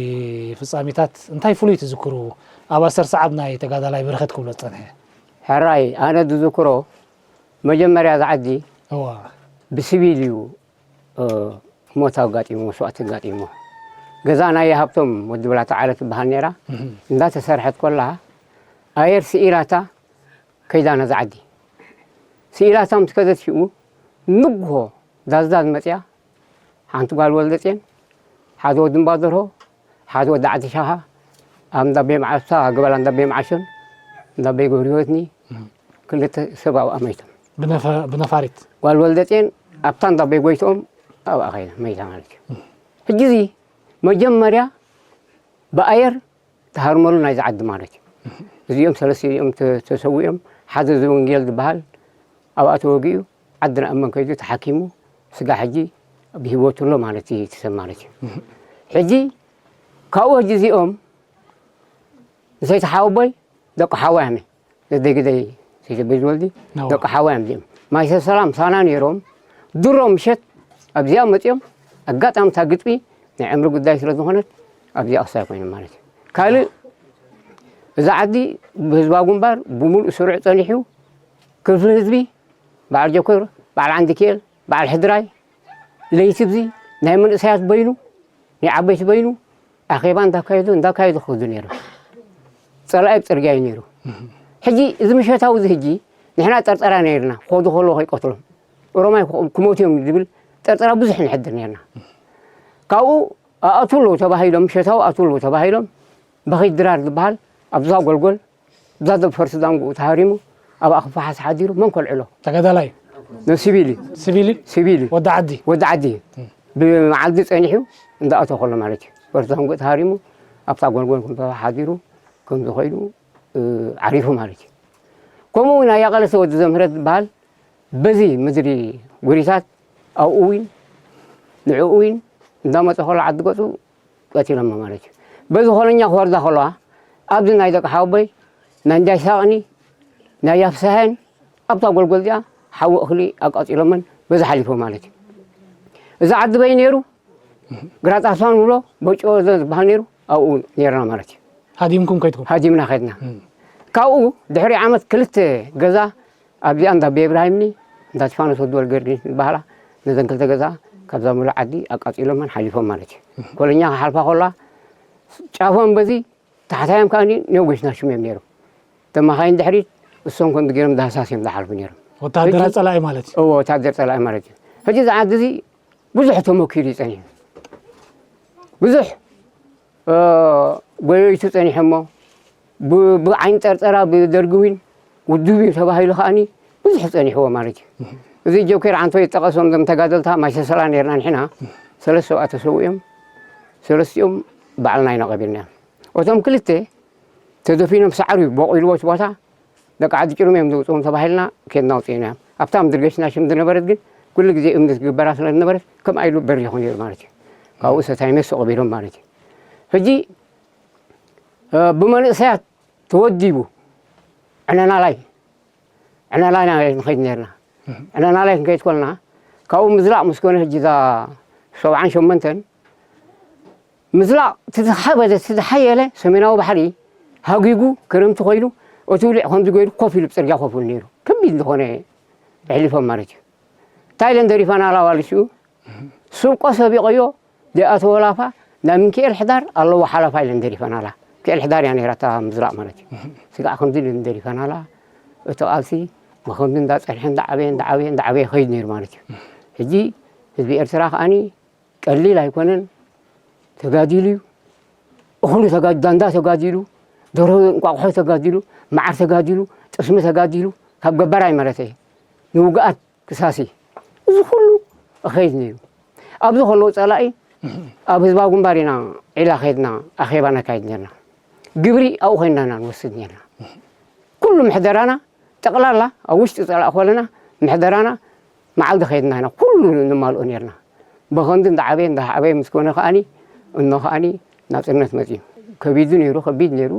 ፍጻሜታት እንታይ ፍሉይ ትዝክሩ? ኣብ ኣሰር ሰዓብ ናይ ተጋዳላይ በረኸት ክብሎ ዝጸንሐ። ሕራይ፣ ኣነ ዝዝክሮ መጀመርያ ዝዓዲ እዋ። ብሲቪል እዩ፣ እ፣ ሞት ኣጋጢሙ፣ መስዋእቲ ኣጋጢሙ። ገዛ ናይ ሃብቶም ወዲ ብላታ ዓለት ትበሃል ነይራ። እህም። እንዳተሰርሐት ኮላ ኣየር ስኢላታ ከይዳ ነዛ ዓዲ። ስኢላታ ምስ ከደት ሽኡ ንግሆ ዳዝዳዝ መጽያ ሓንቲ ጓል ወልደጼን፣ ሓደ ወዲ እምባ ደርሆ፣ ሓደ ወዲ ዓዲ ሻኻ፣ ኣብ እንዳቤ መዓሳ፣ ገበላ እንዳቤ መዓሾን፣ እንዳቤ ገብረ ህይወትኒ፣ እም። ክልተ ሰብ ኣብኣ መይቶም። ብነፈ-፣ ብነፋሪት? ጓል ወልደጼን ኣብታ እንዳቤ ጎይትኦም ኣብኣ ኸይዳ መይታ ማለት እዩ። እም። ሕጂ እዚ መጀመርያ ብኣየር ተሃርመሉ ናይዚ ዓዲ ማለት እዩ። እዚኦም ሰለስቲኦም ተ-፣ ተሰዊኦም፣ ሓደ ዘወንጌል ዝበሃል ኣብኣ ተወጊኡ፣ ዓዲ ናእመን ከይዱ ተሓኪሙ፣ ስጋ ሕጂ ብህይወቱ ኣሎ ማለት እዩ፣ እቲ ሰብ ማለት እዩ። ሕጂ ካብኡ ሕጂ እዚኦም ንሰይቲ ሓወቦይ ደቂ ሓዋያም፣ ነደይ ግደይ ሰይቲ በይ ዝወልዲ፣ ነዋ። ደቂ ሓዋያም እዚኦም። ማይሰ ሰላም ሳና ነይሮም፣ ድሮ ምሸት ኣብዚኣ መጺኦም፣ ኣጋጣሚ እታ ግጥሚ ናይ ዕምሪ ጉዳይ ስለ ዝኾነት፣ ኣብዚኣ ክሳይ ኮይኖም ማለት እዩ። ካልእ፣ እዛ ዓዲ ብህዝባዊ ግንባር ብምሉእ ስሩዕ ጸኒሑ፣ ክፍሊ ህዝቢ፣ በዓል ጀኮር፣ በዓል ዓንዲኪኤል፣ በዓል ሕድራይ፣ ለይቲ ብዚ ናይ መንእሰያት በይኑ፣ ናይ ዓበይቲ በይኑ፣ ኣኼባ እንዳካየዱ፣ እንዳካየዱ ክኸዱ ነይሮም። ጸላኢ ኣብ ጽርግያ እዩ ነይሩ። ሕጂ፣ እዚ ምሸታዊ እዚ ሕጂ፣ ንሕና ጠርጠራ ነይርና፣ ክኸዱ ከለዉ ከይቀትሎም። ኦሮማይ ክኸ-፣ ክሞቱ እዮም ዝብል ጠርጠራ ብዙሕ ንሕድር ነይርና። ካብኡ ኣእቱ ኣለዉ ተባሂሎም፣ ምሸታዊ ኣእቱ ኣለዉ ተባሂሎም፣ በኺት ድራር ዝበሃል ኣብዛ ጎልጎል፣ እዛ ደብ ፈርሲ ዳንጉኡ ተሃሪሙ፣ ኣብኣ ክፈሓስ ሓዲሩ፣ መን ከልዕሎ? ተጋዳላይ? ንሲቪል እዩ። ሲቪል እዩ? ሲቪል እዩ። ወዲ ዓዲ? ወዲ ዓዲ እዩ። እም። ብመዓልቲ ጸኒሑ እንዳኣተወ ከሎ ማለት እዩ። ፈርሲ ዳንጉኡ ተሃሪሙ፣ ኣብታ ጎልጎል ከም ሓዲሩ፣ ከም ዝኾይኑ፣ እ፣ ዓሪፉ ማለት እዩ። ከምኡ እውን ኣያ ቀለሰ ወዲ ዘምህረት ዝበሃል፣ በዚ ምድሪ ጉሪታት ኣብኡ እውን ንዕኡ እውን እንዳመጸ ከሎ ዓዲ ገጹ ቀቲሎሞ ማለት እዩ። በዚ ኮለኛ ክወርዳ ከለዋ ኣብዚ ናይ ደቂ ሓወቦይ ናይ እንዳይ ሳቕኒ ናይ ያፍሳሄን ኣብታ ጎልጎል እዚኣ ሓዊ እኽሊ ኣቃጺሎመን በዚ ሓሊፎ ማለት እዩ። እዚ ዓዲ በይ ነይሩ? ግራት ኣስፋን ንብሎ በጭ ዝበሃል ነይሩ ኣብኡ ነይርና ማለት እዩ። ሃዲምኩም ከይድኩም? ሃዲምና ከድና። እም። ካብኡ ድሕሪ ዓመት ክልተ ገዛ ኣብዚኣ እንዳ ኣቤ እብራሂምኒ እንዳ እስጢፋኖስ ወዲ ወልገርጊስ ዝበሃላ ነዘን ክልተ ገዛ ካብዛ ሙሉእ ዓዲ ኣቃጺሎመን ሓሊፎም ማለት እዩ። ኮለኛ ክሓልፋ ከላ ጫፎም በዚ ታሕታዮም ከኣ ኔው ገሽና ሽም እዮም ነይሮም። እተን መኻይን ድሕሪት እሶም ከምዚ ገይሮም ዳህሳስ እዮም ዝሓልፉ ነይሮም። ወታደራት ሕጂ ጸላኢ ማለት እዩ። እዎ፣ ወታደር ጸላኢ ማለት እዩ። ሕጂ እዚ ዓዲ እዚ ብዙሕ ተመኪሩ እዩ ጸኒሑ። ብዙሕ እ፣ ጎየይቱ ጸኒሐሞ፣ ብ-፣ ብዓይኒ ጠርጠራ ብደርጊ ዊን ውድብ እዩ ተባሂሉ ከኣኒ ብዙሕ ጸኒሕዎ ማለት እዩ። እዚ ጆኬር ዓንቶ ይጠቐሶም፣ እዞም ተጋደልታ ማይ ሰሰላ ነርና ንሕና፣ ሰለስተ ሰብኣት ተሰዊኦም፣ ሰለስቲኦም ባዕልና ኢና ቀቢርናዮም። እቶም ክልተ ተደፊኖም ሳዕሪ በቑልዎ እቲ ቦታ፣ ደቂ ዓዲ ጭሩም እዮም ዘውፅኦም ተባሂልና ኬድና ኣውፂእናዮም። ኣብታ ምድሪ ገሽና ሽም ዝነበረት ግን ኩሉ ግዜ እምኒ ትግበራ ስለ ዝነበረት ከምኣ ኢሉ በሪኹ ነይሩ ማለት እዩ። ካብኡ ሰታይመ ተቐቢሮም ማለት እዩ። ሕጂ፣ እ፣ ብመንእሰያት ተወዲቡ ዕነናላይ፣ ዕነናላይ ንኸይድ ነርና። ዕነናላይ ክንከይድ ኮልና ካብኡ ምዝላቕ ምስ ኮነ ሕጂ እዛ ሰብዓን ሸሞንተን ምዝላቕ እቲ ዝኸበደ፣ እቲ ዝሓየለ ሰሜናዊ ባሕሪ ሃጊጉ፣ ክረምቲ ኮይኑ፣ እቲ ውልዕ ከምዚ ገይሩ ኮፍ ኢሉ፣ ብጽርግያ ኮፍ ኢሉ ነይሩ። ከቢድ ዝኾነ ኣሕሊፎም ማለት እዩ። እንታይ ኢለን ደሪፈናላ ዋልሽኡ? ስብቆ ሰቢቐዮ፣ ደኣ ተወላፋ፣ ናብ ሚካኤል ሕዳር ኣለዎ ሓላፋ ኢለን ደሪፈናላ። ሚካኤል ሕዳር እያ ነይራ እታ ምዝላቕ ማለት እዩ። ስጋዕ ከምዚ ኢለን ደሪፈናላ። እቲ ቃልሲ ብኸምዚ እንዳጸንሐ፣ እንዳዓበየ፣ እንዳዓበየ፣ እንዳዓበየ ይኸይድ ነይሩ ማለት እዩ። ሕጂ ህዝቢ ኤርትራ ከኣኒ ቀሊል ኣይኮነን። ተጋዲሉ እዩ። እኽሉ ተጋ-፣ ዳንዳ ተጋዲሉ፣ ደርሆ እንቋቑሖ ተጋዲሉ፣ መዓር ተጋዲሉ፣ ጥስሚ ተጋዲሉ፣ ካብ ገባራይ ማለት እየ። ንውግኣት ክሳሲ። እዚ ኩሉ እኸይድ ነይሩ። ኣብዚ ከለዉ ጸላኢ ኣብ ህዝባዊ ግንባር ኢና ዒላ ከይድና ኣኼባ ነካይድ ነርና። ግብሪ ኣብኡ ኮይንና ኢና ንወስድ ነርና። ኩሉ ምሕደራና ጠቕላላ ኣብ ውሽጢ ጸላኢ ኮለና ምሕደራና መዓልቲ ከይድና ኢና ኩሉ ንማልኦ ነርና። ብኸምዚ እንዳዓበየ እንዳዓበየ ምስ ኮነ ከኣኒ እኖ ከኣኒ ናጽነት መጽዩ። ከቢዱ ነይሩ፣ ከቢድ ነይሩ።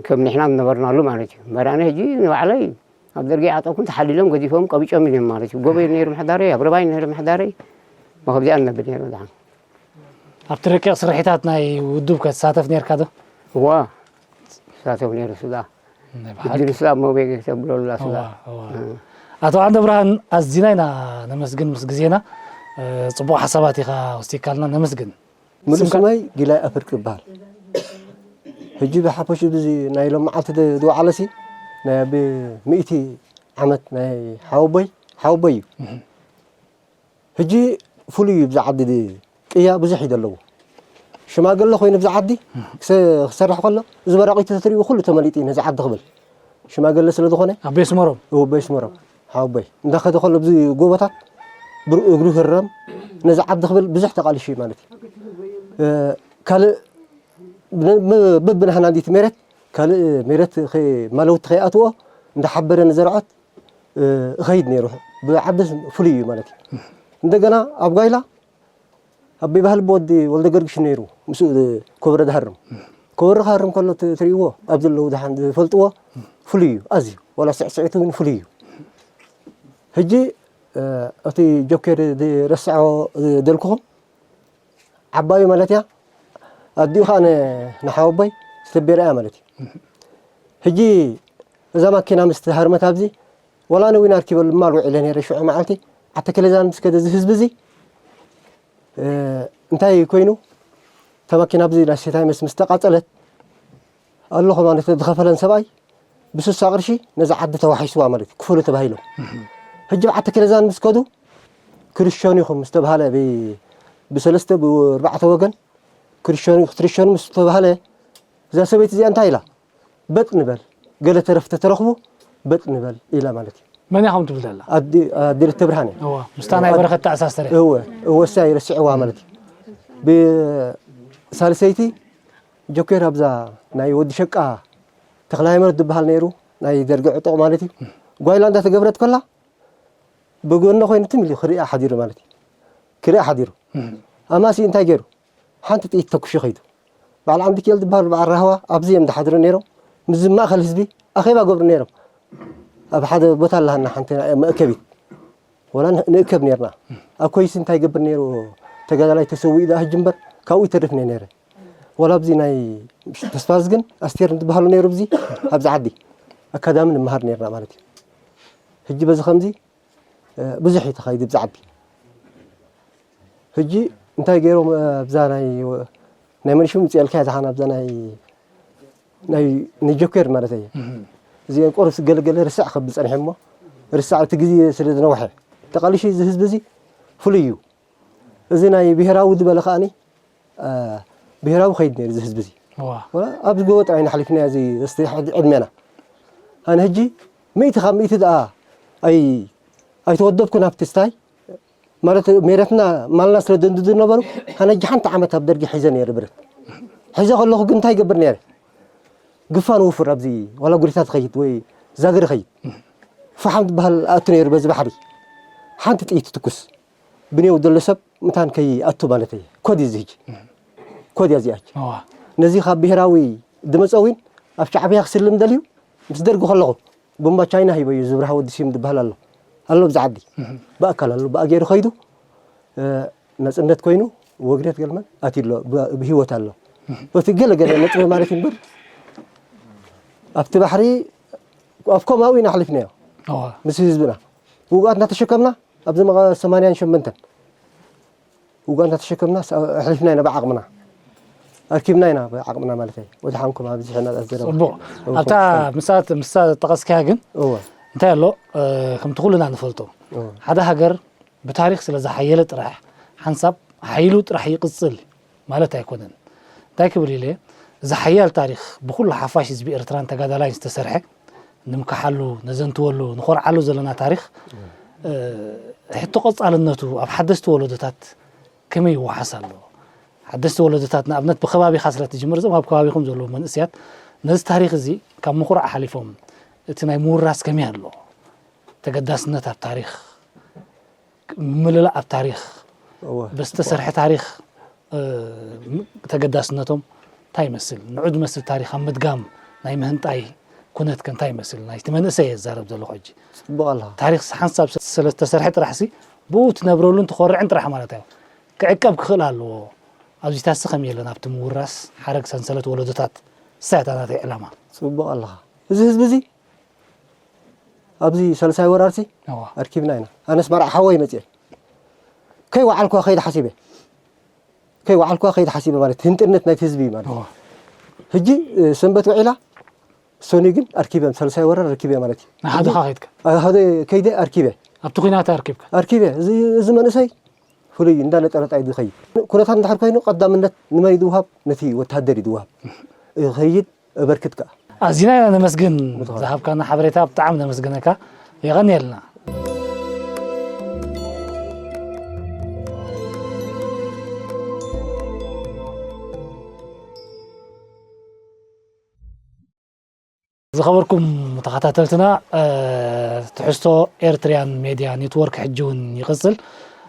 ከም ንሕና ዝነበርናሉ ማለት እዩ። እምበር ኣነ ሕጂ ንባዕለይ ኣብ ደርጊ ዓጠኩም ተሓሊሎም ገዲፎም ቀቢጮም እዮም ማለት እዩ። ጎበይ ነይሩ ምሕዳረይ፣ ኣብ ረባይ ነይሩ ምሕዳረይ፣ ብኸምዚኣ ንነብር ነይሩ። ደሓን ኣብቲ ረቂቕ ስርሒታት ናይ ውድብ ከትሳተፍ ነርካ ዶ? እዋ ሳተፍ ነይሩ። ስጋ ናይ ብሓቂ። እድል ስጋ መቤ ተብሎላ ስጋ እዋ፣ እዋ። ኣቶ ዓንደ ብርሃን፣ ኣዚና ኢና ነመስግን ምስ ግዜና፣ እ፣ ጽቡቕ ሓሳባት ኢኻ ወሲድካልና፣ ነመስግን። ሙሉእ ስምካ- ስመይ ጊላይ ኣፈርቂ ይበሃል። ሕጂ ብሓፈሽ ብዚ ናይ ሎም መዓልቲ ደ- ዝወዓለሲ ናይ ኣብ ሚእቲ ዓመት ናይ ሓወቦይ ሓወቦይ እዩ። ሕጂ ፍሉይ እዩ። ብዚ ዓዲ ድ- ቅያ ብዙሕ እዩ ዘለዎ። ሽማግለ ኮይኑ ብዚ ዓዲ ክሰ- ክሰርሕ ከሎ እዚ በራቂቱ ተትሪኡ ኩሉ ተመሊጡ እዩ ነዚ ዓዲ ክብል ሽማግለ ስለ ዝኾነ ኣቦይ ኣስመሮም። እወ ኣቦይ ኣስመሮም ሓወቦይ እንዳኸደ ከሎ ብዚ ጎቦታት ብር- እግሩ ህረም ነዚ ዓዲ ክብል ብዙሕ ተቃሊሹ እዩ ማለት እዩ። እ፣ ካልእ ብ- ብ- በብናህና እንዲት ሜረት ካልእ ሜረት ከ- መለውቲ ከይኣትዎ እንዳሓበረ ንዘርዖት እ፣ እኸይድ ነይሩ። ብዓዲ ፍሉይ እዩ ማለት እዩ። እንደገና ኣብ ጓይላ ኣቦይ ባህል ብወዲ ወልደ ገርግሽ ነይሩ ምስኡ ኮብረ ዝሃርም። ኮበረ ክሃርም ከሎ ት- ትርእይዎ ኣብ ዘለዉ ደሓን ዝፈልጥዎ ፍሉይ እዩ ኣዝዩ። ዋላ ስዕስዒቱ ግን ፍሉይ እዩ። ሕጂ እ፣ እቲ ጆኬር ዝረስዖ ደልኩኹም ዓባዩ ማለት እያ። ኣዲኡ ከዓ ን- ንሓወቦይ ዝተቤረ እያ ማለት እዩ። ሕጂ እዛ ማኪና ምስ ተሃርመት ኣብዚ ዋላ ነዊና ኣርኪበሉ ማል ውዒለ ነይረ ሽዑ መዓልቲ ዓተከለዛን ምስ ከደ እዚ ህዝቢ እዚ እ፣ እንታይ ኮይኑ እታ ማኪና ኣብዚ ናይ ሴታይ መስ ምስ ተቃጸለት ኣለኹ ማለት ዝኸፈለን ሰብኣይ ብስሳ ቅርሺ ነዛ ዓዲ ተዋሒስዋ ማለት እዩ ክፈሉ ተባሂሎም። ሕጂ ብዓዲ ከለዛን ምስ ከዱ ክርስቲያን ኢኹም ምስ ተባሃለ ብ- ብሰለስተ ብኣርባዕተ ወገን ክርስቲያን ኢኹ- ክርስቲያን ምስ ተባሃለ እዛ ሰበይቲ እዚኣ እንታይ ኢላ በጥ ንበል ገለ ተረፍ ተተረኽቡ በጥ ንበል ኢላ ማለት እዩ። መን ኢኹም ትብል ዘላ? ኣዲ- ኣዲረተ ብርሃን እያ። እዋ ምስታ ናይ በረኸት ተኣሳሰረ። እወ እወሳ ይረስዕዋ ማለት እዩ። ብሳልሰይቲ ጆኬር ኣብዛ ናይ ወዲ ሸቃ ተክለ ሃይማኖት ዝበሃል ነይሩ ናይ ደርጊ ዕጡቕ ማለት እዩ። ጓይላ እንዳተገብረት ከላ ብጎነ ኮይኑ ትም ኢሉ ክሪኣ ሓዲሩ ማለት እዩ። ክሪኣ ሓዲሩ ኣማሲ እንታይ ገይሩ ሓንቲ ጥይት ተኩሹ ከይዱ። በዓል ዓምዲኪኤል ዝበሃሉ በዓል ራህዋ ኣብዚ እዮም ዝሓድሩ ነይሮም። ምስ ማእኸል ህዝቢ ኣኼባ ገብሩ ነይሮም። ኣብ ሓደ ቦታ ኣለሃና ሓንቲ መእከቢት ወላ ንእከብ ነርና። ኣብ ኮይሲ እንታይ ገብር ነይሩ ተጋዳላይ ተሰዊኡ ደኣ ህጂ እምበር ካብኡ ይተርፍኒ ነይረ። ወላ ኣብዚ ናይ ተስፋዝግን ኣስቴር እንትበሃሉ ነይሩ ብዚ ኣብዚ ዓዲ ኣካዳሚ ንመሃር ነርና ማለት እዩ። ህጂ በዚ ከምዚ ብዙሕ እዩ ተኻይዱ ብዚ ዓዲ። ህጂ እንታይ ገይሮም ኣብዛ ናይ ናይ መንሽም ምፅኤልካ ዝሓን ኣብዛ ናይ ናይ ንጆኬር ማለት እየ። እዚአን ቆርስ ገለገለ ርሳዕ ከብል ፀኒሐ እሞ ርሳዕ እቲ ግዜ ስለ ዝነውሐ ተቃሊሹ እዚ ህዝቢ እዚ ፍሉይ እዩ። እዚ ናይ ብሄራዊ ዝበለ ከዓኒ ብሄራዊ ከይድ ነይሩ እዚ ህዝቢ እዚ ኣብዚ ጎቦ ጥራይ ንሓሊፍና እዚ እስቲ ዕድሜና ኣነ ህጂ ሚእቲ ካብ ሚእቲ ደኣ ኣይ ኣይተወደብኩን ኣብቲ ስታይ ማለት ሜረትና ማልና ስለ ደንድዱ ነበሩ ኣነ ሕጂ ሓንቲ ዓመት ኣብ ደርጊ ሒዘ ነይረ ብረት ሒዘ ከለኹ ግን እንታይ ይገብር ነይረ ግፋን ውፍር ኣብዚ ዋላ ጉሪታ ትኸይድ ወይ ዛግሪ ኸይድ ፈሓም ዝበሃል ኣቱ ነይሩ በዚ ባሕሪ ሓንቲ ጥይት ትኩስ ብኔው ዘሎ ሰብ ምታን ከይኣቱ ማለት እየ ኮድ እዚ ህጂ ኮድ እያ እዚኣ ነዚ ካብ ብሄራዊ ድመፀ እውን ኣብ ሻዕብያ ክስልም ደልዩ ምስ ደርጊ ከለኹ ቡምባ ቻይና ሂበዩ ዝብርሃ ወዲ ስዩም ዝበሃል ኣሎ ኣሎ ብዚ ዓዲ ብኣካል ኣሎ ብኣ ገይሩ ከይዱ ናፅነት ኮይኑ ወግደት ገልመን ኣትዩ ኣሎ ብህይወት ኣሎ እቲ ገለ ገለ ነጥቢ ማለት እዩ እምበር ኣብቲ ባሕሪ ኣብ ኮማዊ ኢና ኣሕሊፍናዮ ምስ ህዝብና ውጉኣት እናተሸከምና ኣብዚ መቐ ሰማንያን ሸመንተን ውጉኣት እናተሸከምና ኣሕሊፍና ኢና ብዓቕምና ኣርኪብና ኢና ብዓቕምና ማለት እዩ ወድሓንኩም ኣብዚሕና ዘረባ ጽቡቕ ኣብታ ምሳት ምሳ ጠቐስካያ ግን እንታይ ኣሎ ከምቲ ኩልና ንፈልጦ ሓደ ሃገር ብታሪኽ ስለ ዝሓየለ ጥራሕ ሓንሳብ ሓይሉ ጥራሕ ይቕጽል ማለት ኣይኮነን እንታይ ክብል ኢለ እዚ ሓያል ታሪኽ ብኩሉ ሓፋሽ ህዝቢ ኤርትራን ተጋዳላይን ዝተሰርሐ ንምክሓሉ ነዘንትወሉ ንኾርዓሉ ዘለና ታሪኽ ሕቶ ቀጻልነቱ ኣብ ሓደስቲ ወለዶታት ከመይ ይወሓስ ኣሎ ሓደስቲ ወለዶታት ንኣብነት ብከባቢኻ ስለ ትጅምር እዞም ኣብ ከባቢኹም ዘለዉ መንእስያት ነዚ ታሪኽ እዚ ካብ ምኹራዕ ሓሊፎም እቲ ናይ ምውራስ ከመይ ኣሎ ተገዳስነት ኣብ ታሪኽ ምልላእ ኣብ ታሪኽ ብዝተሰርሐ ታሪኽ ተገዳስነቶም እንታይ ይመስል ንዑ ዝመስል ታሪኽ ኣብ ምድጋም ናይ ምህንጣይ ኩነትከ እንታይ ይመስል? ናይቲ መንእሰይ እየ ዝዛረብ ዘለኹ ሕጂ። ጽቡቕ ኣለኻ። ታሪኽሲ ሓንሳብ ስለ ዝተሰርሐ ጥራሕሲ ብኡ ትነብረሉን ትኾርዕን ጥራሕ ማለት እዩ። ክዕቀብ ክኽእል ኣለዎ። ኣብዚታሲ ከመይ የለን ኣብቲ ምውራስ ሓረግ ሰንሰለት ወለዶታት? እሳ እያ እታ ናተይ ዕላማ። ጽቡቕ ኣለኻ። እዚ ህዝቢ እዚ ኣብዚ ሳልሳይ ወራርሲ እዋ። ኣርኪብና ኢና። ኣነስ መርዓ ሓወይ መጽየ። ከይወዓልኳ ከይድ ሓሲበ። ከይወዓልኳ ከይድ ሓሲበ ማለት ህንጥርነት ናይቲ ህዝቢ እዩ ማለት። እዋ። ሕጂ፣ እ፣ ሰንበት ውዒላ ሰኑይ ግን ኣርኪበ፣ ሳልሳይ ወራር ኣርኪበ ማለት እዩ። ንሓደኻ ከይድካ? ኣ-፣ ሓደ ከይደ ኣርኪበ። ኣብቲ ኲናት ኣርኪብካ? ኣርኪበ። እዚ፣ እዚ መንእሰይ ፍሉይ እዩ፣ እንዳነጠረጣ እዩ ዝኸይድ። ኩነታት እንድሕር ኮይኑ ቀዳምነት ንመን እዩ ዝወሃብ? ነቲ ወተሃደር እዩ ዝወሃብ። ይኸይድ፣ እበርክት ከኣ። ኣዚና ኢና ነመስግን። ምትኾን። ዝሃብካና ሓበሬታ ብጣዕሚ ነመስግነካ። የቐንየልና። ዝኸበርኩም ተኸታተልትና፣ እ፣ ትሕዝቶ ኤርትርያን ሜድያ ኔትወርክ ሕጂ እውን ይቕጽል።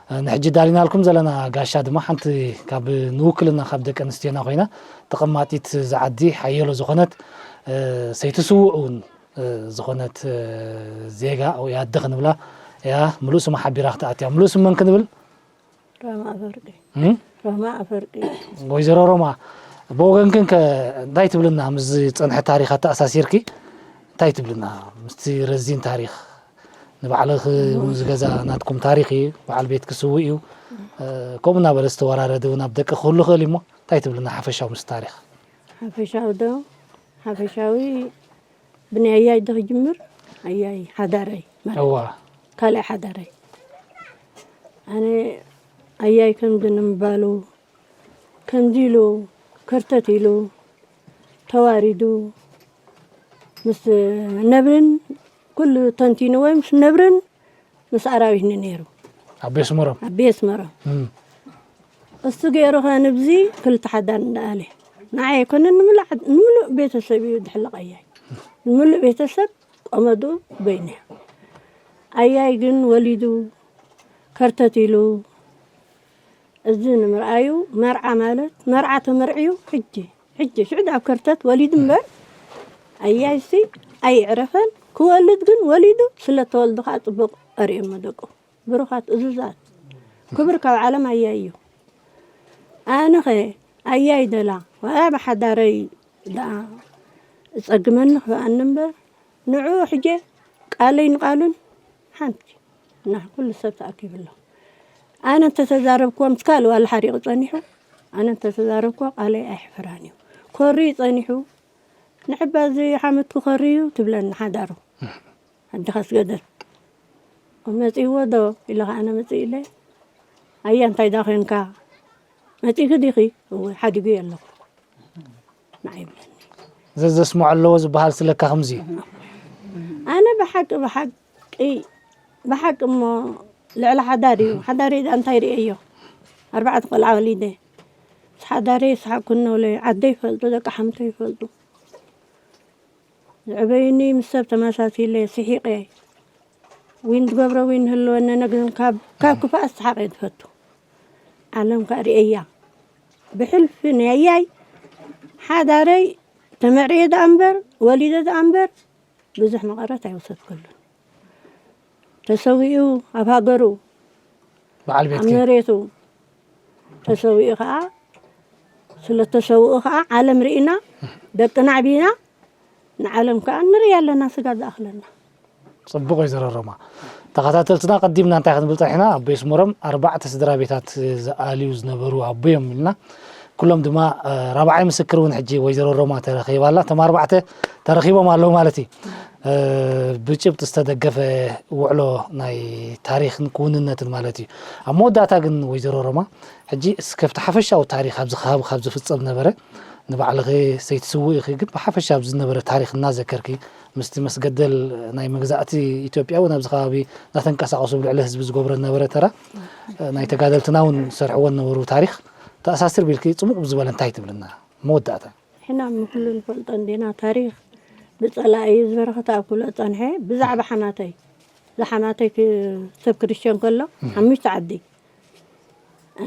እ፣ ንሕጂ ዳሊናልኩም ዘለና ጋሻ ድማ ሓንቲ ካብ ንውክልና ካብ ደቂ ኣንስትዮና ኮይና ተቐማጢት እዛ ዓዲ ሓየሎ ዝኾነት፣ እ፣ ሰይቲ ስዉእ እውን፣ እ፣ ዝኾነት፣ እ፣ ዜጋ ወይ ኣደ ክንብላ እያ። ምሉእ ስማ ሓቢራ ክትኣትያ። ምሉእ ስም መን ክንብል? ሮማ ኣፈወርቂ። እም? ሮማ ኣፈወርቂ። ወይዘሮ ሮማ፣ ብወገንክን ከ እንታይ ትብልና? ምስ ዝጸንሐ ታሪኽ ኣተኣሳሲርኪ እንታይ ትብልና? ምስቲ ረዚን ታሪኽ ንባዕልኺ እውን ዝገዛ ናትኩም ታሪኽ እዩ። በዓል ቤትኪ ስዉእ እዩ። እ፣ ከምኡ እናበለ ዝተወራረደ እውን ኣብ ደቂ ክህሉ ይኽእል እዩ እሞ እንታይ ትብልና ሓፈሻዊ ምስ ታሪኽ? ሓፈሻዊ ዶ? ሓፈሻዊ ብናይ ኣያይ ዶ ክጅምር? ኣያይ ሓዳረይ ማለት እዋ። ካልኣይ ሓዳረይ። ኣነ ኣያይ ከምዚ ንምባሉ፣ ከምዚ ኢሉ ከርተት ኢሉ ተዋሪዱ ምስ ነብርን ኩሉ ተንቲንዎ ምስ ነብርን ምስ ኣራዊትን ነይሩ። ኣቤ ኣስመሮም። ኣቤ ኣስመሮም። እም። እሱ ገይሩ ኸ ንብዚ ክልተ ሓዳር እንዳኣለ። ንዓይ ኣይኮነን፣ ንምሉእ ዓድ-፣ ንምሉእ ቤተሰብ እዩ ድሕለቕ ኣያይ። ንምሉእ ቤተሰብ ቆመዱ በይኑ እዩ። ኣያይ ግን ወሊዱ፣ ከርተት ኢሉ፣ እዚ ንምርኣዩ መርዓ ማለት፣ መርዓ ተመርዕዩ ሕጂ፣ ሕጂ፣ ሽዑ ኣብ ከርተት ወሊዱ እምበር፣ ኣያይሲ ኣይዕረፈን። ክወልድ ግን ወሊዱ፣ ስለ ተወልዱ ኸዓ ጽቡቕ ኣርእዮሞ ደቁ። ብሩኻት እዙዛት። ክብሪ ካብ ዓለም ኣያይ እዩ። ኣነኸ ኣያይ ደላ፣ ዋላ ብሓዳረይ ደኣ እጸግመኒ ክበኣኒ እምበር፣ ንዕኡ ሕጀ ቃለይ ንቃሉን ሓንቲ። እና ኩሉ ሰብ ተኣኪቡ ኣሎ። ኣነ እንተተዛረብክዎ ምስ ካልእ ዋላ ሓሪቑ ጸኒሑ፣ ኣነ እንተተዛረብክዎ ቃለይ ኣይሕፍራን እዩ። ኮሪ ጸኒሑ፣ ንዕባ እዚ ሓመድኩ ኮሪ እዩ ትብለኒ ሓዳሩ። ኣደኻ ስገደት። መጺእዎ ዶ? ኢለ ኸዓ ኣነ መጺእ ኢለ፣ ኣያ እንታይ ዳ ኾንካ? መጺእኪ ዲኺ? እወ፣ ሓዲጉ እየ ኣለኹ። ንዓይ ይብለኒ። ዘዘስምዖ ኣለዎ ዝበሃል ስለካ ከምዚ እዩ። ኣነ ብሓቂ፣ ብሓቂ፣ ብሓቂ እሞ ልዕሊ ሓዳር እዩ። ሓዳረይ ደኣ እንታይ ርእየዮ? ኣርባዕተ ቆልዓ ወሊደ። ምስ ሓዳረይ ይስሓቅኩ እነብሎ እዩ። ዓደይ ይፈልጡ፣ ደቂ ሓምተይ ይፈልጡ። ዝዕበዩኒ ምስ ሰብ ተመሳሲለ ስሒቐ፣ ዊን ዝገብሮ ዊን ህልወነ ነግን ካብ፣ ካብ ክፋእ ሰሓቕ እየ ዝፈቱ። ዓለም ከኣ ርእየያ። ብሕልፊ ናይ ኣያይ ሓዳረይ ተመዕርየ ደኣ እምበር፣ ወሊደ ደኣ እምበር፣ ብዙሕ መቐረት ኣይወሰድኩሉን። ተሰዊኡ ኣብ ሃገሩ፣ በዓል ኣብ ቤትኪ? መሬቱ ተሰዊኡ ኸዓ፣ ስለ ተሰውኡ ኸዓ ዓለም ርኢና፣ ደቅና ኣዕቢና፣ ንዓለም ከኣ ንርኢ ኣለና፣ ስጋ ዝኣኽለና። ጽቡቕ ወይዘሮ ሮማ። ተኸታተልትና ቀዲምና እንታይ ክንብል ጸኒሕና? ኣቦይ ኣስመሮም ኣርባዕተ ስድራ ቤታት ዝኣልዩ ዝነበሩ ኣቦ እዮም ኢልና። ኩሎም ድማ፣ እ፣ ራብዓይ ምስክር እውን ሕጂ ወይዘሮ ሮማ ተረኺባ ኣላ። እቶም ኣርባዕተ ተረኺቦም ኣለዉ ማለት እዩ። እ፣ ብጭብጢ ዝተደገፈ ውዕሎ ናይ ታሪኽን ክውንነትን ማለት እዩ። ኣብ መወዳእታ ግን ወይዘሮ ሮማ፣ ሕጂ እስከ ኣብቲ ሓፈሻዊ ታሪኽ ኣብዚ ከባቢ ካብ ዝፍጸም ነበረ፣ ንባዕልኺ ሰይቲ ስዉእ ኢኺ፣ ግን ብሓፈሻ ኣብዚ ዝነበረ ታሪኽ እናዘከርኪ፣ ምስቲ መስገደል ናይ መግዛእቲ ኢትዮጵያ እውን ኣብዚ ከባቢ እናተንቀሳቐሱ ኣብ ልዕሊ ህዝቢ ዝገብሮ ዝነበረ ተራ፣ ናይ ተጋደልትና እውን ዝሰርሕዎ ዝነበሩ ታሪኽ ተኣሳስር ቢልኪ ጽሙቕ ብዝበለ እንታይ ትብልና? መወዳእታ። ንሕና እሞ ኩሉ ንፈልጦ እንዲና፣ ታሪኽ ብጸላኢ ዝበረኸት ኣብ ኩሎ ጸንሐ። ብዛዕባ ሓማተይ፣ እዛ ሓማተይ ክ-፣ ሰብ ክርስትያን ከሎ፣ ሓሙሽተ ዓዲ።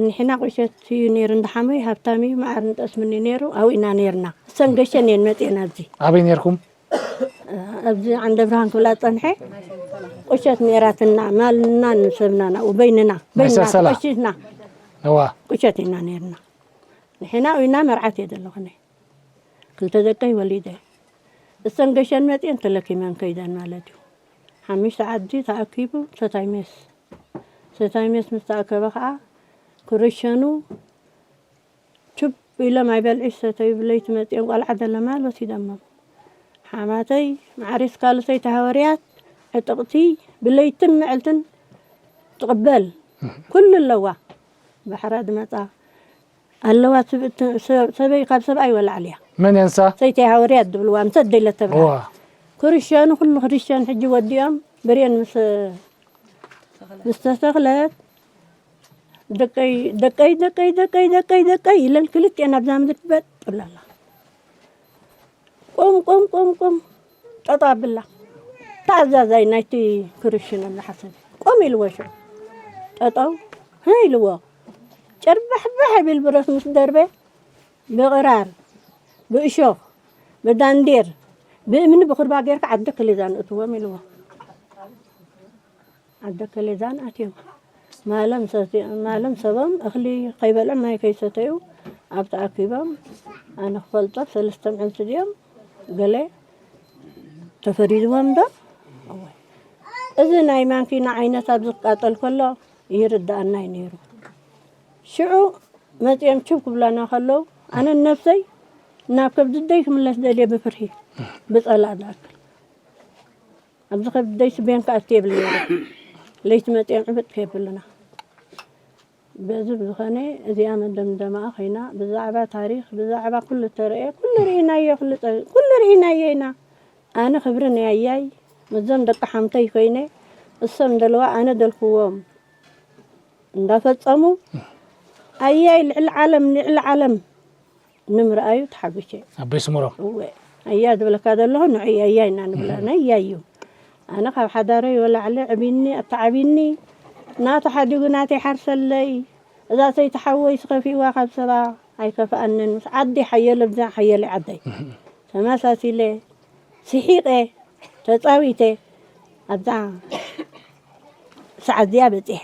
ንሕና ቁሸት እዩ ነይሩ፣ እንዳ ሓመይ ሃብታም እዩ፣ መዓር ንጠስምኒ ነይሩ፣ ኣብኡ ኢና ነይርና። እሰን ገሸን እየን መጺኤን ኣብዚ። ኣበይ ነይርኩም? ኣብዚ ዓንደ ብርሃን ክብላ ጸንሐ። ቁሸት ነይራትና፣ ማልና ንሰብና ናብኡ በይንና፣ ናይ በይንና ሰሰላ። ተቆሺትና እዋ። ቁሸት ኢና ነይርና። ንሕና ኢና መርዓት እየ ዘለኹ። ክልተ ደቀይ ወሊደ። እሰን ገሸን መጽየን ተለኪመን ከይደን ማለት እዩ። ሓሙሽተ ዓዲ ተኣኪቡ ሰታይ ሜስ። ሰታይ ሜስ ምስ ተኣከበ ኸዓ ክርሸኑ ችብ ኢሎም ኣይበልዑ ይሰተዩ። ብለይቲ መጽዮም ቆልዓ ደለማል ወሲደሞም። ሓማተይ ማዕሪስ ካልሰይ ተሃወርያት ዕጥቕቲ ብለይትን መዕልትን ትቕበል። ኩሉ ኣለዋ። ባሕራ ዝመጻ ኣለዋ። ትብ-፣ ት-፣ ሰ-፣ ሰበይ ካብ ሰብኣይ ወላዕል እያ። መን እያ ንሳ? ሰይቲ ሃወርያት ዝብልዋ፣ ምስ ኣደይ ለተብርሃ። እዋ። ክርሸኑ ኩሉ ክርሸን ሕጂ ወዲኦም ብሬን ምስ፣ ምስ ተተኽለት ደቀይ፣ ደቀይ፣ ደቀይ፣ ደቀይ፣ ደቀይ፣ ደቀይ ኢለን ክልቲኤን ኣብዛ ምድሪ በጥ ብላ ኣላ። ቁም፣ ቁም፣ ቁም፣ ቁም። ጠጠው ኣብላ። ተኣዛዛይ ናይቲ ክርሽን ኣሎ ሓሰብ። ቁም ኢልዎ ሽዑ። ጠጠው፣ ህ ኢልዎ። ጨርባሕባሕ ይብል ብረት ምስ ደርበ፣ ብቕራር፣ ብእሾኽ፣ ብዳንዴር፣ ብእምኒ ብኹርባ ጌርካ ዓዲ ክሊዛን እትዎም ኢልዎ። ዓዲ ከሌዛን ኣትዮም። ማለም ሰቲ-፣ ማለም ሰቦም እኽሊ ከይበልዑ ማይ ከይሰተዩ ኣብ ተኣኪቦም፣ ኣነ ክፈልጦ ሰለስተ መዓልቲ ድዮም ገለ ተፈሪድዎም ዶ? እወ። እዚ ናይ ማንኪና ዓይነት ኣብዚ ክቃጠል ከሎ ይርድኣና እዩ ነይሩ። ሽዑ መጺኦም ችብ ክብላና ከለዉ፣ ኣነ ነብሰይ ናብ ከብድደይ ክምለስ ደልየ ብፍርሂ፣ ብጸላእ ዝኣክል። ኣብዚ ከብደይ ስቤን ክኣቱ የብለይ ነይረ። ለይቲ መጺኦም ዕብጥ ከየብሉና። በዚ ብዝኾነ እዚኣ መደምደማኣ ኮይና፣ ብዛዕባ ታሪኽ፣ ብዛዕባ ኩሉ ተረኤ፣ ኩሉ ርኢናዮ፣ ኩሉ ጸ-፣ ኩሉ ርኢናዮ ኢና። ኣነ ክብሪ ናይ ኣያይ፣ ምስዞም ደቂ ሓምተይ ኮይነ፣ እሶም ደልዋ ኣነ ደልክዎም እንዳፈጸሙ፣ ኣያይ ልዕሊ ዓለም፣ ልዕሊ ዓለም ንምርኣዩ ተሓጒሰ። ኣቦይ ስሙሮም። እወ፣ ኣያ ዝብለካ ዘለኹ ንዑ ኣያ ኢና ንብላ፣ ናይ ኣያ እዩ። ኣነ ካብ ሓዳረይ ወላዕለ ዕቢኒ፣ ኣተዓቢኒ፣ ናቱ ሓዲጉ ናተይ ሓርሰለይ፣ እዛ ሰይቲ ሓወይ ስኸፊእዋ ካብ ሰባ ኣይከፍኣንን፣ ምስ ዓዲ ሓየለ ብዛ ሓየለ ዓደይ። ተመሳሲለ፣ ስሒቐ፣ ተጻዊተ፣ ኣብዛ ሰዓት እዚኣ በጺሐ።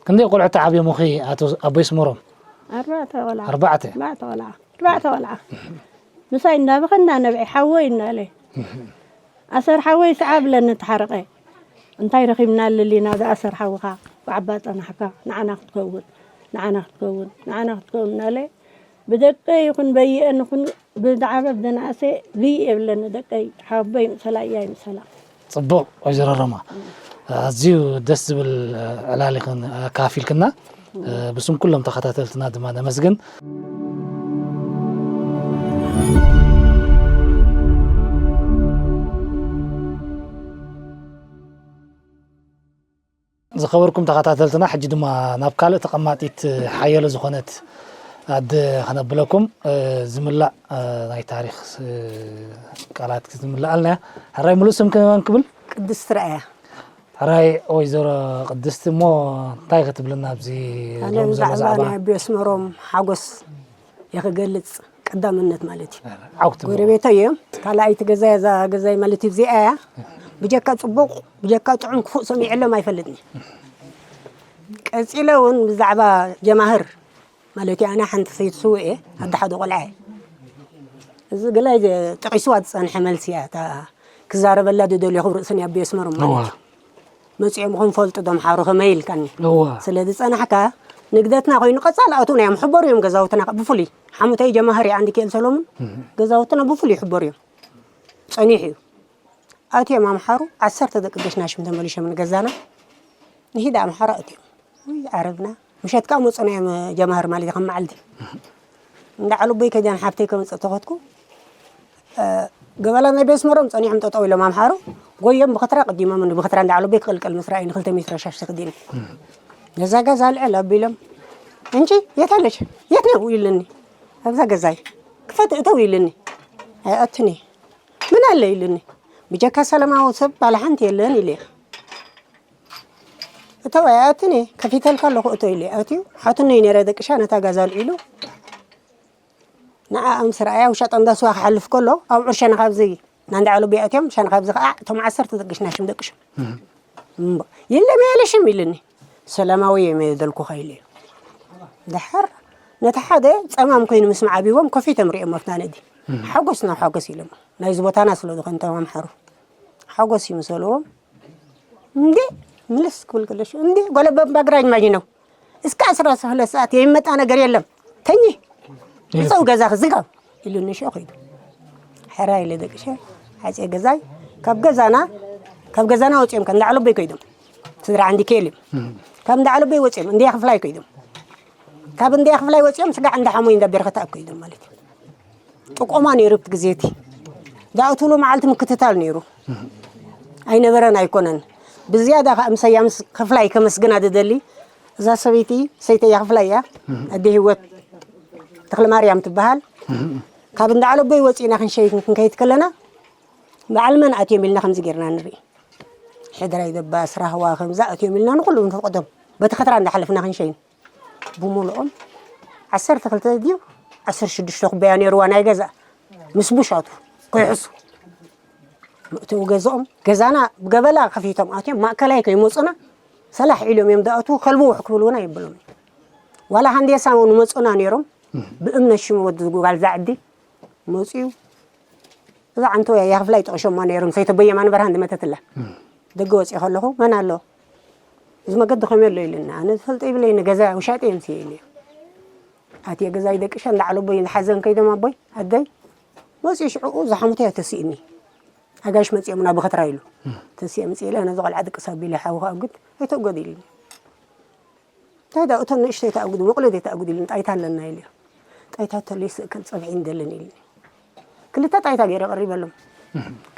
ክንደይ ቆልዑ ተዓብዮምኺ ኣቶ ኣቦይ ስሙሮም? ኣርባዕተ ቆልዓ። ኣርባዕተ? ኣርባዕተ ቆልዓ። ኣርባዕተ ቆልዓ። ምሳይ እንዳበኸ እንዳነብዐ ሓወይ እናለ። ኣሰር ሓወይ ሰዓ ብለኒ ተሓረቐ። እንታይ ረኺብና ልሊና ዝኣሰር ሓውኻ ብዓባ ጸናሕካ ንዓና ክትከውን፣ ንዓና ክትከውን፣ ንዓና ክትከውን እናለ ብደቀ ይኹን በይአን ይኹን ብዝዓበ ብዝነኣሰ ብይ የብለኒ ደቀይ ሓወቦይ ምሰላ እያ ይምሰላ። ጽቡቕ ወይዘሮ ሮማ፣ ኣዝዩ ደስ ዝብል ዕላል ኢኽን ኣካፊልክና። ብስም ኩሎም ተኸታተልትና ድማ ነመስግን። ዝኸበርኩም ተኸታተልትና፣ ሕጂ ድማ ናብ ካልእ ተቐማጢት ሓየሎ ዝኾነት ኣደ ከነብለኩም፣ እ፣ ዝምላእ፣ እ፣ ናይ ታሪኽ፣ እ፣ ቃላት ዝምልኣልና እያ። ሕራይ፣ ሙሉእ ስምኪ መን ክብል? ቅድስቲ ረኣያ። ሕራይ ወይዘሮ ቅድስቲ፣ እሞ እንታይ ክትብልና ኣብዚ ኣነ ሎም ዘሎ ብዛዕባ ዛዕባ? ናይ ኣቦይ ኣስመሮም ሓጎስ እየ ክገልጽ ቀዳምነት ማለት እዩ። ዓውቲ እሞ። ጎረቤተይ እዮም። ካልኣይቲ ገዛይ፣ እዛ ገዛይ ማለት እዩ፣ እዚኣ እያ። ብጀካ ጽቡቕ፣ ብጀካ ጥዑም ክፉእ ሰሚዐሎም ኣይፈልጥን። ቀጺለ እውን ብዛዕባ ጀማህር ማለት እዩ፣ ኣነ ሓንቲ ሰይቲ ስውእ እየ፣ ኣደ ሓደ ቆልዓ እየ። እዚ ገላይ ጠቒስዋ ዝጸንሐ መልሲ እያ፣ እታ ክዛረበላ ዝደልዮ ክብሪ ርእስን ኣቦይ ኣስመሮም ማለት እዋ። እዩ። መጺኦም ክንፈልጡ ዶ ኣምሓሩ ከመይ ኢልካኒ? እዋ። ስለ ዝጸናሕካ፣ ንግደትና ኮይኑ ቀጻሊ ኣትው ናይ እዮም፣ ሕበሩ እዮም ገዛውትና ብፍሉይ። ሓሙተይ ጀማህር እያ፣ ዓንዲ ክኤል ሰሎሙን፣ እህ። ገዛውትና ብፍሉይ ይሕበሩ እዮም። ጸኒሑ እዩ። ኣትዮም ኣምሓሩ፣ ዓሰርተ ደቂ ገሽናሽም ተመሊሾም ንገዛና። ንሂድ ኣምሓሩ ኣትዮም። ውይ፣ ዓረብና። ምሸት ከኣ መጹና እዮም ጀማህር ማለት እዩ፣ ከም መዓልቲ። እንዳ ዓሉቦይ ከጃን ሓብተይ ከመጽእ ተኸትኩ፣ እ፣ ገባላ ናይ ቤት ኣስመሮም ጸኒሖም ጠጠው ኢሎም ኣምሓሩ፣ ጎዮም ብኸትራ ቀዲሞም፣ ብኸትራ እንዳ ዓሉቦይ ክቕልቀል ምስ ረኣዩ ንክልተ ሜትሮ ሻሽ ተኸዲነ። ነዛ ጋዛ ኣልዕል ኣቢሎም፣ "እንጂ የት ኣለሽ? የት ነው?" ይብልኒ። "ኣብዛ ገዛይ ክፈት እተው" ይብልኒ። ኣይኣቱኒ። "ምን ኣለ?" ይብልኒ። "ብጀካ ሰላማዊ ሰብ ባለ ሓንቲ የለን" ኢለ። እተው ኣያትኒ ከፊተልካ ኣለኹ እቶ ኢለ ኣትዩ ሓትኖይ ነይረ ደቅሻ ነታ ጋዛ ኣልዒሉ ንዓኣ ምስ ረኣያ ውሻጠ እንዳ ስዋ ክሓልፍ ከሎ ኣብ ዑርሸና ካብዚ ናንዳ ዓለቦይ ኣትዮም፣ ሻን ካብዚ ከዓ እቶም ዓሰርተ ደቂ ሽናሽም ደቂ ሽም። እምባ፣ የለም ያለ ሽም ኢልኒ። ሰላማዊ እዮም የደልኩኻ ኢለ። ድሓር ነቲ ሓደ ጸማም ኮይኑ ምስ መዓቢዎም ከፊቶም ሪኦም ኣብታ ነዲ። ሓጎስ ናብ ሓጎስ ኢሎም። ናይዚ ቦታና ስለ ዝኾነ እቶም ኣምሓሩ። ሓጎስ ይምሰልዎም። እንዴ ምልስ ክብል ከለሽ፣ እንዴ ጎለበም ባግራኝ ማኝ ነው። እስከ አስራ ሁለት ሰዓት የሚመጣ ነገር የለም። ተኚ። ይጸው ገዛ ዝጋው ኢሉኒ ሸው ከይዱ። ሕራ ኢለ ደቅሸ፣ ሓጼ ገዛይ፣ ካብ ገዛና፣ ካብ ገዛና ወጺኦም፣ ካብ እንዳ ዓለቦይ ከይዶም። ስድራ ዓንዲ ኬል እዮም። ካብ እንዳ ዓለቦይ ወጺኦም፣ እንድያ ክፍላይ ከይዶም። ካብ እንድያ ክፍላይ ወጺኦም፣ ስጋዕ እንዳ ሓሞይ እንዳ ቤርኸታ ኣብ ከይዶም ማለት እዩ። ጥቆማ ነይሩ ኣብቲ ግዜ እቲ። ዳኣ ትብሉ መዓልቲ ምክትታል ነይሩ። ኣይነበረን ኣይኮነን። ብዝያዳ ከኣ ምሰያ ምስ ክፍላይ ከመስግና ዝደሊ፣ እዛ ሰበይቲ ሰይተያ ክፍላይ እያ። ኣደ ህይወት ተኽለ ማርያም ትበሃል። ካብ እንዳ ዓለቦይ ወፂእና ክንሸይን ክንከይድ ከለና፣ በዓል መን ኣትዮም ኢልና ከምዚ ጌርና ንርኢ። ሕድራይ ደባስ፣ ራህዋ፣ ከምዛ ኣትዮም ኢልና ንኹሉ ንፍቆዶም። በቲ ኸትራ እንዳሓለፍና ክንሸይን። ብምሉኦም ዓሰርተ ክልተ ድዩ ዓሰርተ ሽዱሽተ ኩባያ ነይርዋ ናይ ገዛ። ምስ ቡሻቱ ከይሕሱ። መእተዊ ገዝኦም፣ ገዛና ብገበላ ከፊቶም ኣትዮም፣ ማእከላይ ከይመጹና፣ ሰላሕ ኢሎም እዮም ዝኣትዉ፣ ከልቢ ውሕ ክብሉ እውን ኣይብሎም። ዋላ ሃንዴሳ እውን ይመጹና ነይሮም፣ ብእምነት ሽሙ ወዲ ጓል እዛ ዓዲ መጺኡ፣ እዛ ዓንተወያ እያ ክፍላይ ጠቕሾማ ነይሮም፣ ሰይተቦ የማነ በርሃን ዝመተትላ። ደገ ወጺኡ ከለኹ፣ "መን ኣሎ? እዚ መገዲ ከመይ ኣሎ?" ኢሉና። ኣነ ዝፈልጦ ይብለይ፣ ንገዛ ውሻጠ እዮም ስየ ኢለዮ። ኣትየ ገዛይ ደቅሸ፣ እንዳ ዓለቦይ ዝሓዘን ከይዶም ኣቦይ፣ ኣደይ፣ መጺኡ ሽዕኡ ዝሓሙተያ ተሲእኒ። ኣጋይሽ መጺኦምና ብኸትራ ኢሉ። ተሲአ መጺአ ኢለ፣ ነዚ ቆልዓ ድቅስ ኣቢለ ሓዊ ከኣጉድ፣ ኣይተእጎድ ኢሉኒ። እንታይ ደኣ እተን ንእሽተይ ተኣጉዱ፣ መቑለድ ኣይተኣጉዱ ኢሉኒ፣ ጣይታ ኣለና ኢሉ። ጣይታ ተሎ ይስእከል ጸብሒ እንደለን ኢሉኒ። ክልተ ጣይታ ገይረ ቀሪበሎም።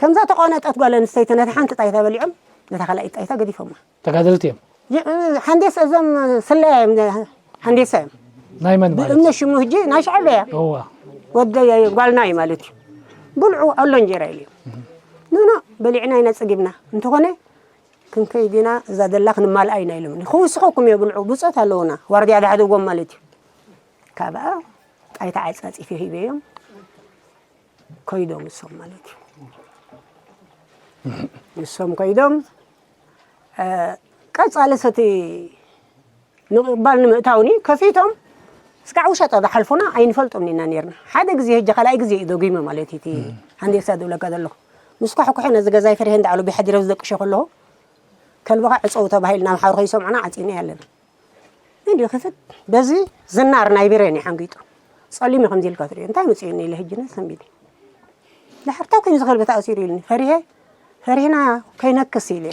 ከምዛ ተቋነጠት ጓል ኣንስተይቲ ነታ ሓንቲ ጣይታ በሊዖም፣ ነታ ካልኣይቲ ጣይታ ገዲፎማ። ተጋደልቲ እዮም። የ-፣ ሃንዴሳ እዞም ስለያ እዮም፣ ሃንዴሳ እዮም። ናይ መን ማለት? ብእምነ ሽሙ ህጂ ናይ ሻዕብያ እያ። እዋ። ወደ ጓልና እዩ ማለት እዩ። ብልዑ ኣሎ እንጀራ ኢሉ እዩ። ኖኖ፣ በሊዕና ኢና ጸጊብና። እንተኾነ ክንከይድ ኢና፣ እዛ ደላ ክንማልኣ ኢና ኢሎምኒ። ክውስኸኩም እዮ ብልዑ፣ ብጾት ኣለዉና። ዋርድያ ዳሕደጎም ማለት እዩ። ካብኣ ጣይታ ዓጻጺፈ ሂበዮም። ከይዶም ንሶም ማለት እዩ። ንሶም ከይዶም፣ እ፣ ቀጻልስ እቲ ምቕባል ንምእታውኒ ከፊቶም እስካዕ ውሸጠ ዝሓልፉና ኣይንፈልጦም ኢና ነርና። ሓደ ግዜ፣ ሕጂ ካልኣይ ግዜ እዩ ደጊመ ማለት እዩ፣ እቲ ሃንዴሳ ዝብለካ ዘለኹ። ምስ ኳሕኩሐ ነዚ ገዛይ ፈሪሀ እንዳ ዓለቦይ ሓዲረ ዝደቅሾ ከለኹ፣ ከልብኻ ዕጸው ተባሂልና፣ ኣምሓሩ ከይሰምዑና ዓጺና ኣለና። እንዲ ክፍት በዚ ዝናር ናይ ብሬን እዩ ሓንጊጡ። ጸሊም እዩ ከምዚ ኢልካ ትሪኦ። እንታይ መጺኡኒ ኢለ ሕጂ ነሰንቢደ። ድሕር እንታይ ኮይኑ ዝኸልቢ ተኣሲሩ ኢሉኒ። ፈሪሄ፣ ፈሪህና ከይነክስ ኢለ።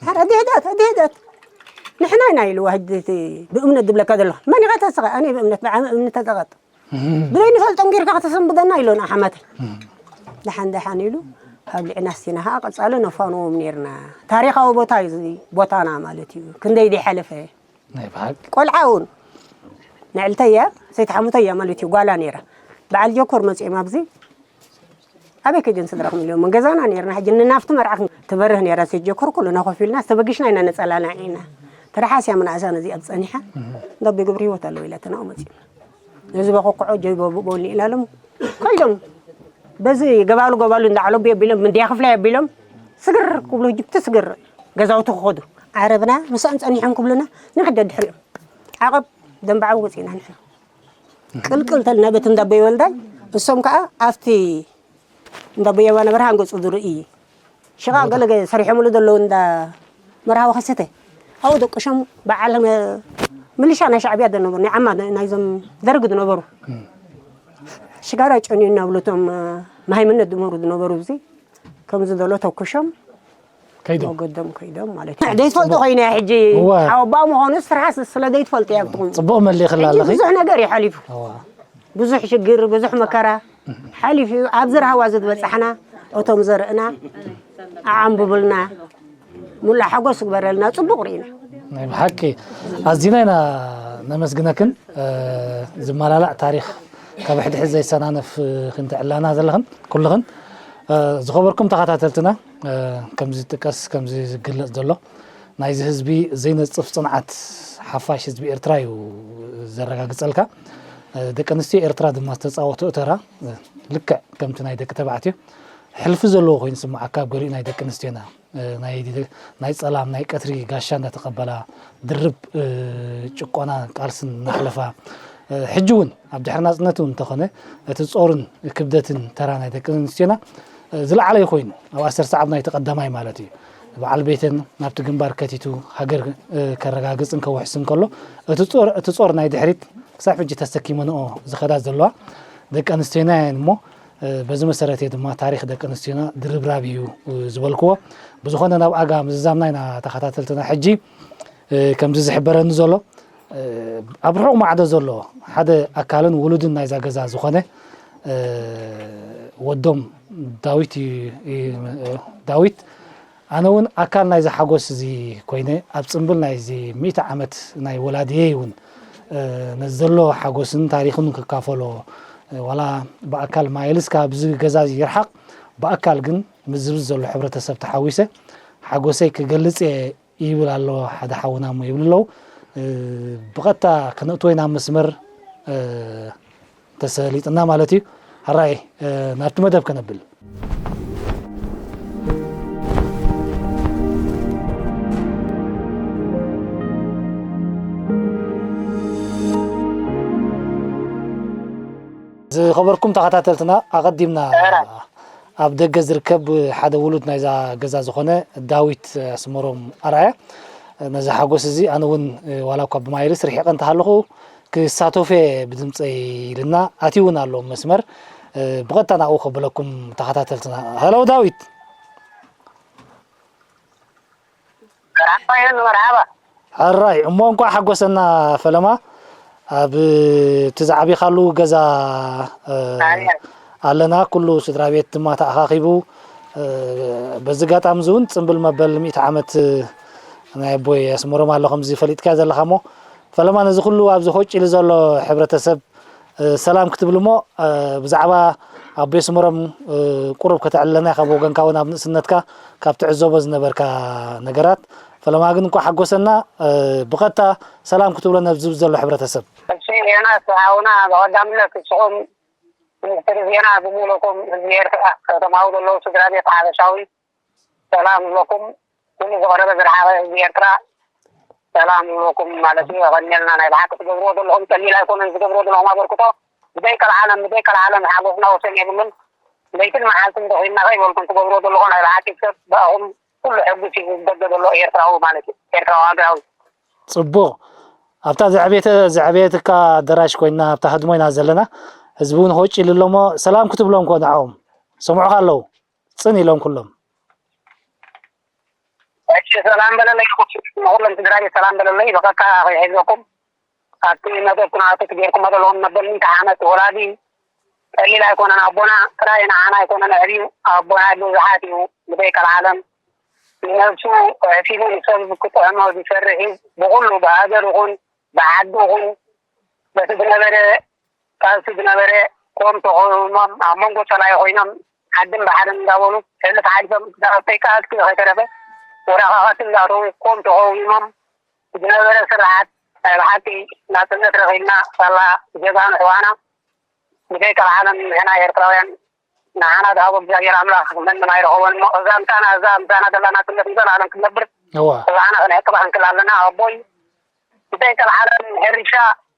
ድሕር ኣዲ ህደት፣ ኣዲ ህደት። ንሕና ኢና ኢልዋ ሕጂ እቲ ብእምነት ዝብለካ ዘለኹ። መን ኢኻ ተስኻ? ኣነ ብእምነት፣ ብዓመ እምነት ተዘቐጥ። ብዘይንፈልጦም ጌርካ ከተሰንብደና ኢሎና ሓማተይ። ደሓን ደሓን ኢሉ፣ ካብ ልዕና ኣስቲና ኸዓ ቀጻሊ ነፋንዎም ኔርና። ታሪኻዊ ቦታ እዩ እዚ ቦታና ማለት እዩ። ክንደይ ደይሓለፈ። ናይ ብሓቂ። ቆልዓ እውን ንዕልተይ እያ፣ ሰይቲ ሓሙተይ እያ ማለት እዩ፣ ጓላ ነይራ። በዓል ጀኮር መጺኦም ኣብዚ፣ ኣበይ ከይደን ስድራኹም ኢሎምን፣ ገዛና ነይርና። ሕጂ ንናፍቲ መርዓ ክን-፣ ትበርህ ነይራ፣ ሰይቲ ጀኮር ኩልና ኮፍ ኢልና፣ ዝተበጊሽና ኢና ነጸላና ኢና። ትርሓስ እያ ምንኣሳ ነዚኣ ጸኒሓ፣ እንዳ ኣቦይ ገብረ ህይወት ኣለዉ ኢላ ተናኡ መጺኡ። ነዚ በኸኩዖ ጀይቦ ብቦኒ ኢላሎም፣ ከይዶም። በዚ ገባሉ ገባሉ እንዳ ዓለቦይ ኣቢሎም፣ ምንድያ ክፍላይ ኣቢሎም፣ ስግር ክብሉ ህጂ ብቲ ስግር ገዛውቲ ክኸዱ። ዓረብና፣ ምሳኦም ጸኒሖም ክብሉና፣ ንሕደ ድሕሪኦም። ዓቐብ ደንበዓዊ ወጺእና ንሕና። ቅልቅል ተልና በቲ እንዳ ኣቦይ ወልዳይ፣ እሶም ከኣ ኣብቲ እንዳ ኣቦይ የማነ በርሃን ገጹ ዝርኢ። ሽቓ ገለ ገ-፣ ሰሪሖምሉ ዘለዉ እንዳ መርሃዊ ከሰተ። ኣብኡ ደቅሾም በዓል መ-፣ ምልሻ ናይ ሻዕብያ ዝነበሩ፣ ናይ ዓማ፣ ናይ፣ ናይዞም ደርግ ዝነበሩ። ሽጋራ ጨንዩ እናብሉ እቶም፣ መሃይምነት ዝመሩ ዝነበሩ፣ እዚ ከምዚ ዘሎ ተኩሾም ከይዶም። መገዶም ከይዶም ማለት እዩ። ዘይትፈልጦ ኮይነ እያ ሕጂ። እወ። ሓወቦኣ ምዃኑ ስርሓ ስ-፣ ስለ ዘይትፈልጦ እያ ብትኹም። ጽቡቕ መሊእኽላ ሕጂ ኣለኺ። ብዙሕ ነገር እዩ ሓሊፉ። እወ። ብዙሕ ሽግር፣ ብዙሕ መከራ ሓሊፉ እዩ። ኣብዚ ራህዋ ዝበጻሕና፣ እቶም ዘርእና፣ ኣዓንብቡልና፣ ሙሉእ ሓጎስ ግበረልና፣ ጽቡቕ ርኢና። ናይ ብሓቂ ኣዚና ኢና ነመስግነክን። እ፣ ዝመላላእ ታሪኽ ካብ ሕድሕድ ዘይሰናነፍ ክንትዕላና ዘለኽን ኩልኽን። እ፣ ዝኸበርኩም ተኸታተልትና፣ እ፣ ከምዚ ዝጥቀስ፣ ከምዚ ዝግለጽ ዘሎ ናይዚ ህዝቢ ዘይነጽፍ ጽንዓት ሓፋሽ ህዝቢ ኤርትራ እዩ ዘረጋግጸልካ። እ፣ ደቂ ኣንስትዮ ኤርትራ ድማ ዝተጻወትኦ ተራ፣ እ፣ ልክዕ ከምቲ ናይ ደቂ ተባዕትዮ ሕልፊ ዘለዎ ኮይኑ ዝስምዓካ ኣብ ገሊኡ ናይ ደቂ ኣንስትዮና፣ እ፣ ናይ፣ ናይ ጸላም ናይ ቀትሪ ጋሻ እንዳተቐበላ ድርብ፣ እ፣ ጭቆና ቃልስን እናሕለፋ፣ እ፣ ሕጂ እውን ኣብ ድሕሪ ናጽነት እውን እንተኾነ እቲ ጾርን ክብደትን ተራ ናይ ደቂ ኣንስትዮና፣ እ፣ ዝለዓለ ኮይኑ ኣብ ኣሰር ሰዓብ ናይቲ ቀዳማይ ማለት እዩ። በዓል ቤተን ናብቲ ግንባር ከቲቱ ሃገር፣ እ፣ ከረጋግጽን ከውሕስን ከሎ እቲ ጾር፣ እቲ ጾር ናይ ድሕሪት ክሳብ ሕጂ ተሰኪመንኦ ዝኸዳ ዘለዋ ደቂ ኣንስትዮና እየን እሞ፣ እ፣ በዚ መሰረት እየ ድማ ታሪኽ ደቂ ኣንስትዮና ድርብራብ እዩ፣ እ፣ ዝበልክዎ። ብዝኾነ ናብ ኣጋ ምዝዛምና ኢና ተኸታተልትና። ሕጂ፣ እ፣ ከምዚ ዝሕበረኒ ዘሎ፣ እ፣ ኣብ ርሑቕ ማዕዶ ዘሎ ሓደ ኣካልን ውሉድን ናይዛ ገዛ ዝኾነ፣ እ፣ ወዶም ዳዊት እዩ፣ እዩ፣ እ፣ ዳዊት፣ ኣነ እውን ኣካል ናይዚ ሓጎስ እዚ ኮይነ ኣብ ጽምብል ናይዚ ሚእቲ ዓመት ናይ ወላድየይ እውን፣ እ፣ ነዚ ዘሎ ሓጎስን ታሪኽን ክካፈሎ፣ እ፣ ዋላ ብኣካል ማይልስ ካብዚ ገዛ እዚ ይርሓቕ፣ ብኣካል ግን ምስ ዝብዚ ዘሎ ሕብረተሰብ ተሓዊሰ ሓጎሰይ ክገልጽ እየ ይብል ኣሎ ሓደ ሓውና እሞ ይብሉ ኣለዉ። እ፣ ብቐጥታ ክነእትዎ ኢና ኣብ መስመር፣ እ፣ ተሰሊጥና ማለት እዩ። ሕራይ፣ እ፣ ናብቲ መደብ ከነብል። ዝኸበርኩም ተኸታተልትና፣ ኣቐዲምና ኣብ ደገ ዝርከብ ሓደ ውሉድ ናይዛ ገዛ ዝኾነ ዳዊት ኣስመሮም ኣርኣያ፣ ነዚ ሓጎስ እዚ ኣነ እውን ዋላ እኳ ብማይልስ ርሒቐ እንተሃለኹ ክሳተፎ እየ ብድምፀይ ኢልና ኣትዩ እውን ኣሎ መስመር። ብቐጥታ ናብኡ ከብለኩም ተኸታተልትና። ሄሎ ዳዊት። መርሓባ፣ መርሓባ። ሕራይ እሞ እንኳዕ ሓጎሰና ፈለማ። ኣብ እቲ ዝዓቢኻሉ ገዛ፣ እ፣ ኣሜን። ኣለና። ኩሉ ስድራ ቤት ድማ ተኣኻኺቡ፣ እ፣ በዚ ኣጋጣሚ እዚ እውን ጽምብል መበል ሚእቲ ዓመት ናይ ኣቦይ ኣስመሮም ኣሎ፣ ከምዚ ፈሊጥካዮ ዘለኻ እሞ፣ ፈለማ ነዚ ኩሉ ኣብዚ ሆጭ ኢሉ ዘሎ ሕብረተሰብ፣ እ፣ ሰላም ክትብል እሞ፣ እ፣ ብዛዕባ ኣቦይ ኣስመሮም፣ እ፣ ቁሩብ ከተዕልለና ኢኻ፣ ብወገንካ እውን ኣብ ንእስነትካ ካብ ትዕዘቦ ዝነበርካ ነገራት። ፈለማ ግን እንኳዕ ሓጎሰና፣ እ፣ ብቐጥታ ሰላም ክትብሎ ነዚ ዘሎ ሕብረተሰብ። እሺ፣ ዮናስ ሓውና፣ ብቐዳምነት ንስኹም ሚኒስትሪ ዜና ብምሉእኩም ህዝቢ ኤርትራ፣ ከተማዊ ዘለዉ ስድራ ቤት ሓበሻዊ፣ ሰላም ይብለኩም። ኩሉ ዝቐረበ ዝረሓቐ ህዝቢ ኤርትራ ሰላም ይብለኩም ማለት እዩ። የቐንየልና። ናይ ብሓቂ ትገብርዎ ዘለኹም ቀሊል ኣይኮነን። ዝገብርዎ ዘለኹም ኣበርክቶ ብዘይ ቀልዓለም፣ ብዘይ ቀልዓለም ሓጎስና ወሰን የብሉን። ለይትን መዓልትን ደኺምና ከይበልኩም ትገብርዎ ዘለኹም ናይ ብሓቂ ሰብ ብኣኹም ኩሉ ሕጉስ እዩ። ዝደገ ዘሎ ኤርትራዊ ማለት እዩ። ኤርትራዊ ሃገራዊ። ጽቡቕ። ኣብታ ዘዕቤተ-፣ ዘዕቤትካ ኣደራሽ ኮይንና ኣብታ ህድሞ ኢና ዘለና። ህዝቢ እውን ሆጭ ኢሉ ኣሎ እሞ ሰላም ክትብሎም እኮ ንዕኦም። ሰምዑኻ ኣለዉ። ጽን ኢሎም ኩሎም። እሺ፣ ሰላም በለለይ። ንኹሎም ስድራ ቤት ሰላም በለለይ። ብቐጥታ ከይሕዘኩም፣ ኣብቲ መደብ ኩነታቱ ጌርኩሞ ዘለኹም መበል ሚእቲ ዓመት ወላዲ ቀሊል ኣይኮነን። ኣቦና ጥራይ ንዓና ኣይኮነን ኣዕብዩ፣ ኣቦና ብዙሓት እዩ። ብዘይ ቀልዓለም ንነብሱ ኣዕፊኑ ንሰብ ክጥዕሞ ዝሰርሕ እዩ። ብኹሉ ብሃገር ይኹን ብዓዲ ይኹን በቲ ዝነበረ ቃልሲ ዝነበረ ኮም ተቆዊሞም ኣብ መንጎ ጸላኢ ኮይኖም ዓድን ባሕርን እንዳበሉ ሕልፍ ሓሊፎም ክሳብ ኣብተይ ቃልሲ ከይተረፈ ወረቓቕቲ እንዳእተዉ ኮም ተቆዊሞም ዝነበረ ስርዓት ናይ ብሓቂ ናጽነት ረኺብና ሳላ ጀጋኑ ኣሕዋና ብዘይ ቀልዓለም ንሕና ኤርትራውያን ንዓና ዝሃቦ እግዚኣብሔር ኣምላኽ መንም ኣይረኸቦን እሞ እዛ ምሳና እዛ ምሳና ዘላ ናጽነት ንዘለኣለም ክትነብር እዋ። እዛና ክንዕቅባ ክንክእል ኣለና ኣቦይ ብዘይ ቀልዓለም ሕርሻ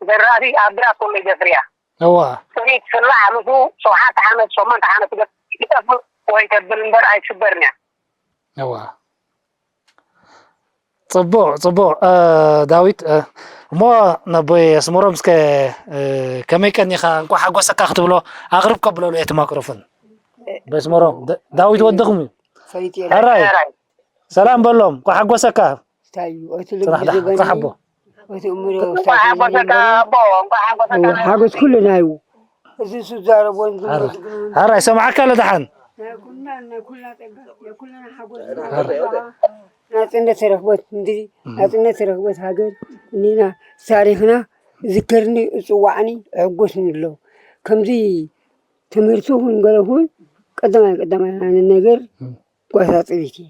ዘራእቲ ኣብ ግራት ኩሉ ይደፍር እያ። እዋ። ጥሪት ስላዕ ምስ ሸውዓተ ዓመት ሸሞንተ ዓመት ይገ-፣ ይጠፍእ ወይ ተብል እምበር ኣይትስበርን እያ። እዋ። ጽቡቕ፣ ጽቡቕ። እ፣ ዳዊት፣ እ፣ እሞ ነቦይ ኣስመሮም እስከ፣ እ፣ ከመይ ቀኒኻ? እንኳዕ ሓጎሰካ ክትብሎ ኣቕርብ ከብለሉ እየ እቲ ማይክሮፎን። በስመሮም፣ ዳ-፣ ዳዊት ወድኹም እዩ። ፈሊጥ እየ። ሕራይ። ሰላም በሎም፣ እንኳዕ ሓጎሰካ። እንታይ እዩ? እቲ ልቢ ጽናሕ ደሓን፣ ዝህበኒ፣ ጽናሕ ኣቦ። እቲ እምሮ እንኳዕ ሓጎሰካ ኣቦ፣ እንኳዕ ሓጎሰካ። እዋ፣ ሓጎስ ኩልና እዩ። እዚ ዝዛረቦን ዝብሎ ሕራይ፣ ዝግብን ሕራይ፣ ሰምዓካ ኣሎ ደሓን። ናይ ኩልና፣ ናይ ኩልና ጸጋ፣ ናይ ኩልና ሓጎስ። ሕራይ። ናጽነት ተረኽበት ምድሪ፣ እም። ናጽነት ተረኽበት ሃገር፣ እኒና ታሪኽና ዝከርኒ፣ እጽዋዕኒ፣ ዕጎስኒ ኣሎ። ከምዚ ትምህርቲ ይኹን ገለ ይኹን ቀዳማይ፣ ቀዳማይ ኣነ ነገር እም። ጓሳ ጽሪት እየ።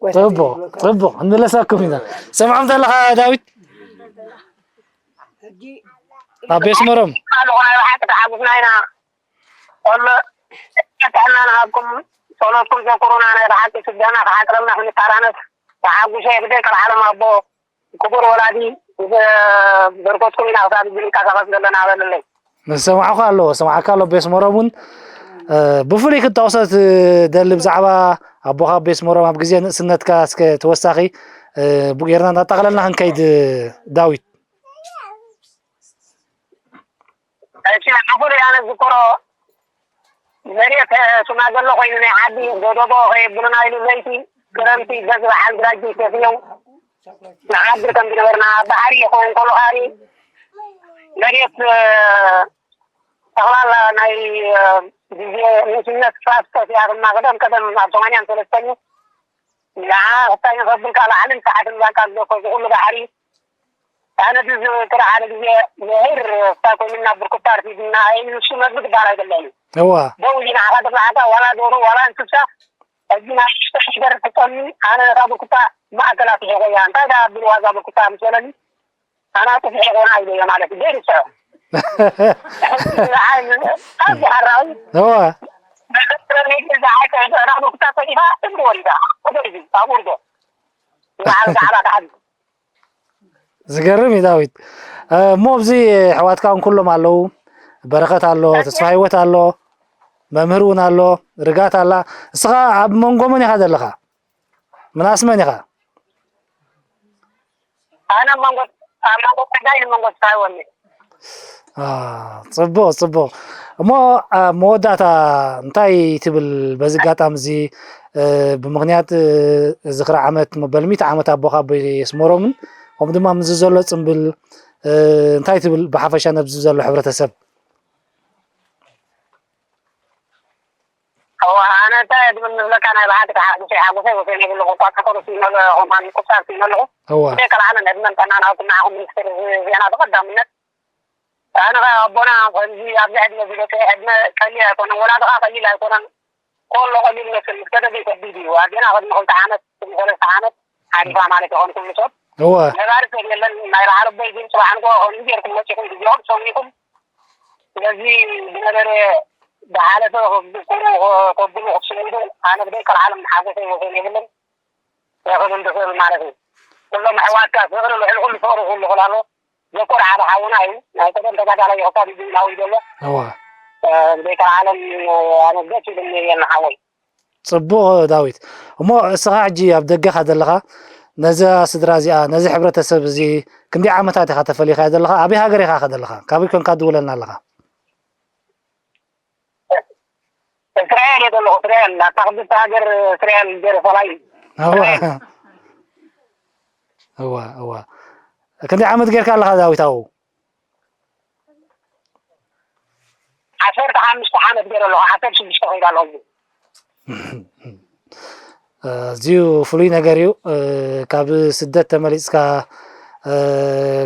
ጓሳ ጽቡቕ፣ ጽሪት እየ። ጽቡቕ። እንመለሰኩም ኢና። ሰምዖም ዘለኻ ዳዊት? ሕጂ ኣብ ቤት ኣስመሮም። ኣለኹ፣ ናይ ብሓቂ ተሓጒስና ኢና። ኩሉ ጥዕና ንሃብኩም፣ ጸሎትኩም ዘክሩና፣ ናይ ብሓቂ ስደና ክሓጽረልና ክንተራነስ ተሓጉሰ ብደይ ቀልዓለም ኣቦ ክቡር ወላዲ ብርኮትኩም ኢና ክሳብ ሕጂ ንንቀሳቐስ ዘለና በለለይ። ዝሰማዕኹ ኣለዎ፣ ዝሰማዕካ ኣሎ። ቤት ሞሮም እውን፣ እ፣ ብፍሉይ ክትጠቕሶ ትደሊ ብዛዕባ ኣቦኻ ቤት ሞሮም ኣብ ግዜ ንእስነትካ እስከ ተወሳኺ፣ እ፣ ጌርና እናጠቕለልና ክንከይድ ዳዊት። እሺ፣ ብፍሉይ ኣነ ዝዝክሮ መሬት፣ እ፣ ሱማገሎ ኮይኑ ናይ ዓዲ ጎዶቦ ከየብሉና ኢሉ ለይቲ ክረምቲ ገዝ በዓል ግራጅ ሰፍየው ንዓድር ከም ዝነበርና ባሕሪ ይኸውን ከሎ ካሪ መሬት፣ እ፣ ጠቕላላ ናይ፣ እ፣ ግዜ ንእስነት ፋስቶስ እያ ድማ ቀደም ቀደም ኣብ ሰማንያን ሰለስተን ንዓ ክታይ ንኸብል ካልእ ዓለም ሰዓትን ዛንካ ዝለኮ ዝኹሉ ባሕሪ ኣነ ድዚ ክልተ ሓደ ግዜ ምሁር እኳ ኮይንና ብርኩታ ኣርፊድና፣ ኣይ ንሱ መግቢ ክበሃል ኣይደለኒ። እዋ። ደው ኢሉ ንዓኻ ተብላዓካ፣ ዋላ ዶሮ፣ ዋላ እንስሳ፣ ሕጂ ናይ ሽተ ሽገር ትጠሚ፣ ኣነ ነታ ብርኩታ ማእከላ ስሒቐያ። እንታይ ደኣ ኣቢልዋ እዛ ብርኩታ ምስ በለኒ፣ ኣነ ኣጥፊሐ ኮና ኢለዮ ማለት እዩ። ዘይርስዖ። ኣዚ ሓራዊ። እዋ። መገረመኒ፣ እዛ ሓቂ እዛ ብርኩታ ሰዲፋ፣ እንዲ ወሊዳ፣ ወደዚ፣ ኣብ ውርዶ። በዓል ሰዓባ ተሓዚ። ዝገርም እዩ ዳዊት። እ፣ እሞ ኣብዚ ኣሕዋትካ እውን ኩሎም ኣለዉ። በረኸት ኣሎ፣ ተስፋ ህይወት ኣሎ፣ መምህር እውን ኣሎ፣ ርጋት ኣላ። እስኻ ኣብ መንጎ መን ኢኻ ዘለኻ? ምናስ መን ኢኻ? ኣነ ኣብ መንጎ፣ ኣብ መንጎ ጸጋይ ንመንጎ ተስፋ ህይወት እየ። አ፣ ጽቡቕ፣ ጽቡቕ። እሞ ኣብ መወዳእታ እንታይ ትብል? በዚ ኣጋጣሚ እዚ፣ እ፣ ብምኽንያት፣ እ፣ ዝኽሪ ዓመት መበል ሚእቲ ዓመት ኣቦኻ ኣቦይ ኣስመሮምን፣ ከምኡ ድማ ምስዚ ዘሎ ጽምብል፣ እ፣ እንታይ ትብል ብሓፈሻ ነብዚ ዘሎ ሕብረተሰብ? እዋ፣ ኣነ እንታይ ድብል ንብለካ፣ ናይ ብሓቂ ተሓጉሰ፣ ሓጎሰ ወሰን የብሉ። እኳ ተኮርስ ይመልኦ፣ ኮማን ቁሳር ይመልኦ። እዋ። ብዘይ ካልኣነ ዕድመን ጥዕናን ሃብኩም ንዓኹም ሚኒስትር ዜና ብቐዳምነት። ኣነ ኸኣ ኣቦና ከምዚ ኣብዚ ዕድመ ዝበጽሐ ዕድመ ቀሊል ኣይኮነን፣ ወላዲ ኸኣ ቀሊል ኣይኮነን። ኮሎ ቀሊል መስል፣ ምስ ከደደ ከቢድ እዩ። ኣዴና ቅድሚ ክልተ ዓመት፣ ቅድሚ ሰለስተ ዓመት ሓሊፋ ማለት ይኾን ኩሉ ሰብ። እወ። ነባሪ ሰብ የለን። ናይ በዓል ኣቦይ ግን ጽባሕ ንግሆ ከምዚ ጌርኩም መጺኹም፣ ግዜኹም ሰዊእኩም፣ ስለዚ ዝነበረ ዝሓለፈ ክትዝክሩ፣ ከብሉ ክትስምዱ፣ ኣነ ብደይ ቀልዓለም ሓጎሰይ ወሰን የብልን። ክብል ዝኽእል ማለት እዩ። ኩሎም ኣሕዋትካ ፍቕሪ ልዕሊ ኩሉ ፍቕሪ ክህሉ ክላሎ ዘኮር ሓደ ሓውና እዩ። ናይ ቀደም ተጋዳላይ እዩ፣ ክሳብ ሕጂ እውን ኣብኡ ዘሎ። እዋ። እ፣ ብደይ ቀልዓለም ኣነ ደስ ኢሉኒ እየ ሓወይ። ጽቡቕ ዳዊት። እሞ እስኻ ሕጂ ኣብ ደገኻ ዘለኻ፣ ነዛ ስድራ እዚኣ፣ ነዚ ሕብረተሰብ እዚ ክንደይ ዓመታት ኢኻ ተፈሊኻዮ ዘለኻ? ኣበይ ሃገር ኢኻ ከ ዘለኻ? ካበይ ኮንካ ትድውለልና ኣለኻ? እስራኤል እየ ዘለኹ፣ እስራኤል። ኣብታ ቅድስቲ ሃገር እስራኤል፣ ጀሩሳሌም። እዋ። እስራኤል። እዋ፣ እዋ። ክንደይ ዓመት ጌርካ ኣለኻ ዳዊት ኣብኡ? ዓሰርተ ሓሙሽተ ዓመት ገይረ ኣለኹ፣ ዓሰርተ ሽዱሽተ ከይደ ኣለኹ። ኣዝዩ ፍሉይ ነገር እዩ። እ፣ ካብ ስደት ተመሊጽካ፣ እ፣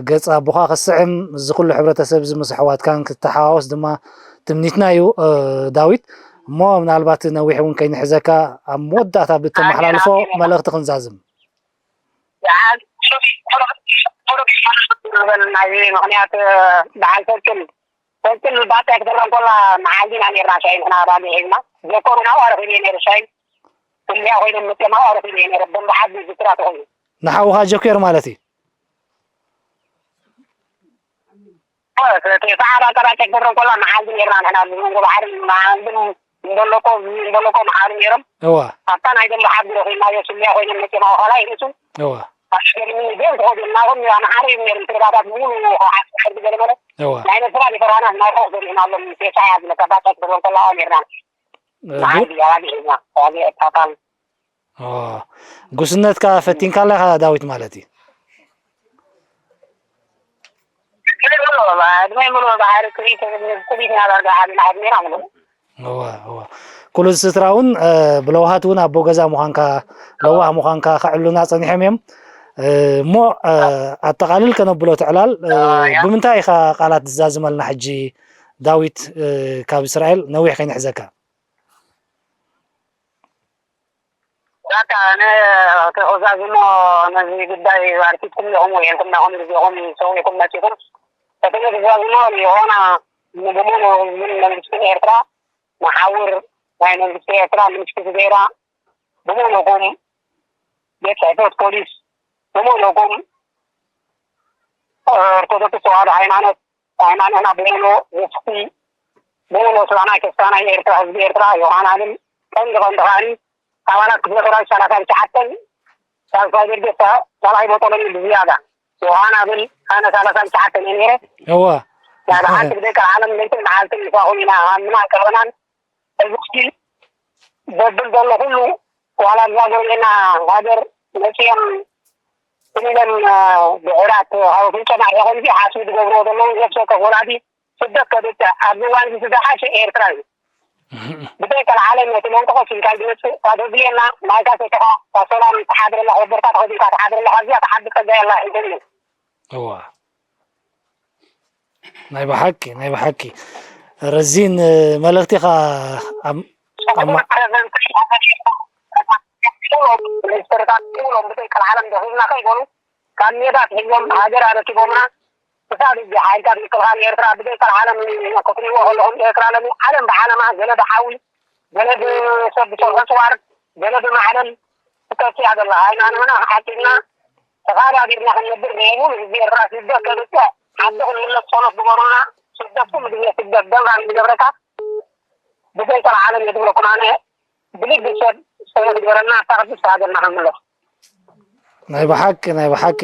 ገጽ ኣቦኻ ክትስዕም፣ እዚ ኩሉ ሕብረተሰብ እዚ ምስ ኣሕዋትካን ክትተሓዋወስ ድማ ትምኒትና እዩ፣ እ፣ ዳዊት። እሞ ምናልባት ነዊሕ እውን ከይንሕዘካ፣ ኣብ መወዳእታ ብተመሓላልፎ ኣሜን፣ ኣሜን። መልእኽቲ ክንዛዝም። ደሓን፣ ቁሩብ፣ ቁሩብ፣ ቁሩብ ይመልስ ዝበል ናይ ምኽንያት በዓል ሰልጥን፣ ሰልጥን ባታ ክትረን ኮላ መዓልቲ ኢና ነርና ሻሂ ንሕና ባሊ ሒዝና። ዘኮሩ ናብኡ ኣረኺቡ ነይሩ ሻሂ። ኩልያ ኮይኖም መፅኦም ኣብኡ ኣረኺቡ ነይሩ። ደንበ ሓዲ ዝክራ ተኾይኑ። ንሓውኻ ጆኬር ማለት እዩ። ሰዓት ኣቀራጨ ክብረን ኮላ መዓልቲ ነርና ንሕና ኣብ መንጎ ባሕርን መዓልትን እምበለቆ፣ እምበለቆ መሓሪ ነይሮም። እዋ። ኣብታ ናይ ደንበ ሓዲ ረኺብናዮ፣ ስልያ ኮይኖም መፂኦም ኣዋኻላ ይርእሱ። እዋ። ኣሽከርኒ ደም ተኸዱ እናኾም ንሓሪ እዮም ነይሮም። ስርባታት ሙሉ ዓዲ ገለ መለ። እዋ። ናይ ነስራ ሊፈራና ናይ ሮክ ዘሪእናሎም ቴሳ እያ ዝብለካ፣ ባጫ ክብረን ኮላ ነርና። እ፣ መዓልቲ ኣባጊዕ ኢና፣ ኣባጊዕ እታታል። ኦ፣ ጉስነትካ ፈቲንካላ ኢኻ ዳዊት ማለት እዩ። ዕድመይ ሙሉእ፣ ዕድመይ ሙሉእ ባሕሪ ክሪት፣ ክሪት ኢና ዳርጋ ሓሊና ዕድሜና ሙሉእ። እወ፣ እወ። ኩሉ ስድራ እውን፣ እ፣ ብለውሃት እውን ኣቦ ገዛ ምዃንካ፣ ለዋህ ምዃንካ ከዕሉና ጸኒሖም እዮም። እ፣ እሞ፣ እ፣ ኣጠቓልል ከነብሎ እቲ ዕላል፣ እ፣ እወ፣ እያ። ብምንታይ ኢኻ ቃላት ትዛዝመልና ሕጂ ዳዊት፣ እ፣ ካብ እስራኤል ነዊሕ ከይንሕዘካ? በቃ፣ ን-፣ ክዛዝሞ ነዚ ጉዳይ ኣርኪብኩም ኢኹም ወይ ኢልኩም ናኹም ግዜኹም ሰዊእኩም መጺኹም። እቲ ንክዛዝሞ ንኢኾና ንብሙሉ ህዝብን መንግስትን ኤርትራ ንሓውር ናይ መንግስቲ ኤርትራ ንምስክቲ ዜና ብምሉእኩም ቤት ጽሕፈት ፖሊስ ብምሉእኩም ኦርቶዶክስ ተዋህዶ ሃይማኖት ሃይማኖትና ብምሉእ ውፍቲ ብምሉእ ስራናይ ተስፋናይ ኤርትራ ህዝቢ ኤርትራ ዮሃናንን ቀንዲ ቀንዲ ከዓኒ ኣባላት ክፍለ ሰራዊት ሰላሳን ትሽዓተን ሳልሳይ ደርጀ ካልኣይ ቦጦሎኒ ብዝያዳ ዮሃና ብል ኣነ ሰላሳን ትሽዓተን እየ ነይረ። እዋ ናይ ብሓቂ ብደቂ ዓለም ለይትን መዓልትን ምሳኹም ኢና ሃምና ቀርበናን እዚ በብል ዘሎ ኩሉ ዋላ እዛ ጎረቤና ሃገር መፅኦም ኢሎም ድሑራት ካብ ኣፍንጮም ኣርሒቖም እዚ ሓስቢ ዝገብርዎ ዘለዉ ነፍሲ ወከፍ ወላዲ ስደት ከብፅሕ ኣብዚ እዋን እዚ ዝሓሸ ኤርትራ እዩ። ብዘይከልዓለም ነቲ ለውጢ ከሲልካ ዝመፅእ ካብ ዘድልየና ማይካ ሰቲኻ ካብ ሰላም ተሓድረላ ወበርካ ተኸዲንካ ተሓድረላ ካብዚኣ ተሓዲ ፀጋ የላ ይብል። እዋ ናይ ብሓቂ ናይ ብሓቂ ረዚን መልእኽቲ ኢኻ ኣብ ኣብ ማ- ሚኒስትርታት ኩሎም ብዘይከልዓለም ደኺምና ከይበሉ ካብ ሜዳ ኣትሒዞም ሃገር ኣረኪቦምና ክሳብ እዚ ሓይልታት ምክልኻል ኤርትራ ብዘይከልዓለም ክትሪእዎ ከለኹም ኤርትራ ሎሚ ዓለም ብዓለማ ገለ ብሓዊ ገለ ብሰብ ብሰብ ዕፅዋር ገለ ብማዕበል ትጠፍእ እያ ዘላ። ሃይማኖትና ሓቂና ተኸባቢርና ክንነብር ናይ ሙሉ ህዝቢ ኤርትራ ስደት ከብፅሕ ዓዲ ክንምለስ ጸሎት ግበሩልና። ስደት ኩሉ ግዜ ስደት ደምራን ዝገብረካ ብዘይ ጸልዓለም እየ ዝብለኩም ኣነ ብልቢ ሰብ ጸሎት ግበረልና ኣብታ ቅድስቲ ሃገርና ክንምለስ። ናይ ብሓቂ ናይ ብሓቂ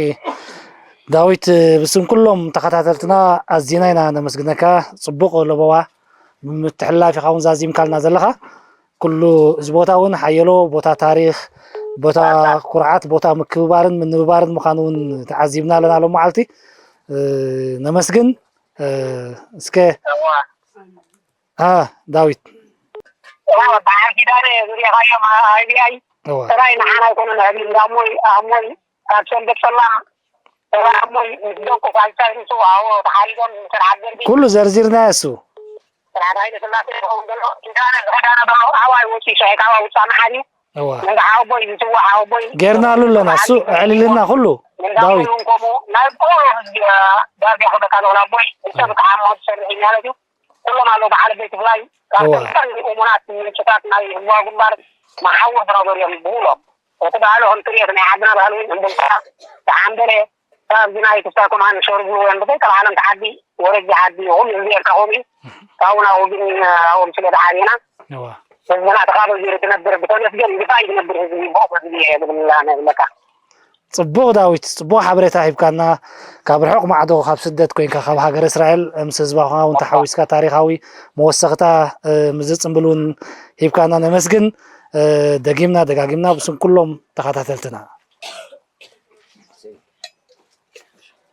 ዳዊት ብስም ኩሎም ተኸታተልትና ኣዚና ኢና ነመስግነካ። ጽቡቕ ለበዋ ብምትሕልላፍ ኢኻ እውን ዛዚምካልና ዘለኻ። ኩሉ እዚ ቦታ እውን ሓየሎ ቦታ ታሪኽ፣ ቦታ ኩርዓት፣ ቦታ ምክብባርን ምንብባርን ምዃኑ እውን ተዓዚብና ኣለና ሎም መዓልቲ። እ፣ ነመስግን። እ፣ እስከ እዋ። አ፣ ዳዊት። እዋ፣ በዓል ኪዳነ ዝሪእኻዮም አ-፣ ኣይ ቢ ኣይ እዋ። ጥራይ ንዓና ኣይኮነን፣ ዕብሊ እንዳሞይ፣ ኣሞይ፣ ካብ ሰንበት ሰላም፣ ጥራይ ኣሞይ ምስ ደቁ ካልቻ ይስውኣዎ ተሓሪዶም ስርዓት ደርጊ። ኩሉ ዘርዚርናዮ እሱ። ስርዓት ሃይለ ስላሴ ይኸውን ዘሎ፣ ኪዳነ ዝኸዳነ ዘሎ፣ ኣባይ ወፂኡ ሻሂ ካባ ውፃእ መሓሪ። እዋ። እንዳ ሓወቦይ ዝስዋዕ ሓወቦይ ጌርናሉ ኣለና። እሱ ኣዕሊልና ኩሉ። እንዳ ዳዊት። እውን ከምኡ ናይ ኩሉ ህዝቢ፣ እ፣ ዳርጋ ክበካ ንኽላ ኣቦይ፣ ሰብ እዋ። ተሓሞ ዝሰርሕ እዩ ማለት እዩ። ኩሎም ኣለዉ በዓል ቤት ብፍላይ ካብ እዋ። ተንቀሳቐስቲ እሙናት ምንጭታት ናይ ህዝባዊ ግንባር መሓውር ዝነበሩ እዮም ብሙሉኦም። እቲ ባህሊ ከም ትርኢት ናይ ዓድና ባህሊ እውን እምብልታ ተዓምበለ ካብዚ ናይ ክስታኩም ኣነ ሸርቡ ወን ብዘይ ካልዓለም ተዓዲ ወረጃ ዓዲ ይኹን ህዝቢ ኤርትራ ከምኡ እዩ። ካብኡ ናብኡ ግን ኣብኦም ስለ ተዓብና እዋ። ህዝብና ተኻበ ገይሩ ትነብር ብተመስገን ግፋይ ዝነብር ህዝቢ ብቑዕ ህዝቢ እየ ዝብል ኣነ ዝብለካ። ጽቡቕ ዳዊት፣ ጽቡቕ ሓበሬታ ሂብካና። ካብ ርሑቕ ማዕዶ፣ ካብ ስደት ኮይንካ፣ ካብ ሃገረ እስራኤል፣ ምስ ህዝባኻ እውን ተሓዊስካ ታሪኻዊ መወሰኽታ፣ እ፣ ምስ ዝጽምብል እውን ሂብካና ነመስግን። እ፣ ደጊምና ደጋጊምና ብስም ኩሎም ተኸታተልትና።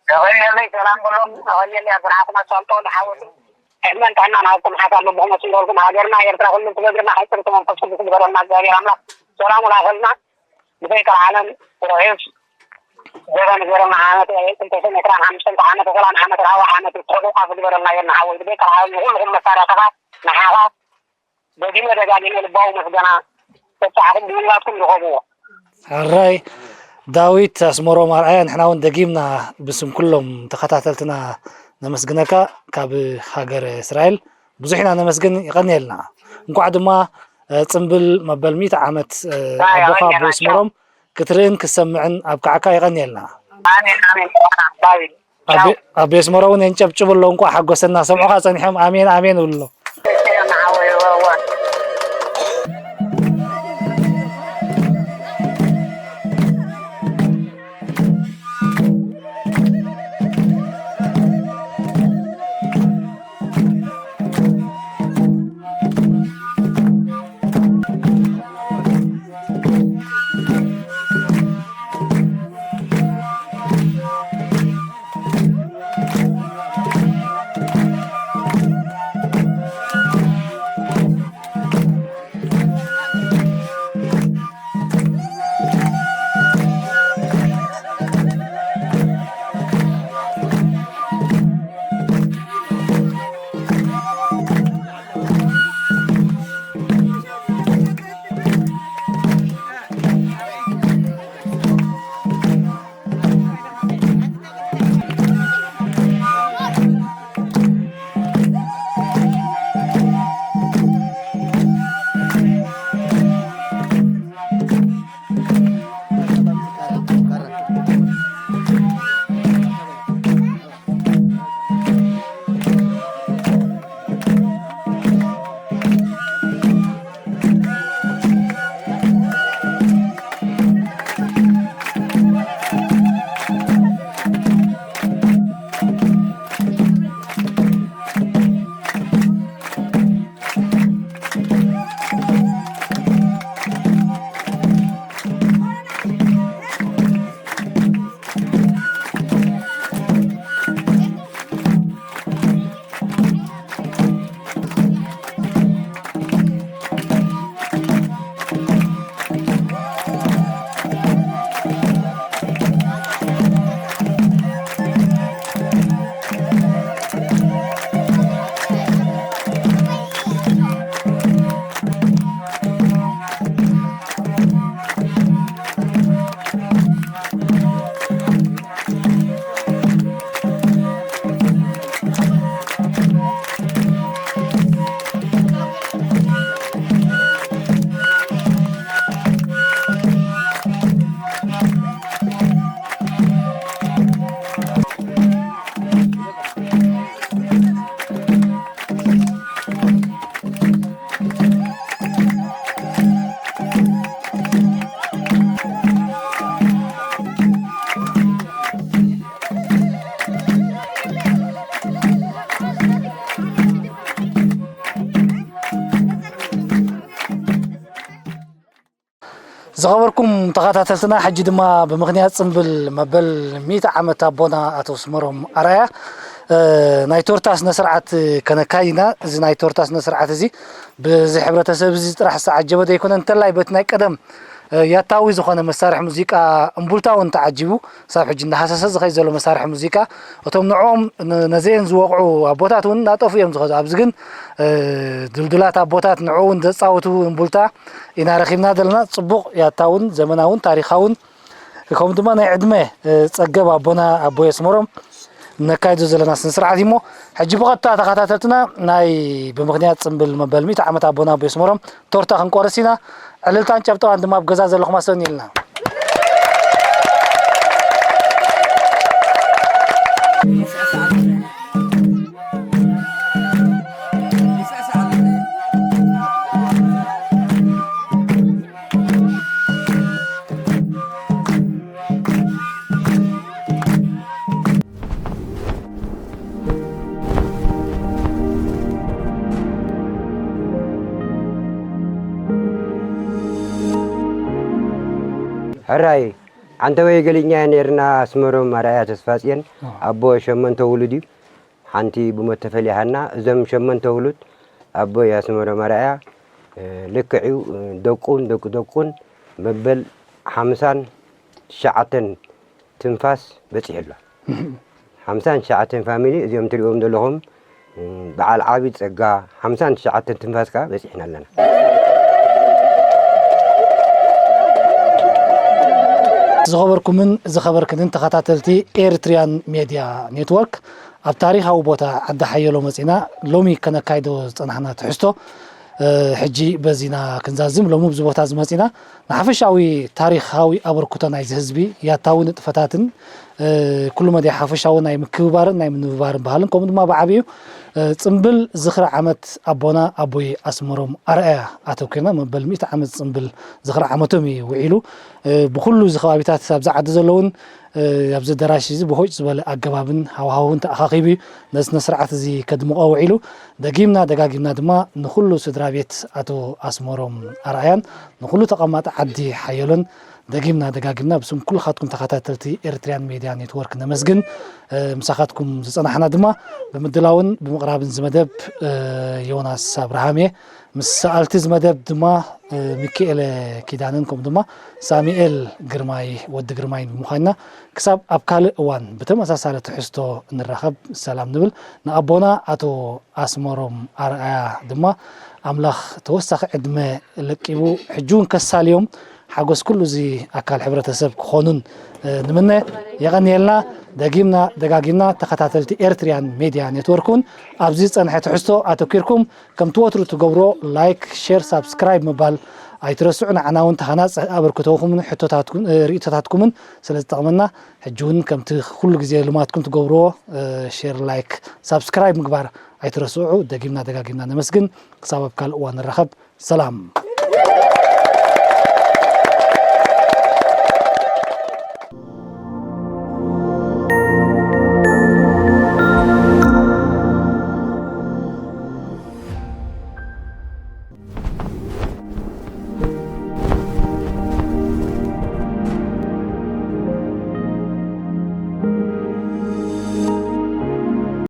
የቐንየለይ፣ ሰላም በሎም። የቐንየለይ፣ ኣቦና ኣሳልጦ ዝሓወት ዕድመን ጥዕናን ሃብኩም ሓሳብ ልብኹም ኣስምረልኩም። ሃገርና ኤርትራ ኩሉ ትገብርና ሓይፅርቲ መንፈስ ቅዱስ ግበረልና እግዚኣብሔር ኣምላኽ። ሰላሙ ላኸልና። ብዘይ ቀልዓለም ርሑስ ዘበን ገረና ዓመት ክልተ ሽሕን ዕስራን ሓሙሽተን ዓመተ ሰላም ዓመተ ራህዋ ዓመተ ተሕቑቓ ዝግበረልና የና ሓወይ። ብዘይ ቀልዓለም ንኹልኹም መሳርሕትኻ ንዓኻ ደጊመ ደጋጊመ ልባዊ ምስጋና በብጻዕኹም ብምግባርኩም ርኸብዎ። ሕራይ ዳዊት ኣስመሮም ኣርኣያ፣ ንሕና እውን ደጊምና ብስም ኩሎም ተኸታተልትና ነመስግነካ። ካብ ሃገረ እስራኤል ብዙሕ ኢና ነመስግን፣ ይቐንየልና። እንቋዕ ድማ፣ እ፣ ጽምብል መበል ሚእቲ ዓመት፣ እ፣ ኣይ፣ ኣቦኻ ኣይ፣ ኣቦ ኣይ፣ ኣስመሮም ክትርእን ክትሰምዕን ኣብቅዓካ፣ ይቐንየልና። ኣሜን፣ ኣሜን። ባይ። ኣብ ቻው። ኣብ ቤት ኣስመራ እውን የንጨብጭቡ ኣለዉ፣ እንኳዕ ሓጎሰና። ሰምዑኻ ጸኒሖም ኣሜን ኣሜን ይብሉ ኣለዉ። እሺ፣ እሺ፣ እሺ፣ እሺ። ዝኸበርኩም ተኸታተልትና፣ ሕጂ ድማ ብምኽንያት ጽምብል መበል ሚእቲ ዓመት ኣቦና ኣቶ ኣስመሮም ኣርኣያ፣ እ፣ ናይ ቶርታ ስነ ስርዓት ከነካይድ ኢና። እዚ ናይ ቶርታ ስነ ስርዓት እዚ በዚ ሕብረተሰብ እዚ ጥራሕ ዝተዓጀበ ዘይኮነ፣ እንተላይ በቲ ናይ ቀደም፣ እ፣ ያታዊ ዝኾነ መሳርሒ ሙዚቃ እምቡልታ እውን ተዓጂቡ፣ ክሳብ ሕጂ እንዳሃሰሰ ዝኸይድ ዘሎ መሳርሒ ሙዚቃ፣ እቶም ንዕኦም ን-፣ ነዘየን ዝወቕዑ ኣቦታት እውን እናጠፉ እዮም ዝኸዱ። ኣብዚ ግን፣ እ፣ ድልዱላት ኣቦታት ንዕኡ እውን ዘጻውቱ እምቡልታ ኢና ረኺብና ዘለና። ጽቡቕ ያታውን ዘመናውን ታሪኻውን ከምኡ ድማ ናይ ዕድመ፣ እ፣ ጸገብ ኣቦና ኣቦይ ኣስመሮም ነካይዶ ዘለና ስነ ስርዓት እዩ። እሞ ሕጂ ብቐጥታ ተኸታተልትና፣ ናይ ብምኽንያት ጽምብል መበል ሚእቲ ዓመት ኣቦና ኣቦይ ኣስመሮም ቶርታ ክንቆርስ ኢና። ዕልልታን ጨብጠባን ድማ ኣብ ገዛ ዘለኹም ኣሰንዩልና። ሕራይ፣ ዓንተወይ ገሊኛ ነርና ኣስመሮም ኣርኣያ ተስፋጽዮን፣ ኣዎ። ኣቦ ሸመንተ ውሉድ እዩ። ሓንቲ ብሞት ተፈሊያ ሃና። እዞም ሸመንተ ውሉድ ኣቦይ ኣስመሮም ኣርኣያ፣ እ፣ ልክዕ እዩ፣ እ፣ ደቁን ደቂ ደቁን መበል ሓምሳን ትሽዓተን ትንፋስ በጺሑ ኣሎ። ሓምሳን ትሽዓተን ፋሚሊ እዚኦም ትሪእዎም ዘለኹም፣ እ፣ በዓል ዓቢ ጸጋ፣ ሓምሳን ትሽዓተን ትንፋስ ከኣ በጺሕና ኣለና። ዝኸበርኩምን ዝኸበርክንን ተኸታተልቲ ኤርትሪያን ሜድያ ኔትወርክ፣ ኣብ ታሪኻዊ ቦታ ዓዲ ሓየሎ መጺና ሎሚ ከነካይዶ ዝጸናሕና ትሕዝቶ፣ እ፣ ሕጂ በዚና ክንዛዝም ሎሚ ኣብዚ ቦታ እዚ መጺና ንሓፈሻዊ ታሪኻዊ ኣበርክቶ ናይዚ ህዝቢ፣ ያታዊ ንጥፈታትን፣ እ፣ ኩሉ መዳይ ሓፈሻዊ ናይ ምክብባርን ናይ ምንብባርን ባህልን፣ ከምኡ ድማ ብዓቢኡ፣ እ፣ ጽምብል ዝኽሪ ዓመት ኣቦና ኣቦይ ኣስመሮም ኣርኣያ ኣተኲርና፣ መበል ሚእቲ ዓመት ጽምብል ዝኽሪ ዓመቶም እዩ ውዒሉ። እ፣ ብኹሉ እዚ ከባቢታት ኣብዚ ዓዲ ዘለውን፣ እ፣ ኣብዚ ኣዳራሽ እዚ ብሆጭ ዝበለ ኣገባብን ሃዋህውን ተኣኻኺቡ እዩ ነዚ ስነ ስርዓት እዚ ከድምቖ ውዒሉ። ደጊምና ደጋጊምና ድማ ንኹሉ ስድራ ቤት ኣቶ ኣስመሮም ኣርኣያን ንኹሉ ተቐማጢ ዓዲ ሓየሎን ደጊምና ደጋጊምና ብስም ኩልኻትኩም ተኸታተልቲ ኤርትሪያን ሜድያ ኔትወርክ ነመስግን። እ፣ ምሳኻትኩም ዝጸናሕና ድማ ብምድላውን ብምቕራብን እዚ መደብ፣ እ፣ ዮናስ ኣብርሃም እየ። ምስ ሰኣልቲ እዚ መደብ ድማ፣ እ፣ ሚኪኤለ ኪዳነን ከምኡ ድማ ሳሙኤል ግርማይ ወዲ ግርማይን ብምዃንና ክሳብ ኣብ ካልእ እዋን ብተመሳሳሊ ትሕዝቶ እንራኸብ ሰላም ንብል። ንኣቦና ኣቶ ኣስመሮም ኣርኣያ ድማ ኣምላኽ ተወሳኺ ዕድመ ለቂቡ ሕጂ እውን ከሳልዮም ሓጎስ ኩሉ እዚ ኣካል ሕብረተሰብ ክኾኑን፣ እ፣ ንምነ። የቐንየልና። ደጊምና ደጋጊምና ተኸታተልቲ ኤርትሪያን ሜድያ ኔትወርክ እውን ኣብዚ ዝጸንሐ ትሕዝቶ ኣተኲርኩም ከምቲ ወትሩ ትገብሮ ላይክ፣ ሼር፣ ሳብስክራይብ ምባል ኣይትረስዑ። ንዓና እውን ተሃናጺ ኣበርክቶኹምን ሕቶታትኩም፣ እ፣ ርእይቶታትኩምን ስለ ዝጠቕመና፣ ሕጂ እውን ከምቲ ኩሉ ግዜ ልማድኩም ትገብርዎ፣ እ፣ ሼር፣ ላይክ፣ ሳብስክራይብ ምግባር ኣይትረስዑ። ደጊምና ደጋጊምና ነመስግን። ክሳብ ኣብ ካልእ እዋን ንራኸብ። ሰላም።